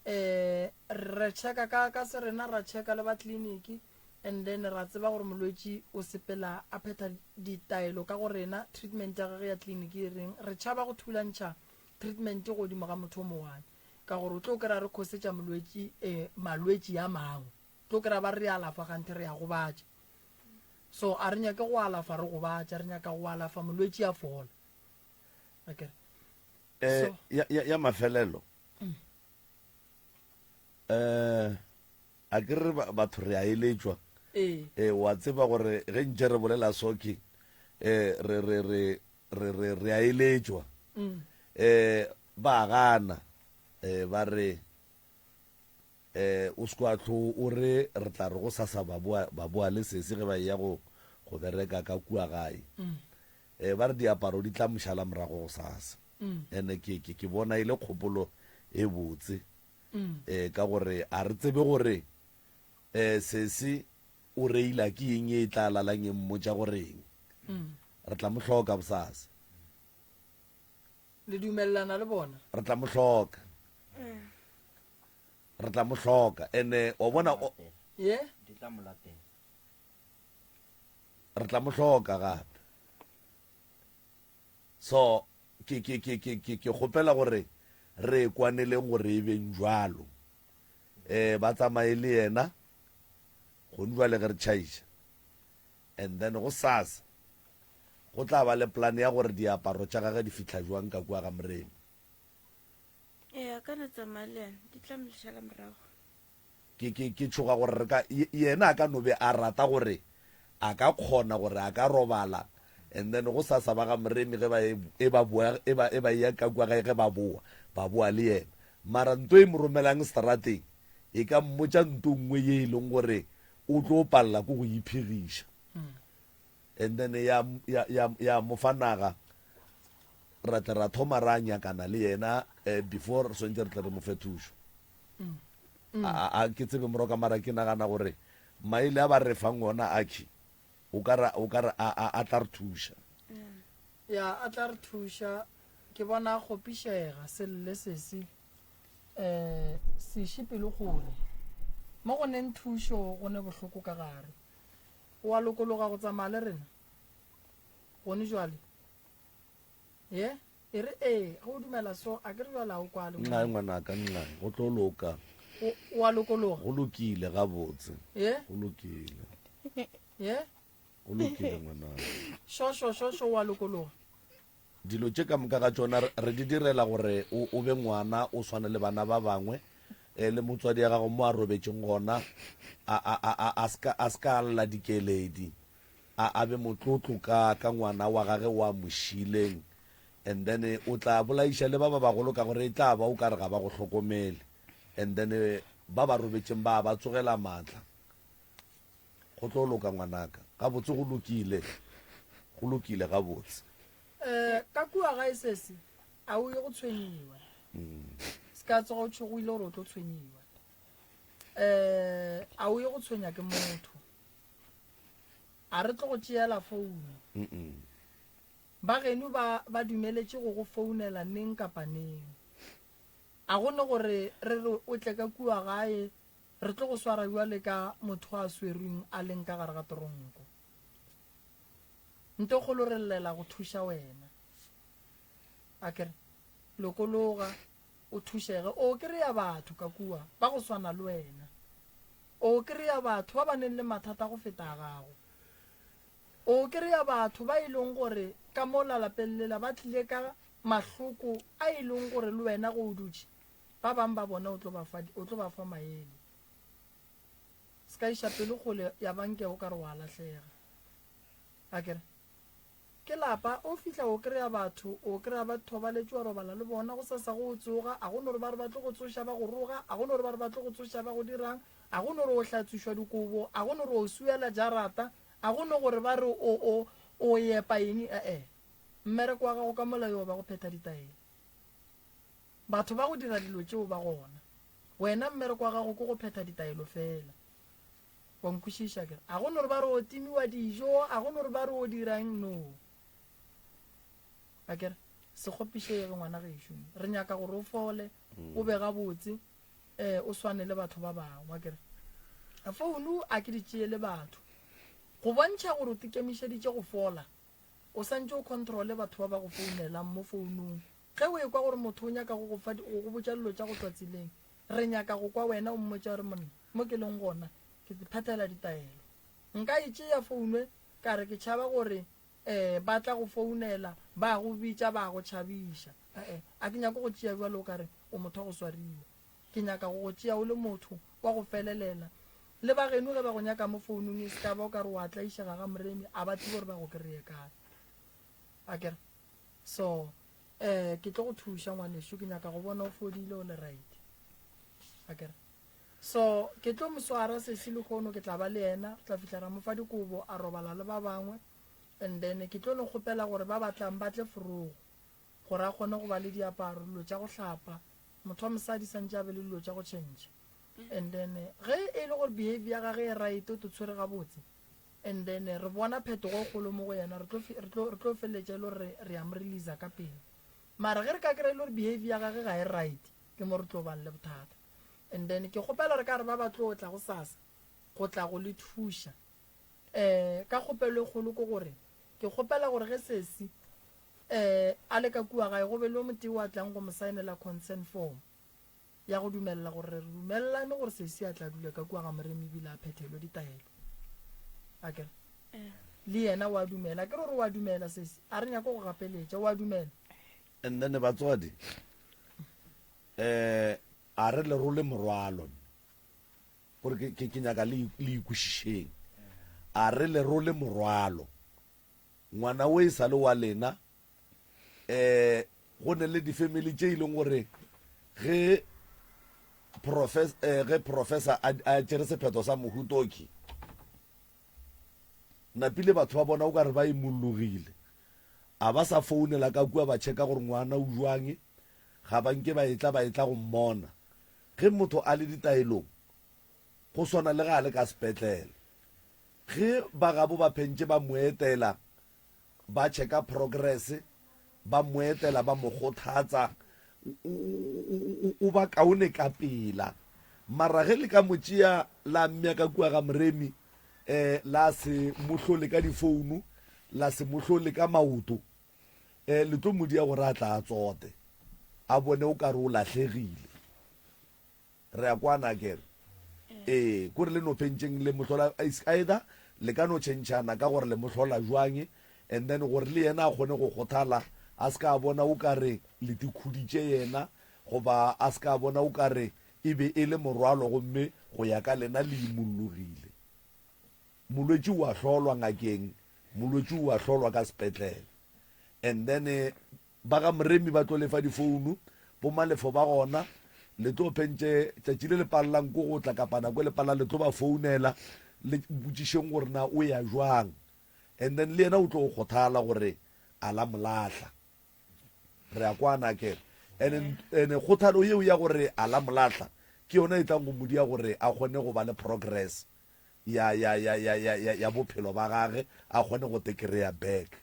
eh re checka ka ka se rena ra checka le ba clinic and then ra tseba gore molwetši o sepela a phetha ditaelo ka go rena treatment ya gage ya clinic e reng re tšhaba go thulantšha treatment godimo ga motho o mongwane ka gore o tlo kry-a re khosetša molwetši um malwetši a mangwe tlo kry-a ba re alafa ganthe re ya gobatša so a re nyake go alafa re gobatša re nyaka go alafa molwetši a fola akere eh, so ya, ya, ya mafelelo eh a ke re batho re a eletšwa ee eh wa tseba gore ge ntše re bolela soki eh re re re re re re a eletšwa mm. eh ba gana eh ba re eh o se kwa tlo o re re tla re go sasa ba boa ba boa le sesi ge ba eya go go bereka ka kua gae Mm. eh ba re diaparo di tla mošala morago go sasa Mm. ene ke ke ke bona e le kgopolo e botse Mm. eh ka gore a re tsebe gore eh sesi o reila ke eng e tla lalang e mmotša goreng Mm. re tla mo hloka bosasa Le dumelelana le bona? Re tla mo hloka. Re tla mo hloka. Ene wa bona o Ye? Di tla mo latela. Re tla mo hloka gape. So ke ke ke ke ke ke kgopela gore re kwaneleng gore e beng jwalo. Eh ba tsamaye le yena gone jwale ge re tšhaiša. And then gosasa go tla ba le plan ya gore diaparo tša gage di fihla jwang ka kua ga Moremi. Ee, a ka no tsamaya le yena, di tla mo šala morago. Ke, ke, ke tšhoga gore re ka, yena a ka no be a rata gore a ka kgona gore a ka robala and then gosasa ba ga Moremi ge ba e, e ba boa, e ba, e ba eya ka kua gae ge ba boa, ba boa le yena. Mara nto e mo romelang seterateng e ka mmotša nto nngwe ye e leng gore o tlo palela ke go iphegiša and then ya, ya, ya, ya mo fa naga ra tle ra thoma ra nyakana le yena eh, before re swantse re tle re mo fe thušo a, a ke tsebe moroka mara ke nagana gore maele a ba re fang ona akhi o ka re o ka re a, a, a tla re thuša Ya, a tla re thuša. Ke bona a kgopišega, se lle sesi. um se iše pelo kgole. Mo go neng thušo go ne bohloko ka gare. O a lokologa go tsamaya le rena? Gone jwale? Ye? E re ee, ge o dumela so, a ke re jwale a o kwale. Nxae ngwanaka, nxae. Go tlo loka. O, o a lokologa? Go lokile gabotse. Ye? Go lokile. Ye? Go lokile ngwanaka. Sho, sho, sho, sho, o a lokologa. Dilo tše ka moka ga tšona re di direla gore o, o be ngwana o swane le bana ba bangwe. E, le motswadi ya gago mo a robetšeng gona, a, a, a, a, a se ka, a se ka a lla dikeledi. A, a be motlotlo ka, ka ngwana wa gage o a mo šiileng. And then o tla bolaiša le ba ba bagolo ka gore e tla ba o ka re ga ba go hlokomele. And then ba ba robetšeng ba ba tsogela maatla. Go tlo loka ngwanaka. Gabotse go lokile. Go lokile gabotse. Eh, ka kua gae sesi, a o ye go tshwenyiwa. Se ka tsoga o tšhogile gore o tlo tshwenyiwa. Eh, a o ye go tshwenya ke motho. A re tlo go tšeela founu. Ba geno ba ba dumeletše go go founela neng kapa neng. A go ne gore re re o tle ka kua gae Re tlo go swara bjale ka motho a swerweng a leng ka gare ga toronko. Ntokgolo re llela go thuša wena. Akere, lokologa, o thušege. O kry-a batho ka kua ba go swana le wena. O kry-a batho ba ba neng le mathata go feta a gago. O kry-a batho ba e leng gore ka mo lalapeng lela ba tlile ka mahloko a e leng gore le wena ge o dutše Ba bang ba bona o tlo ba fa, o tlo ba fa maele. Se ka iša pelo kgole ya ba nke o ka re wa lahlega. Akere? Ke lapa, o fihla o kry-a batho, o kry-a ba thobaletše wa robala le bona, gosasa go o tsoga, a go no re ba re ba tlo go tsoša ba go roga, a go no re ba re ba tlo go tsoša ba go dirang, a go no re o hlatswišwa dikobo, a go no re o swiela jarata, a go no gore ba re o, o, o epa eng, e-e. Mmereko wa gago ka mola yo ba go phetha ditaelo. Batho ba go dira dilo tšeo ba gona. Wena mmereko wa gago ke go phetha ditaelo feela. Wa nkwešiša akere? A go no re ba re o timiwa dijo, a go no re ba re o dirang, no. Akere? Se kgopišege ngwana gešo. Re nyaka gore o fole, o be gabotse, eh, o swane le batho ba bangwe, akere? Founu a ke di tšeele batho. Go bontšha gore o tikemišeditše go fola, o santše o controle batho ba ba go founelang mo founung. Ge o ekwa gore motho o nyaka go go fa, go go botša dilo tša go tšwa tseleng, re nyaka go kwa wena o mmotša gore, Monna, mo ke leng gona, ke phethela ditaelo. Nka e tšea founu ka re ke tšhaba gore um ba tla go founela, ba go bitša, ba go tšhabiša. E-e, a ke nyake go tšea bjalo o ka re o motho wa go swariwa. Ke nyaka go go tšea o le motho wa go felelela. Le ba geno ge ba go nyaka mo founung e se ka ba o ka re o a tlaišega ga Moremi, a ba tsebe gore ba go kry-e kae. Akere? So, eh, ke tlo go thuša ngwanešu, ke nyaka go bona o fodile o le right. Akere? So, ke tlo mo swara sesi lehono, ke tla ba le yena, re tla fihla ra mo fa dikobo, a robala le ba bangwe, and then ke tlo no kgopela gore ba batlang ba tle forogo, gore a kgone go ba le diaparo, dilo tša go hlapa, motho wa mosadi santše a be le dilo tša go tšhentšha. And then, ge e le gore behavior ya gage e right, o to tshwere gabotse, and then re bona phetogo e kgolo mo go yena, re tlo, re tlo, re tlo feleletša e le gore re, re a mo releasa ka pele. Mara ge re ka kry-a e le gore behavior ya gage ga e right, ke mo re tlo bang le bothata. And then ke kgopela gore ka re ba ba tlo tla gosasa go tla go le thuša, um ka kgopelo e kgolo ke gore ke kgopela gore ge sesi um a le ka kua gae go be le o motee wa tlang go mo saenela consent form ya go dumelela gore re dumelelane gore sesi a tla dula ka kua ga Moremi ebile a phethelwe ditaelo. Akere? Le yena wa dumela. Akere gore wa dumela sesi? A re nyake go gapeletša, wa dumela. And then batswadi eh a re le role morwalo gore ke ke ke nyaka le le ikwešišeng. A re le role morwalo. Ngwana o e sa le wa lena eh go ne le di-family tše e leng gore ge professor eh, ge professor a, a tšere sephetho sa mohutoki napile batho ba bona o ka re ba imologile a ba sa founela ka kua ba checka gore ngwana o jwang ga ba nke ba etla ba etla go mmona ge motho a le ditaelong go swana le ga a le ka sepetlele ge ba gabo ba phentše ba mo etela ba checka progress, ba mo etela, ba mo kgothatsa, o ba kaone ka pela. Mara ge le ka mo tšea la mmea ka kua ga Moremi, um la se mo hlole ka difounu, la se mo hlole ka maoto, um le tlo mo dia gore a tla a tsote, a bone o ka re o lahlegile. Re a kwana akere? Ee, kore le no fentšeng le mohlola is either le ka no tšhentšhana ka gore le mohlola jwang and then gore le yena a kgone go kgothala a se ka bona o ka re le tikhuditše yena goba a se ka bona o ka re e be e le morwalo gomme go ya ka lena le imollogile. Molwetši o a hlolwa ngakeng, molwetši o a hlolwa ka sepetlele and then Ba ga Moremi ba tlo lefa difounu, bo Malefo ba gona, le tlo phentše tšatši le le palelang ko go tla kapa nako e le palelang le tlo ba founela le botšišeng gore na o ya jwang and then le yena o tlo kgothala gore a la mo lahla. Re a kwana akere? And and kgothalo yeo ya gore a la mo lahla ke yona e tlang go mo dia gore a kgone go ba le progress ya ya ya ya ya ya ya bophelo ba gage a kgone go te kry-a back.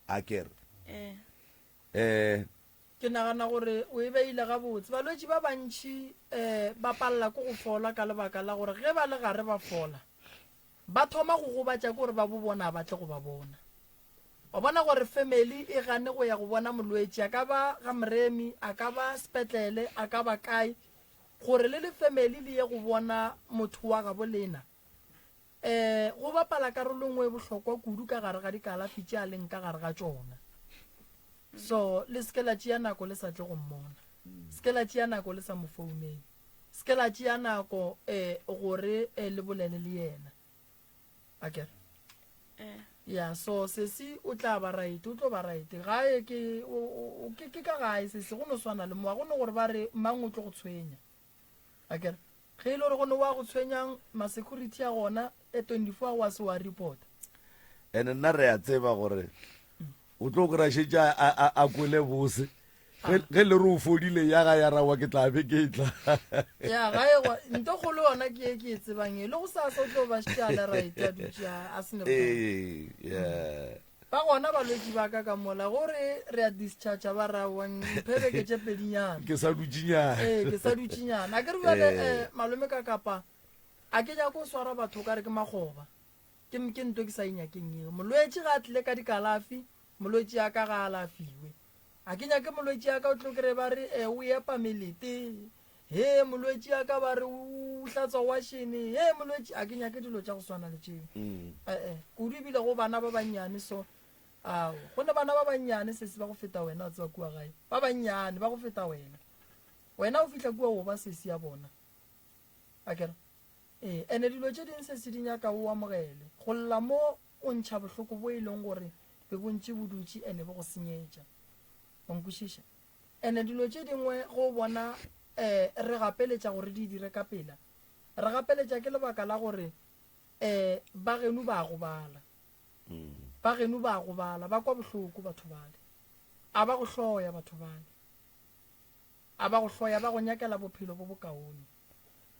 A ke re? Eh. Eh. Ke nagana gore o e beile gabotse. Balwetši ba bantši um ba palela ke go fola ka lebaka la gore ge ba le gare ba fola, ba thoma go gobatša ke gore ba bo bona a ba tle go ba bona. Wa bona gore family e gane go ya go bona molwetši, a ka ba ga Moremi, a ka ba sepetlele, a ka ba kae, gore le le family le ye go bona motho wa gabo lena. Ee, go bapala karolo nngwe e bohlokwa kudu ka gare ga dikalafi tše a leng ka gare ga tšona. So, le se ke la tšea nako le sa tle go mmona. Se ke la tšea nako le sa mo founele. Se ke la tšea nako um gore um le bolele le yena. Akere? Eh. Ya, so sesi o tla ba right, o tlo ba right. Gae ke, o, o, ke, ke ka gae sesi, go no swana le moa, go no gore ba re mang o tlo go tshwenya. Akere? Ge e le gore go ne wa go tshwenyang, ma-security a gona, e 24 hours wa reporta. Ene nna re a tseba gore o tlo kry-a šetše a, a, a, a kwele bose. Ge, ge le re o fodile ya ga ya rawa ke tla be ke tla. Ya gae go nto kgolo yona ke e ke e tsebang e le go sasa o tlo ba šetše a le right a dutše a a se ne bothata. Ee, yeah. Ba gona balwetši ba ka ka mola gore re a discharge ba ra wa mphe beke tše pedinyana. Ke sa dutšinyana. Ee, ke sa dutšinyana. A ke re bjale eh malome ka kapa a ke nyake go swara batho o ka re ke makgoba. Ke ke nto ke sa e nyakeng eo. Molwetši ga a tlile ka dikalafi, molwetši ya ka ga a alafiwe. A ke nyake molwetši ya ka o tlo kry ba re eh, o epa melete. He molwetši ya ka ba re o hlatswa washene. He molwetši a ke nyake dilo tša go swana le tšeo. Eh eh kudu ebile go bana ba bannyane so. Ao, go ne bana ba bannyane sesi ba go feta wena o tseba kua gae. Ba bannyane ba go feta wena. Wena o fihla kua o ba sesi ya bona. Akere? Ee, ene dilo tše ding sesi di nyaka o amogele. Go lla mo o ntšha bohloko bo e leng gore be bo ntše bo dutše ene bo go senyetša. Wa nkwešiša? Ene dilo tše dingwe ge o bona um re gapeletša gore di dire ka pela, re gapeletša ke lebaka la gore um ba geno ba gobala. Ba geno ba gobala, ba kwa bohloko batho bale. A ba go hloya batho bale. A ba go hloya, ba go nyakela bophelo bo bokaone.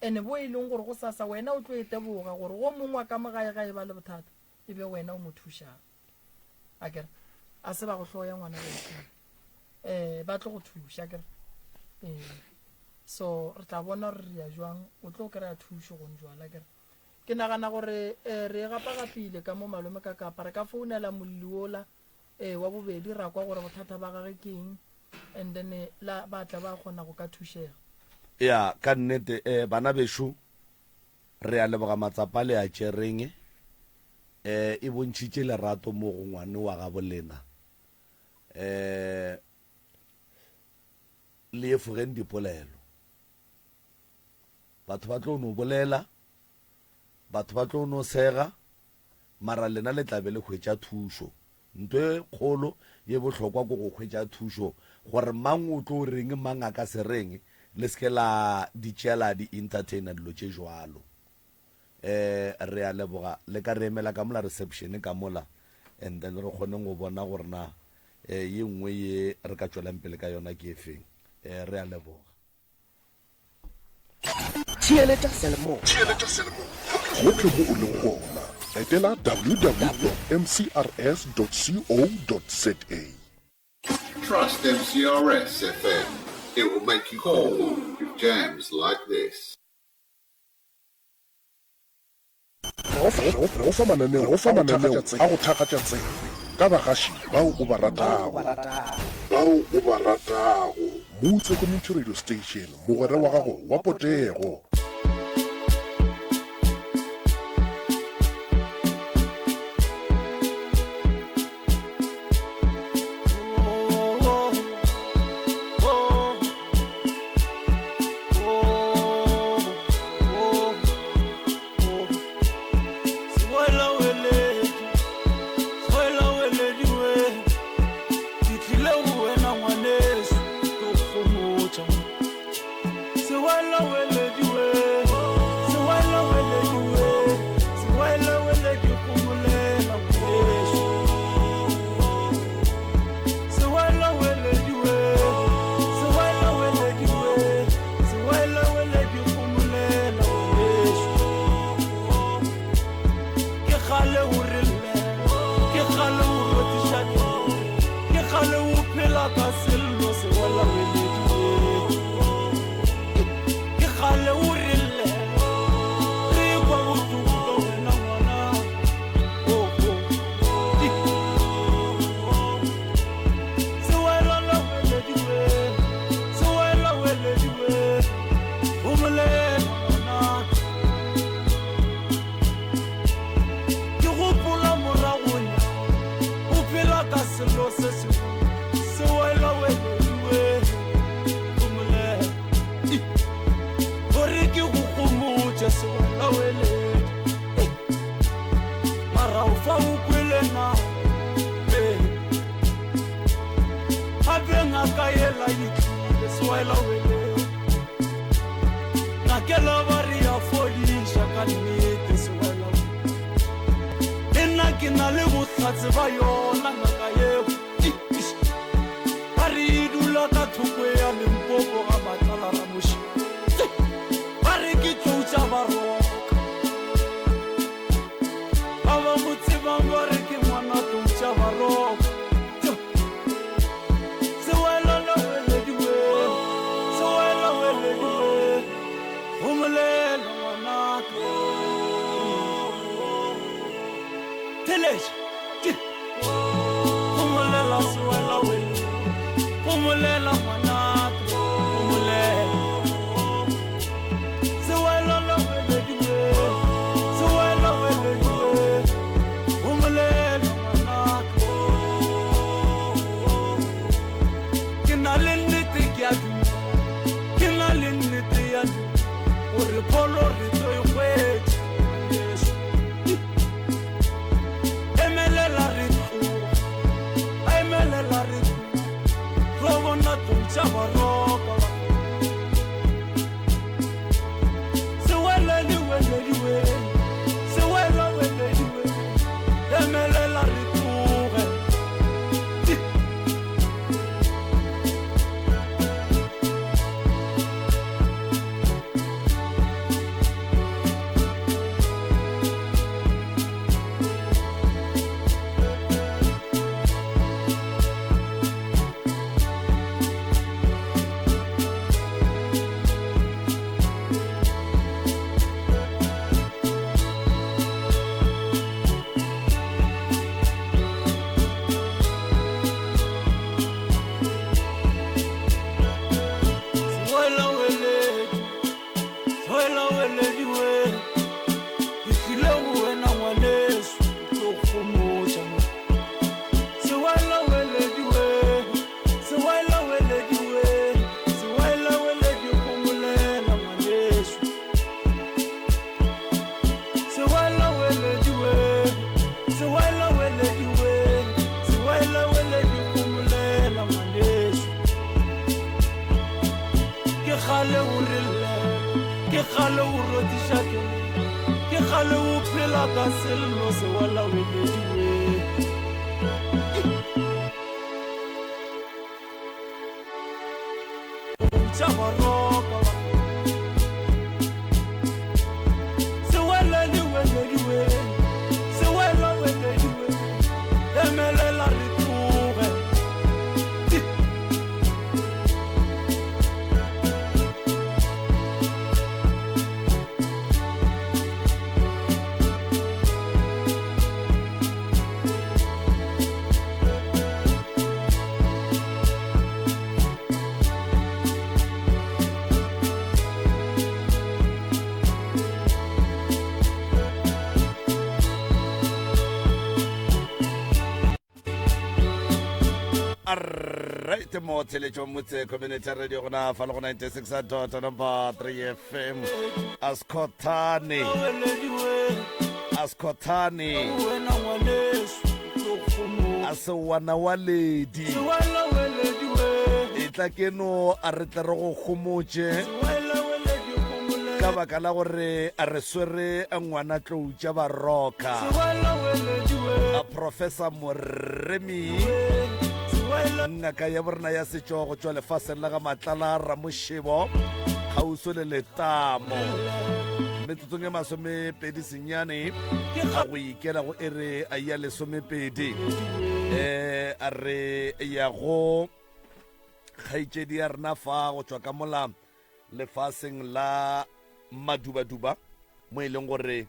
Ene bo e leng gore gosasa wena o tlo e teboga gore go mongwe wa ka mo gae ga e ba le bothata e be wena o mo thušang. Akere a se ba go hloya ngwana gešo. Eh ba tlo go thuša akere. Eh so re tla bona gore re ya jwang o tlo kry-a thušo gong jwale akere. Ke nagana gore eh re e gapagapile ka mo malome ka kapa re ka founela molli wola eh wa bobedi ra kwa gore bothata ba gage ke eng and then eh, la ba tla ba kgona go ka thušega. Ya, ka nnete, eh, bana bešo, re a leboga matsapa le a tšereng, eh, e bontšhitše lerato mo go ngwane wa gabo lena. Eh, le efogeng dipolelo. Batho ba tlo no bolela, Batho ba tlo no sega, mara lena le tla be le hwetša thušo. Nto e kgolo ye bohlokwa ke go hwetša thušo, gore mang o tlo reng, mang a ka se reng, le se ke la di tšea la di entertainer dilo tše jwalo. Eh, re a leboga, le ka re emela ka mola reception ka mola, and then re kgoneng go bona gore na eh, ye nngwe ye re ka tšwelang pele ka yona ke efeng. Eh, re a leboga. Theeletša selemoya Gohle mo o lego gona, etela www.mcrs.co.za. Trust MCRS FM. It will make you cool with jams like this. Re go fa mananeo a go thakgatša tsebe ka bagaši bao o ba ratago. Bao o ba ratago. Moutse Community Radio Station, mogwera wa gago wa potego. Ngaka yela e tlile sewela wele. Ngakela ba re ya fodiša ka nnete sewela wele. Le nna ke na le bohlatse ba yona ngaka yeo. Ba re e dula ka thoko ya Limpopo ga Matlala Ramoši. Ba re ke tlou tša Baroka. Ba ba mo tsebang ba re ke ngwana tlou tša Baroka. Sewela welediwe, sewela welediwe, homolela ngwanaka. Theletša, homolela sewela welediwe, homolela ngwanaka, homolela. Sewela welediwe, sewela welediwe, homolela ngwanaka. Ke na le nnete ke a dumela, ke na le nnete ya dumela gore pholo re tlo e hwetša ngwaneso. Emelela re tloge, emelela re tloge, tlo bona tlou tša Baroka. Seweledi welediwe, sewela welediwe, emelela re tloge. Sewela weledi, sewela weledi we. Ke tlile go wena ngwaneso, ke tlo go gomotša mo. Sewela weledi we, sewela weledi we, sewela weledi gomolela ngwaneso. Sewela weledi we, sewela weledi we, sewela weledi gomolela ngwaneso. Ke kgale o re llela, ke kgale o rotiša keledi, ke kgale o phela ka sello sewela weledi we. Tša Baroka. Seweledi weledi we, sewela weledi we, emelela re tloge. Alright, mo theletšo motse community radio gona fa le go 96 dot number 3 FM. Askhothane. Askhothane. A sewana wa ledi. E tla ke no a re tle re go gomotše ka baka la gore a re swere ngwana tlou tša Baroka. A Professor Moremi ngaka ya borena ya setšo go tšwa lefaseng la ga Matlala Ramošebo kgauswi le Letamo. Metsotsong e masomepedi senyane a go ikela go ere a ya lesomepedi um a re ya go kgaetšedi ya rena fa go tšwa ka mola lefaseng la Madubaduba mo e leng gore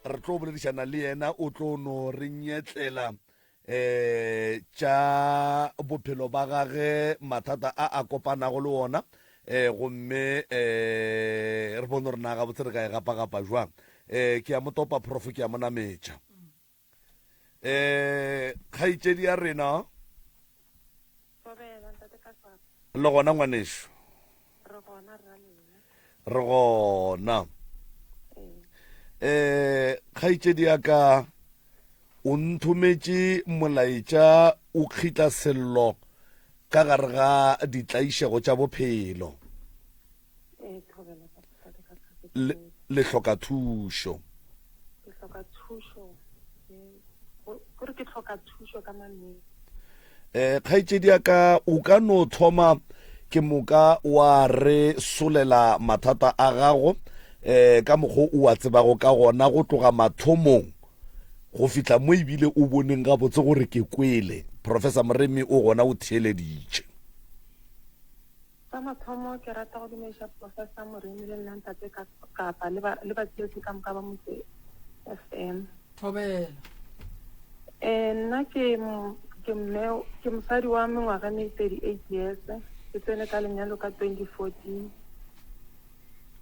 re tlo boledišana le yena o tlo no re nyetlela eh tša bophelo ba gage mathata a a kopanago le wona eh gomme eh re bone gore na gabotse re ka e gapagapa jwang eh ke ya mo topa prof ke ya mo nametša eh kgaetšedi ya rena le gona ngwanešu re gona eh kgaetšedi ya ka o nthometše molaetša o kgitla sello. ka gare ga ditlaišego tša bophelo. Ee, thobela papa tate ka ka Le, le hloka thušo. Ke hloka thušo. Kore ke hloka thušo ka mannete. Eh, kgaetšedi ya ka o ka no thoma ke moka wa re solela mathata a gago eh ka mokgwa o a tsebago ka gona go tloga mathomong go fihla mo ebile o boneng gabotse gore ke kwele Professor Moremi o gona o theeleditše. Sa mathomo ke rata go dumediša Professor Moremi le nna ntate ka Kapa le ba le batheetši ka moka ba Motse FM. Thobela. Eh nna ke ke mme ke mosadi wa mengwaga e 38 years ke tsene ka lenyalo ka 2014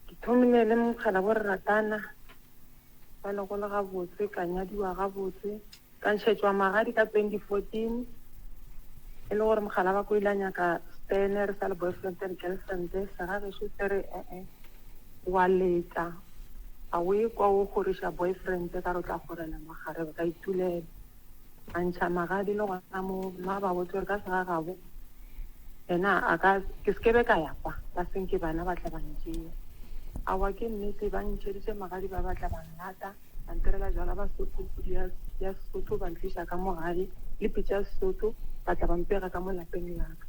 ke thomile le mokgala bo re ratana ba le go le gabotse ka nyadiwa gabotse Ka ntšhetšwa magadi ka 2014, e le gore mogala wa ka o ile a nyaka Stene, re sa le boyfriend and girlfriend. Segagešo se re, E-e, wa leta, ga o ye kwa o kgoriša boyfriend ka re o tla kgorela makgarebe. Ka itulela. A ntšha magadi le gona mo, mma ba botse gore ka segagabo yena a ka, ke se ke be ka ya kwa, ba senke bana ba tla ba ntšea. Aowa ke nnete, ba ntšheditše magadi ba batla ba nlata. Ba ntirela jwala ba Sotho, pudi ya, ya Sesotho, ba ntliša ka mo gae, le pitša ya Sesotho, ba tla ba mpega ka mo lapeng la ka.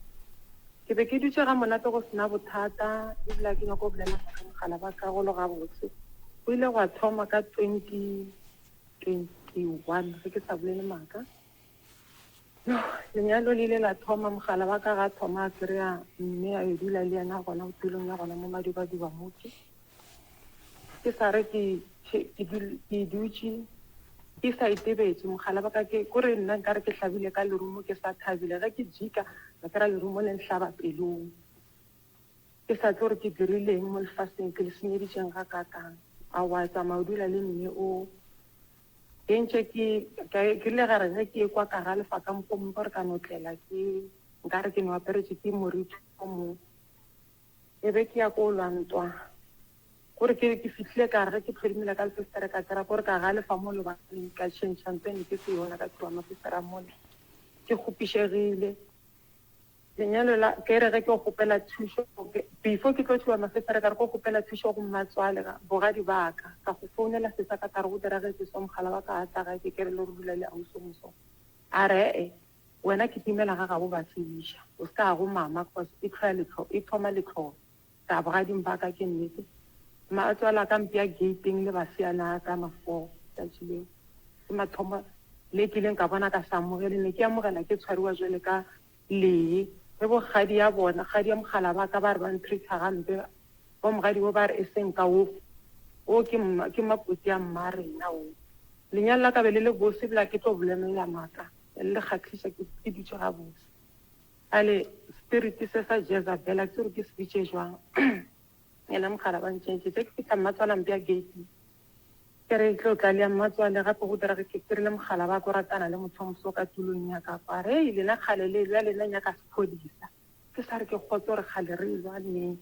Ke be ke dutše ga monate go se na bothata, ebile ga ke nyake go bolela maaka mogala ba ka go le gabotse. Go ile gwa thoma ka 2021, ge ke sa bolele maaka. Yoh, lenyalo le ile la thoma, mogala wa ka ga thoma a kry-a mme a yo dula le yena gona tulong ya gona mo Madubaduba motse. Ke sa re ke ke ke dutše ke sa itebetše mogala ba ka ke kore nna nkare ke hlabile ka lerumo ke sa thabile ge ke jika ka kry-a lerumo le nhlaba pelong ke sa tlo re ke dirileng mo lefaseng ke le senyeditšeng ga kakang a wa tsamaya o dula le mme o ke ntše ke ke rile gare ge ke kwa ka galefa ka mokgwa mongwe gore ka no tlela ke nkare ke no aperetše ke moriti o mongwe E be ke ya ko lwa ntwa. Kore ke ke fihlile ka re ge ke hlodimela ka lefestere ka kera kore ka galefa mo lebaleng ka tšhentšha ntwa e ne ke se yona ka thuba mafestere a mola. Ke kgopišegile. Lenyalo la ke re ge ke kgopela thušo before ke tlo thuba mafestere ka re ko kgopela thušo go mmatswale ga bogadi ba ka ka go founela sesa ka ka re go diragetše so mogala wa ka a tla gae ke kere le re dula le ausi o moso. A re e-e Wena kitimela ga gabo ba tsebiša. O se ka ya go mama cause e tlhoya letlho e thoma letlholo. Ka bogading ba ka ke nnete. Mmatswala ka mpea gate-eng le baseana a ka mafogo tšatši leo. Ke mathomo le kileng ka bona ka sa amogele ne ke amogela ke tshwariwa jwale ka lee. Ge bo kgadi ya bona kgadi ya mogala ba ka ba re ba ntreat-a gampe bo mogadi bo ba re eseng ka wo wo ke ke makoti a mma rena wo. Lenyalo la ka be le le bose ebile ga ke tlo bolelela maaka. Le kgahliša, ke, ke dutše gabotse. Bjale, spirit se sa Jezabel, a ke tsebe gore ke se bitše jwang. Yena mogala ba ntšentše. Ge ke fihla mmatswale a mpea gate. Ke re tlo tla le ya mmatswale gape go dira ke kry-ile mogala ba ko ratana le motho o moso ka tulong ya ka kwa. Re hei lena kgale le lwa lena nyaka sephodisa. Ke sa re ke kgotse gore kgale re lwa neng.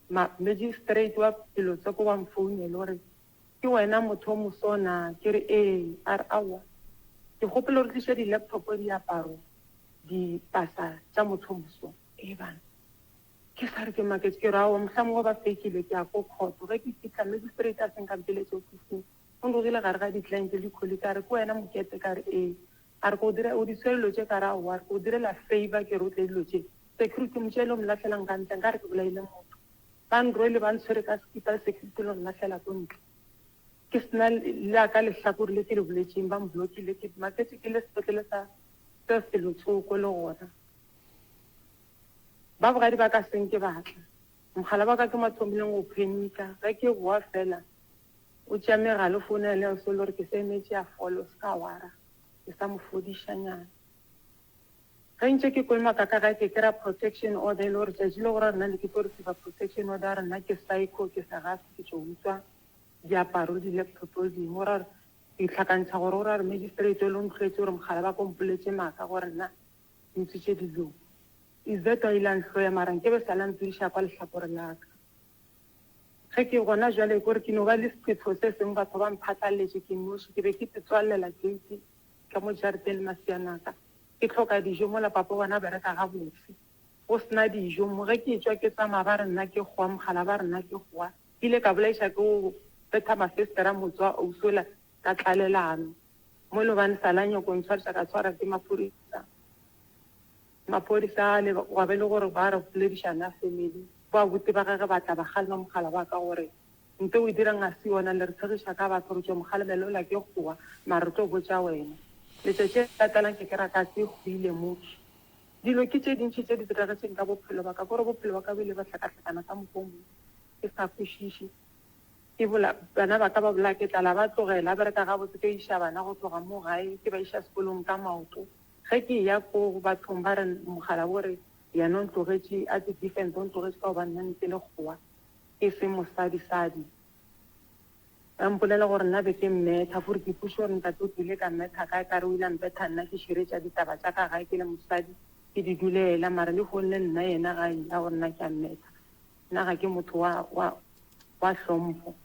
Ma magistrate wa Pelotsoko wa mfounela o re Ke wena motho o moso na? Ke re, Ee. A re, Aowa. Ke kgopela o re tliše di-laptop, diaparo, dipasa tša motho o moso. Ee bana. Ke sa re ke maketše, ke re, Aowa, mohlamongwe ba feikile, ke ya ko khoto. Ge ke fihla, magistrate a se nkampeletše ofising. O nrogile gare ga di-client le di-colleague, a re, Ke wena Mokete? Ka re, Ee. A re, Ke o dira, o di tshwere dilo tše? Ka re, Aowa. A re, Ke o direla favour, ke re o tle dilo tše. Security, mo tšeele o mo lahlelang ka ntle, nkare ke bolaile motho. Ba nrwele ba ntshwere ka sekipa le security lo nlahlela ko ntle. Ke sena la ka lehlakore le ke le boletšeng, ba mblokile. Ke maketše ke le sepetlele sa se felotsoko le gona. Ba bogadi ba ka seng ke batla. Mogala wa ka ke mo thomileng go phenika. Ge ke boa fela, o tšea megala o founela le ausi o le gore ke sa emetše a fole, o se ka wara. Ke sa mo fodišanyana. Ge ntše ke kolomaka ka gae ke kry-a protection order e le gore tšatši le gore nna ne ke tlo receiver protection order a re nna ke psycho ke segafi ke tšo utswa diaparo le di-laptop le dingwe o ra gore ke itlhakantšha gore o ra gore magistrate o le o ntlhoetse gore mogala ba ko mpoletše maaka gore nna ke utswitše dilo is that why ile a ntlhoya mara nkebe sa la ntudiša kwa lehlakore la ka ge ke gona jwale kore ke no ba le sephetho se sengwe batho ba mphatlaletše ke noši ke be ke tswalela gate ka mo jarateng le maseana ka. Ke hloka dijo mola papa bona a bereka gabotse. Go se na dijo mo. Ge ke etšwa ke tsamaya ba re nna ke kgowa, mogala ba re nna ke kgowa. Ke ile ka bolaiša ke go betha mafestere a motse wa ausi ola ka tlalelano. Mo le gobane sa la nyako ntshwariša ka tshwara ke maphodisa. Maphodisa ale gwa be le gore ba re boledišana family. Bo abuti ba gage ba tla ba kgalema mogala wa ka gore nto o e dirang ga se yona, le re tshegiša ka batho, re tšo mokgalemela ola ke kgowa mara re tlo botša wena. Letšatši le latelang ke kera katse e hwile motho. Dilo ke tše dintši tše di diragetšeng ka bophelo ba ka, kore bophelo ba ka bo ile ba hlakahlakana ka mokgwa o mongwe ke sa kwešiše. Ke bola, bana ba ka ba bolaya ke tlala, ba tlogela, bereka gabotse, ke iša bana go tloga mo gae ke ba iša sekolong ka maoto. Ge ke eya ko bathong ba re mogala bo re yena o ntlogetše a tse different, o ntlogetše ka gobane nna ne ke le kgowa ke se mosadi-sadi. Ba mpolela gore nna be ke mmetha, gore ke ipotšiše gore ntate o tlile ka mmetha kae, ka re o ile a mpetha nna ke širetša ditaba tša ka gae ke le mosadi ke di dulela, mara lehono le nna yena ga a gore nna ke a mmetha, nna ga ke motho wa, wa, wa hlompho.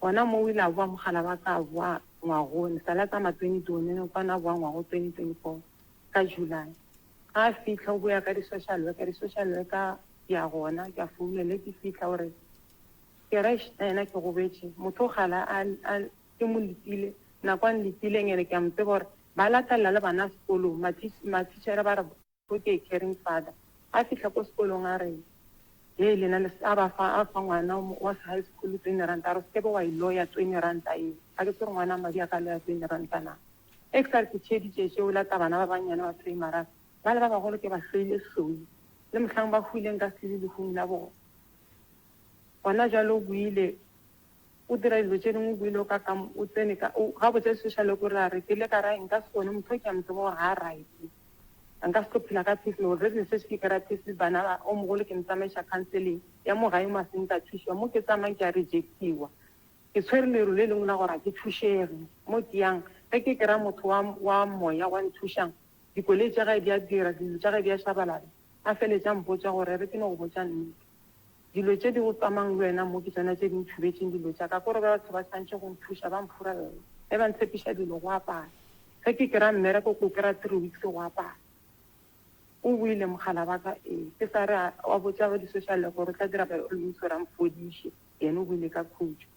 Gona mo o ile a boa mogala wa ka a boa ngwagong, sa la tsamaya 2020, kwana a boa ngwago 2024 ka July. Ga a fihla o boya ka di-social worker, di-social worker di ya gona, ke a founela ke fihla o re Ke re, Eish, nna yena ke gobetše. Motho o kgale a, a, ke mo letile. Nako a nletileng, ene ke a mo tseba gore ba latelela le bana sekolong. Mathi-, mathitšhere ba re, Okay, caring father. A fihla ko sekolong a re, Hei, lena le, a ba fa, a fa ngwana wa high school twenty ranta. A re, O se ke be wa e loya twenty ranta eo. Ga ke tsebe gore ngwana madi a ka loya twenty ranta na. Ge ke sa re ke theeditše tšeo, lata bana ba bannyane ba primary, bale ba bagolo ke ba hloile hloi. Le mohlang ba hwileng ka se le lehung la bona. Gona bjale o boile o dira dilo tše dingwe, o boile o ka ka o tsene ka o gabotse social worker a re ke le ka ra nka se kgone motho o ke a mo tseba gore ga a right. Nka se tlo phela ka peace already ne setse ke kry-a peace bana ba o mogolo ke mo tsamaiša counseling ya mo gae mo a seng ka thušiwa mo ke tsamayang ke a rejectiwa. Ke tshwere leru le lengwe la gore ga ke thušege mo ke yang ge ke kry-a motho wa wa moya wa nthušang dikoloi tša gae di a dira dilo tša gae di a shabalala a feletša a mpotša gore re ke no go botša nnete. Dilo tše di go tsamang le wena mo ke tšona tše di nthubetšeng dilo tša ka. Kore ba batho ba swantše go nthuša, ba mphurella. Ge ba ntshepiša dilo, go apara. Ge ke kry-a mmereko, ke o kry-a three weeks, go apara. O boile mogala wa ka, ee. Ke sa re a botša ba di-social worker gore o tla dira by all means gore a mfodiše. Yena o boile ka khutšo.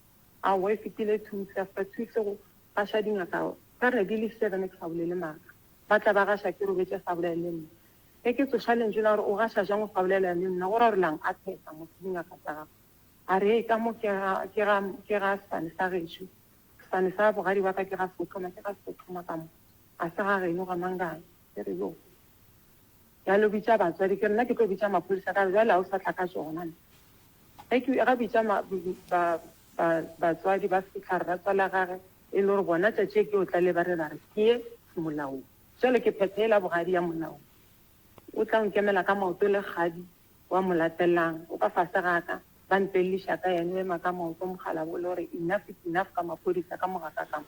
Aowa, e fetile two weeks, after two weeks go gaša dingaka, ka re di le seven ke sa bolele maaka. Ba tla ba gaša ke robetše sa bolele le nna. Ge ke tsoša lentšu la gore o gaša jang o sa bolela le nna, go ra gore la nkathetsa motho dingaka tša gago. A re, Hei, ka mo ke ga, ke ga, ke ga sefane sa gešo, sefane sa bogadi ba ka ke ga Seothoma, ke ga Seothoma ka mo, ga se ga geno ga Mangane. Ke re, Yo. Bjale o bitša batswadi, ke re nna ke tlo bitša maphodisa ka re bjale ga o sa tla ka tšona. Ge ke, ga bitša ma, ba, ba, batswadi ba fihla re ratswala gage, e le gore bona tšatši e ke yo tla le ba re ba re ke ye molaong. Bjale ke phetha yela bogadi ya molao. O tla nkemela ka maoto le kgadi wa mo latelang. O ka fase ga ka, ba mpelliša ka yena, o ema ka maoto mogala bo le gore enough is enough ka maphodisa ka mo ga ka ka mo.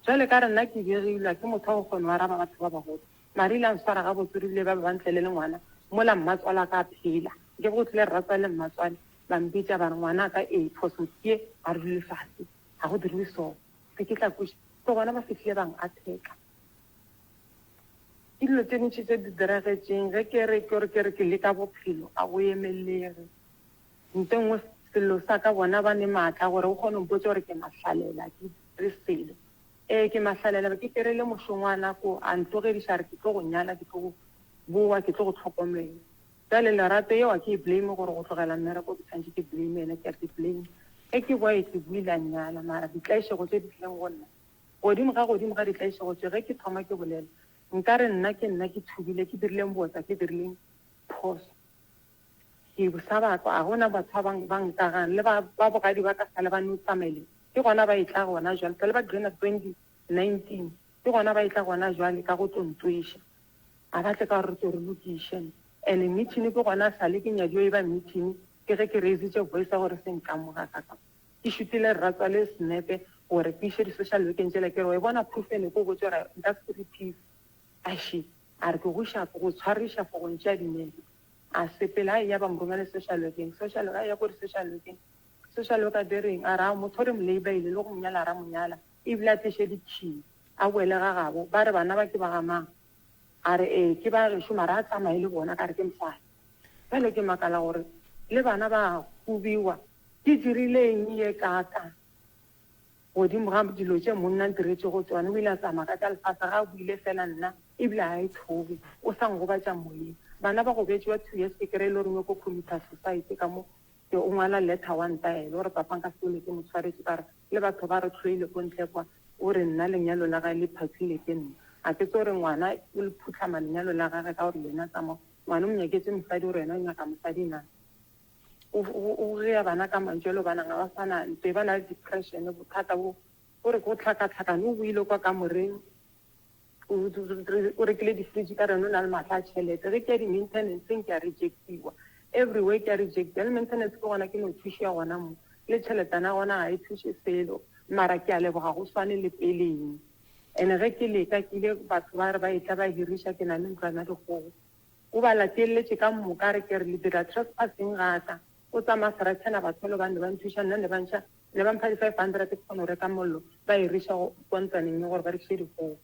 Bjale ka re nna ke begilwa ke motho wa go kgona go araba batho ba bagolo. Mara ile a nswara gabotse re bile ba be ba ntlele le ngwana mola mmatswala ka a phela. Nke be go tlile rratswale le mmatswale ba mpitša ba re ngwanaka ee phoso ke ye ga re dule fase ga go diriwe so. Ge ke tla kweša ke gona ba fihlile ba ngatheka. Ke dilo tše dintši tše di diragetšeng ge ke re ke re ke re ke leka bophelo a go emelege. Nto nngwe sello sa ka bona ba ne maatla gore o kgone go mpotša gore ke mahlalela ke dire selo. Ee ke mahlalela be ke kerele mošongwana ko a ntlogediša a re ke tlo go nyala ke tlo go bowa ke tlo go hlokomela. Bjale lerato yeo a ke e blame gore go tlogela mmereko ke tshwanetše ke blame yena ke a ke blame. Ge ke boa e ke boile a nnyala mara ditlaišego tše di tlileng go nna Godimo ga godimo ga ditlaišego tše, ge ke thoma ke bolela, nka re nna ke nna ke thubile, ke dirileng botsa, ke dirileng phoso. Ke sa ba kwa, ga go na batho ba ba nkagang, le ba, ba bogadi ba ka sa le ba no tsamaile, ke gona ba etla gona jwale, sa le ba joina 2019, ke gona ba etla gona jwale ka go tlo ntweša. A ba tle ka gore re tlo re lokiše. And meeting ke gona sa le ke nyadiwa e ba meeting, ke ge ke raisitše voice ya gore se nkamoga ka ka. Ke šutile rratswale senepe gore ke iše di-social workeng tšela ke re wa e bona proof ene ko botse gore nka se go peace. Ashi a re ke go iša go tshwariša for go ntšea dinepe. A sepela a eya ba mo romela social workeng, social worker a eya ko di-social workeng, social worker di reng a re ao motho re mo leibaile le go mo nyala ra mo nyala ebile a tliše di-key a boele ga gabo ba re bana ba ke ba ga mang. A re, Ee, ke ba gešo mara a tsamaye le bona, ka re ke mosadi. Bjale ke makala gore le bana ba kobiwa. Ke dirile eng ye kaaka godimo ga dilo tše monna a ntiretšego tšona? O ile a tsamaya ka tša lefase ga a buile fela nna ebile ga a e thobe. O sa ngobatša moyeng. Bana ba gobetše wa 2 years ke kry-e le gore o nyoko commita suicide ka mo ke o ngwala letter wa ntaela o re papa nka se hlole ke mo tshwaretše ka re le batho ba re hloile ko ntle kwa O re nna lenyalo la gae le phatlile ke nna. A ke tso re ngwana o le phuhlama lenyalo la gage ka gore yena tsamao ngwana o mo nyaketše mosadi o re yena o nyaka mosadi na. O o gea bana ka mantšu a le gobana ga ba sa na ntwe ba na le depression bothata bo o re ke go hlakahlakane o boile kwa kamoreng o rekile di fridge ka re yena o na le mahla a tšhelete ge ke ya di maintenance-eng ke a rejectiwa everywhere ke a rejectiwa le maintenance ke gona ke no thušiwa gona mo le tšheletana ya gona ga e thuše selo Mara ke a leboga go swane le peleng. And ge ke leka ke ile batho ba re ba etla ba hiriša ke na le ntlwana dikgogo. O ba latelletše ka moka a re ke re le dira trespassing ga ka. O tsamaya serathena batho bale ba ne ba nthuša nna ne ba ntšha ne ba mpha di 500 ke kgone go reka mollo ba hiriša go kwa ntlwaneng ye gore ba rekiše dikgogo.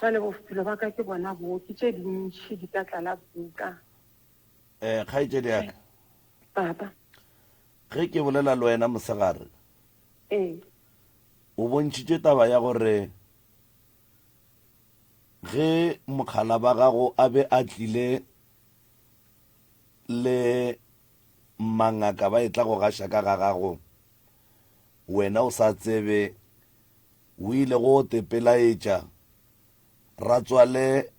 Jwale bophelo ba ka ke bona bo ke tše dintši di ka tlala buka. Eh kgaetšedi ya ka. Papa. Ge ke bolela le wena mosegare, Ee. o bontšhitše taba ya gore ge mokgala ba gago a be a tlile le mangaka ba etla go gaša ka ga gago, wena o sa tsebe, o ile go tepelaetša ratswale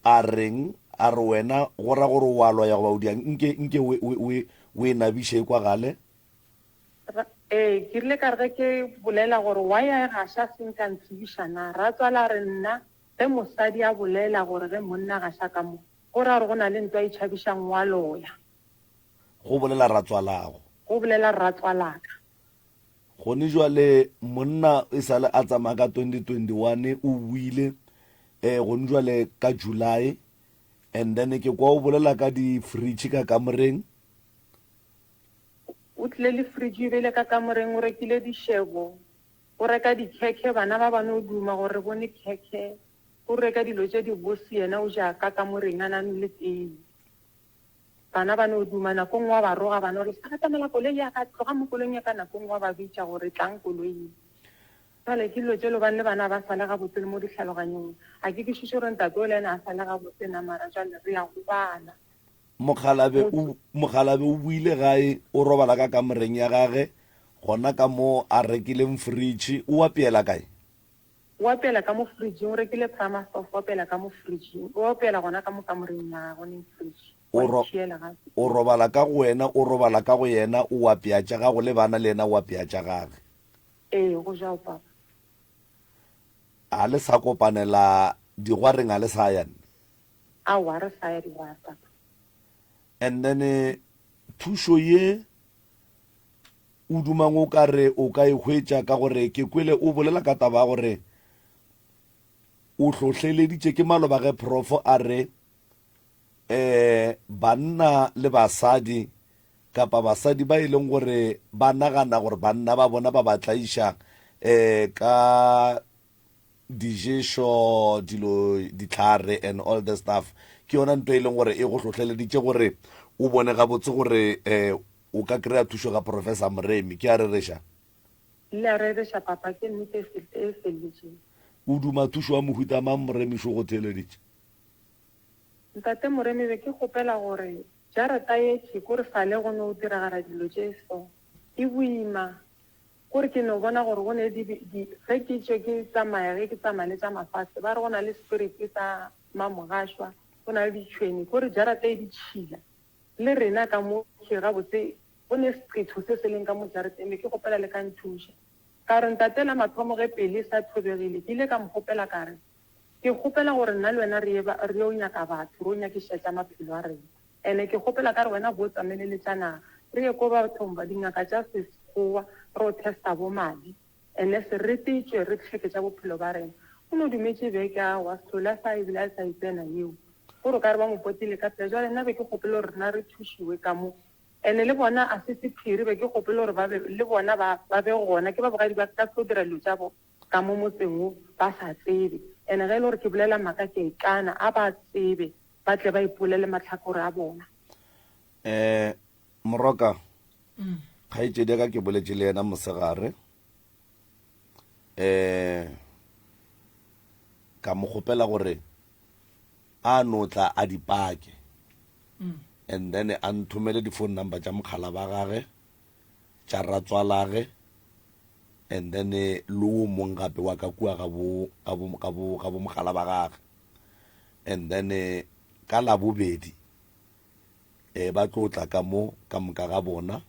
A reng? A re wena go ra gore o a loya goba o diang? Nke, nke o, o, o, o e nabiše e kwagale. Ra, ee, ke rile ka re ge ke bolela gore why a e gaša se nka ntsebiša na? Ratswale a re nna ge mosadi a bolela gore ge monna a gaša ka mo, go ra gore go na le ntwa e tšhabišang o a loya. Go bolela ratswalago. Go bolela ratswalaka. Gone jwale monna e sale a tsamaya ka 2021 o buile eh gone jwale ka July and then ke kwa o bolela ka di fridge ka kamoreng. O tlile le fridge e beile ka kamoreng o rekile dishebo o reka dikhekhe bana ba ba no duma gore re bone khekhe o reka dilo tše di bose yena o ja ka kamoreng a na nwele tee. Bana ba no duma, nako nngwe wa ba roga, ba no re, Se atamela koloi ya ka, tloga mo koloing ya ka, nako nngwe wa ba bitša gore, Tlang koloing. Bjale ke dilo tše lobane le bana ba sa le gabotse le mo dihlaloganyong. Ga ke kwešiše gore ntate o le yena a sa le gabotse na, mara bjale re ya gobala. Mokgalabe o, mokgalabe o boile gae, o robala ka kamoreng ya gage, gona ka mo a rekileng fridge, o apeela kae? O apeela ka mo fridging, o rekile Prama stove o apeela ka mo fridging, o apeela gona ka mo kamoreng ya gagwe ne fridge. O Wa ro, itšhiela ga. o robala ka go wena, o robala ka go yena, o apea tša gago le bana le yena o apea tša gage. Ee, go jwalo papa. A le sa kopanela digwareng a le sa ya nne? Aowa, re sa ya digware papa. And then thušo ye O dumang o ka re o ka e hwetša ka gore ke kwele o bolela ka taba ya gore o hlohleleditše ke maloba ge Prof a re um banna le basadi kapa basadi ba e leng gore ba nagana gore banna ba bona ba ba tlaiša um ka diješo dilo ditlhare and all the stuff ke yona nto e leng gore e go hlohleleditše gore o bone gabotse gore um O ka kry-a thušo ga Professor Moremi. Ke a rereša? Le a rereša, Papa. Ke nnete e e felletšeng. O duma thušo ya mohuta mang, Moremi šo go theeleditše? Ntate Moremi, be ke kgopela gore jarata ye thwi ko re sale go no diragala dilo tše so. E boima. Kore ke no bona gore go ne di, di, ge ke tšwe ke tsamaya, ge ke tsamaya le tša mafase, ba re go na le spirit sa mamogašwa, go na le ditšhwene. Kore jarata e ditšhila. Le rena ka mo thwi gabotse go ne seqetho se se leng ka mo jareteng, be ke kgopela le ka nthuša. Ka re, Ntate, la mathomo ge pele e sa thobegile, ke ile ka mo kgopela ka re, Ke kgopela gore nna le wena re ye, re yo nyaka batho, re yo nyakišiša tša maphelo a rena. Ene ke kgopela ka re wena bo tsamaele le tša naga, re ye ko bathong ba dingaka tša Sekgowa re yo testa bo madi. Ene se re tšwe re hlweke tša bophelo ba rena. O no dumetše beke aowa, Sehlola sa ebile a sa e tsena yeo. Gore o ka re ba mo potile ka pela. Jwale nna be ke kgopela gore rena re thušiwe ka mo. Ene le bona a se sephiri, be ke kgopela gore ba be le bona ba ba be gona. Ke ba bogadi ba ka tlo dira dilo tša bo ka mo motseng wo ba sa tsebe. And ge e le gore ke bolela maaka ke a ikana, a ba tsebe, ba tle ba ipolele mahlakore a bona. Um Moroka, kgaetšedi ya ka ke boletše le yena mosegare, um ka mo kgopela gore a no tla a di pake and then a nthomele di-phone number tša mokgala ba gage tša ratswalage and then le wo mong gape wa ka kua ga bo ga bo ga bo ga bo mogala ba gage and then ka labobedi eh ba tlo tla ka mo ka moka ga bona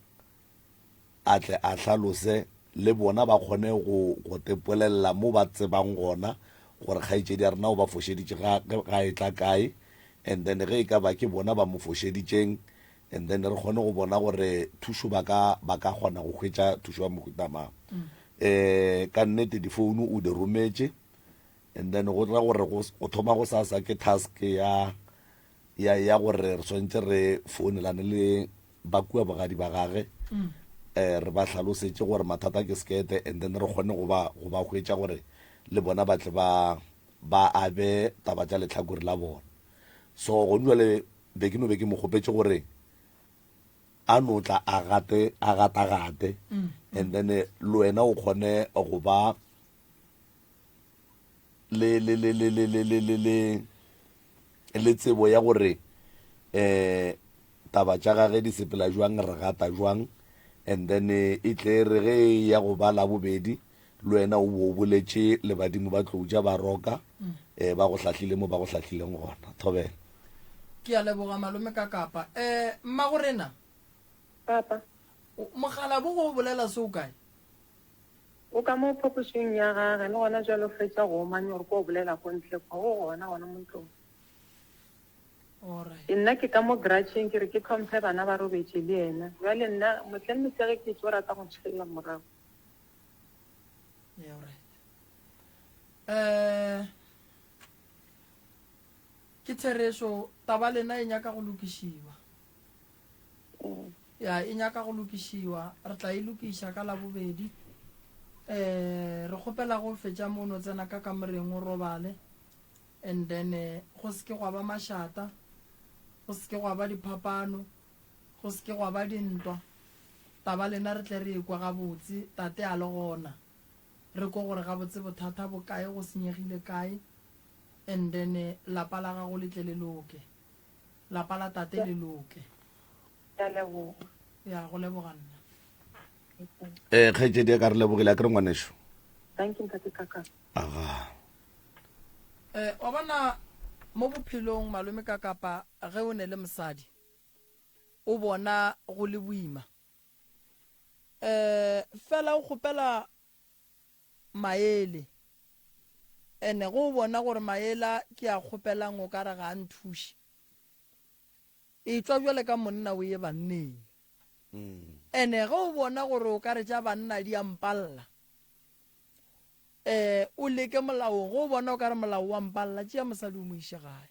a tle a hlalose le bona ba kgone go go tepolelela mo ba tsebang gona gore kgaetšedi ya rena o ba fošeditše ga ga e tla kae and then ge e ka ba ke bona ba mo fošeditšeng and then re kgone go bona gore thušo ba ka ba ka kgona go hwetša thušo ya mohuta mang um ka nnete difounu o di rometše and then go ra gore go thoma go sasa ke task ya ya ya gore re swanetše re founelane le ba kua bogadi ba gage um re ba hlalosetše gore mathata ke sekete and then re kgone go ba go ba hwetša gore le bona ba tle ba ba abe taba tša lehlakore la bona so gone jwale be ke no be ke mo kgopetše gore a no tla a gate a gatagate mm. and then eh, le wena o kgone go ba le le le le le le le le le le tsebo ya gore eh taba tša gage di sepela jwang re gata jwang and then eh, e tle re ge e ya go ba la bobedi le wena o bo o boletše le badimo ba tlou ja ba roka um ba go hlahlile mo ba go hlahlileng gona. Thobela. Ke a leboga malome ka kapa. Um mmagorena. Papa. Mogala bo go bolela se o kae? O ka mo phapošing ya gage, le gona bjale o fetša go omanya gore ko o bolela ko ntle kwa, o gona gona mo ntlong. Alright. Nna ke ka mo gratšheng ke re ke tlhomphe bana ba robetše le yena. Bjale nna motlemme ge ke tšo rata go ntšhelela morago. Yeah, alright. Eh ke therešo taba lena e nyaka go lokišiwa. Ya e nyaka go lokišiwa, re tla e lokiša ka labobedi. Eh re kgopela go fetša mono tsena ka kamoreng o robale and then eh, go se ke gwa ba mašata, go se ke gwa ba diphapano, go se ke gwa ba dintwa. Taba lena re tle re ekwe gabotse tate a le gona re kwe gore gabotse bothata bo kae go senyegile kae and then lapa la gago le tle le loke lapa la tate le loke. Ke a leboga. Ya go leboga nna. Eh kgaetšedi ya ka re lebogile a ke re ngwanešu. Thank you ntate Kaka. Aga. Eh wa bona mo bophelong malome ka kapa ge o ne le mosadi o bona go le boima. Um fela o kgopela maele. Ene ge o bona gore maela ke a kgopelang o ka re ga a nthuše. Etšwa bjale ka monna o ye banneng. Ene ge o bona gore o ka re tša banna di a mpalla, um o leke molaong. Ge o bona o ka re molao wa mpalla, tšea mosadi o mo iše gae.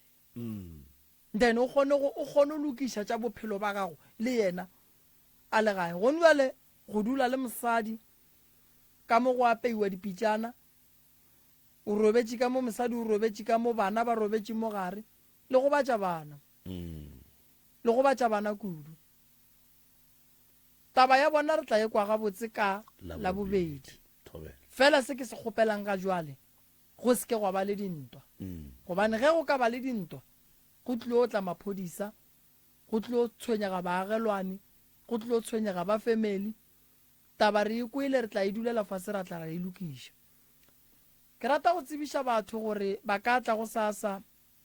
Then o kgone go o kgone go lokiša tša bophelo ba gago le yena a le gae. Gone bjale go dula le mosadi ka mo go apeiwa dipitšana, o robetše ka mo mosadi o robetše ka mo bana ba robetše mo gare, le gobatša bana. Le gobatša bana kudu. Taba ya bona re tla e kwa gabotse ka Labobedi. Fela se ke se kgopelang ga jwale Go se ke gwa ba le dintwa. Gobane ge go ka ba le dintwa, go tlilo tla maphodisa, go tlilo tshwenyega baagelwane, go tlilo tshwenyega ba family. Taba re e kwele, re tla e dulela fase ra tla ra e lokiša. Ke rata go tsebiša batho gore ba ka tla gosasa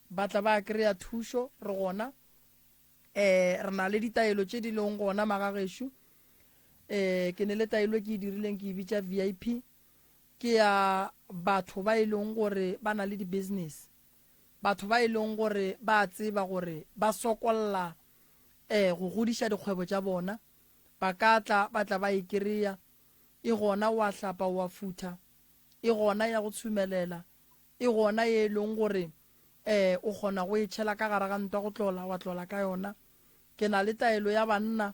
ba tla ba kry-a thušo, re gona. Um re na le ditaelo tše di leng gona magagešo. Um ke ne le taelo e ke e dirileng ke e bitša VIP. Ke ya batho ba e leng gore ba na le di-business, batho ba e leng gore ba a tseba gore ba sokolla um go godiša dikgwebo tša bona, ba ka tla ba tla ba e kry-a. E gona o a hlapa o a futha, e gona ya go tshumelela, e gona ye e leng gore um o kgona go e tšhela ka gare ga ntwa go tlola wa tlola ka yona. Ke na le taelo ya banna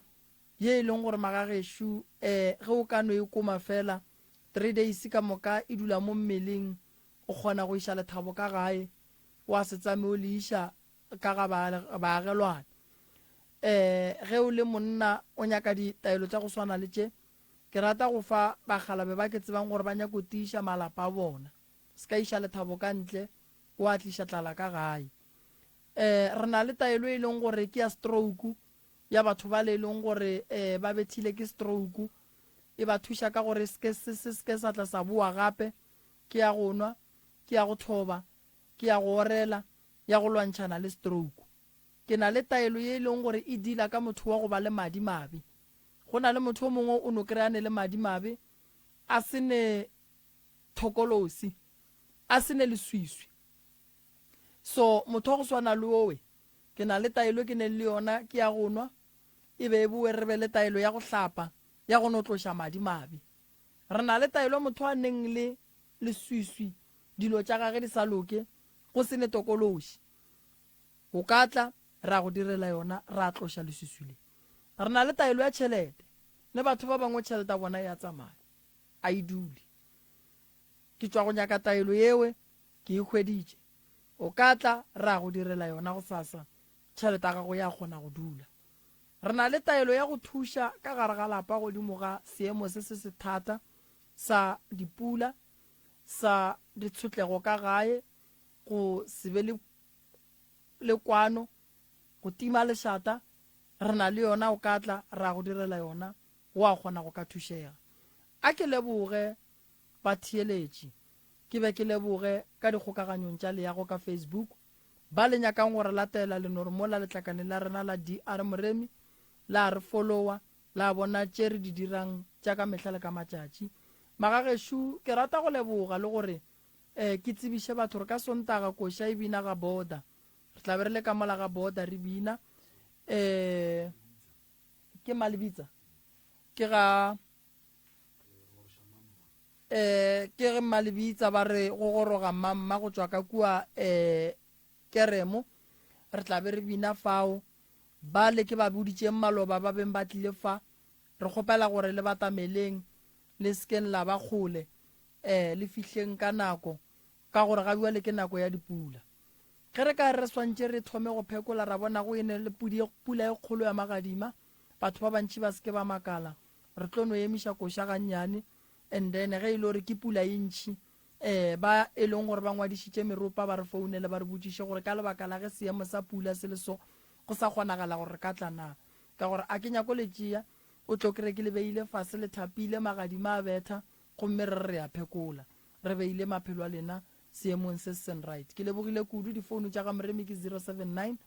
ye e leng gore magagešo um ge o ka no e koma fela, 3 days ka moka e dula mo mmeleng. O kgona go iša lethabo ka gae, wa se tsame o le iša ka ga baagelwane. Um ge o le monna o nyaka ditaelo tša go swana le tše, ke rata go fa bakgalabe ba ke tsebang gore ba nyako tiiša malapa a bona. Se ka iša lethabo ka ntle, wa tliša tlala ka gae. Um re na le taelo e leng gore ke ya stroke, ya batho bale e leng gore um ba bethile ke stroke, e ba thuša ka gore se se se ke sa tla sa boa gape. Ke ya go nwa, ke ya go thoba, ke ya go orela, ya go lwantšhana le stroke. Ke na le taelo ye e leng gore e deala ka motho wa go ba le madi mabe. Go na le motho o mongwe o no kry-a ne le madi mabe, a se ne thokolosi, a se ne leswiswi. So motho wa go swana le owe, ke na le taelo ke neng le yona ke ya go nwa, e be e bowe re be le taelo ya go hlapa, ya go no tloša madi mabe. Re na le taelo motho a neng le leswiswi, dilo tša gage di sa loke, go se ne tokološi. O ka tla, ra go direla yona, ra tloša leswiswi le. Re na le taelo ya tšhelete. Le batho ba bangwe tšhelete ya bona e a tsamaya, a e dule. Ke tšwa go nyaka taelo yewe, ke e hweditše. O ka tla, ra go direla yona gosasa, tšhelete ya gago ya kgona go dula. Re na le taelo ya go thuša ka gare ga lapa godimo ga seemo se se se thata sa dipula, sa ditshotlego ka gae, go se be le le kwano, go tima lešata, re na le yona o ka tla ra go direla yona, wa kgona go ka thušega. A ke leboge batheeletši, ke be ke leboge ka dikgokaganyong tša leago ka Facebook, ba le nyakang go re latela le no re mola letlakaneng la rena la DR Moremi, la re follower, la bona tše re di dirang tša ka mehla le ka matšatši. Magagešo, ke rata go leboga le gore um ke tsebiše batho gore ka Sontaga koša e bina ga border. Re tla be re le ka mola ga border re bina. Um ke Malebitsa? Ke ga um ke ge Mmalebitsa ba re go goroga mmamma go tšwa ka kua um Keremo. Re tla be re bina fao. Bale ke ba boditšeng maloba ba beng ba tlile fa. Re kgopela gore le batameleng, le se keng la ba kgole, um le fihleng ka nako, ka gore ga bjale ke nako ya dipula. Ge re ka re re swantše re thome go phekola, ra bona go ene le pudi, pula e kgolo ya magadima, batho ba bantši ba se ke ba makala. Re tlo no emiša koša gannyane, and then ge e le gore ke pula e ntši, um ba e leng gore ba ngwadišitše meropa ba re founele ba re botšiše gore ka lebaka la ge seemo sa pula se le so, go sa kgonagala gore re ka tla na. Ka gore a ke nyako le tšea, o tlo kry ke le beile fase le thapile, magadima a betha, gomme re re re a phekola. Re beile maphelo a lena seemong se se seng right. Ke lebogile kudu, difounu tša ga Moremi ke 079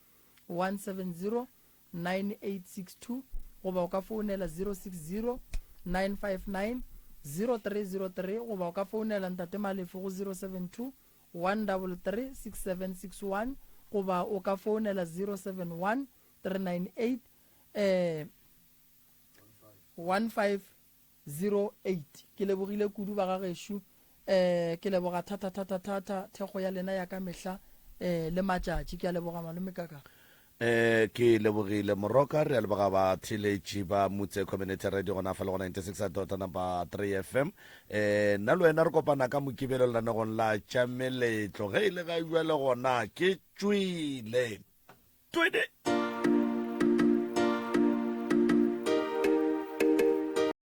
170 9862 goba o ka founela 060 959 0303 goba o ka founela Ntate Malefo go 072 133 6761 goba o ka founela 071 398 eh 1508. Ke lebogile kudu ba ga gešo eh ke leboga thata thata thata thekgo ya lena ya ka mehla eh le matšatši. Ke a leboga malome kaka. Eh ke lebogile Moroka, re a leboga batheeletši ba Mutse Community Radio gona fa le go 96 dot number 3 FM. Eh nna le wena re kopana ka Mokibelo lenanegong la tša meletlo. Ge e le ga bjale gona ke tšwile. Twede.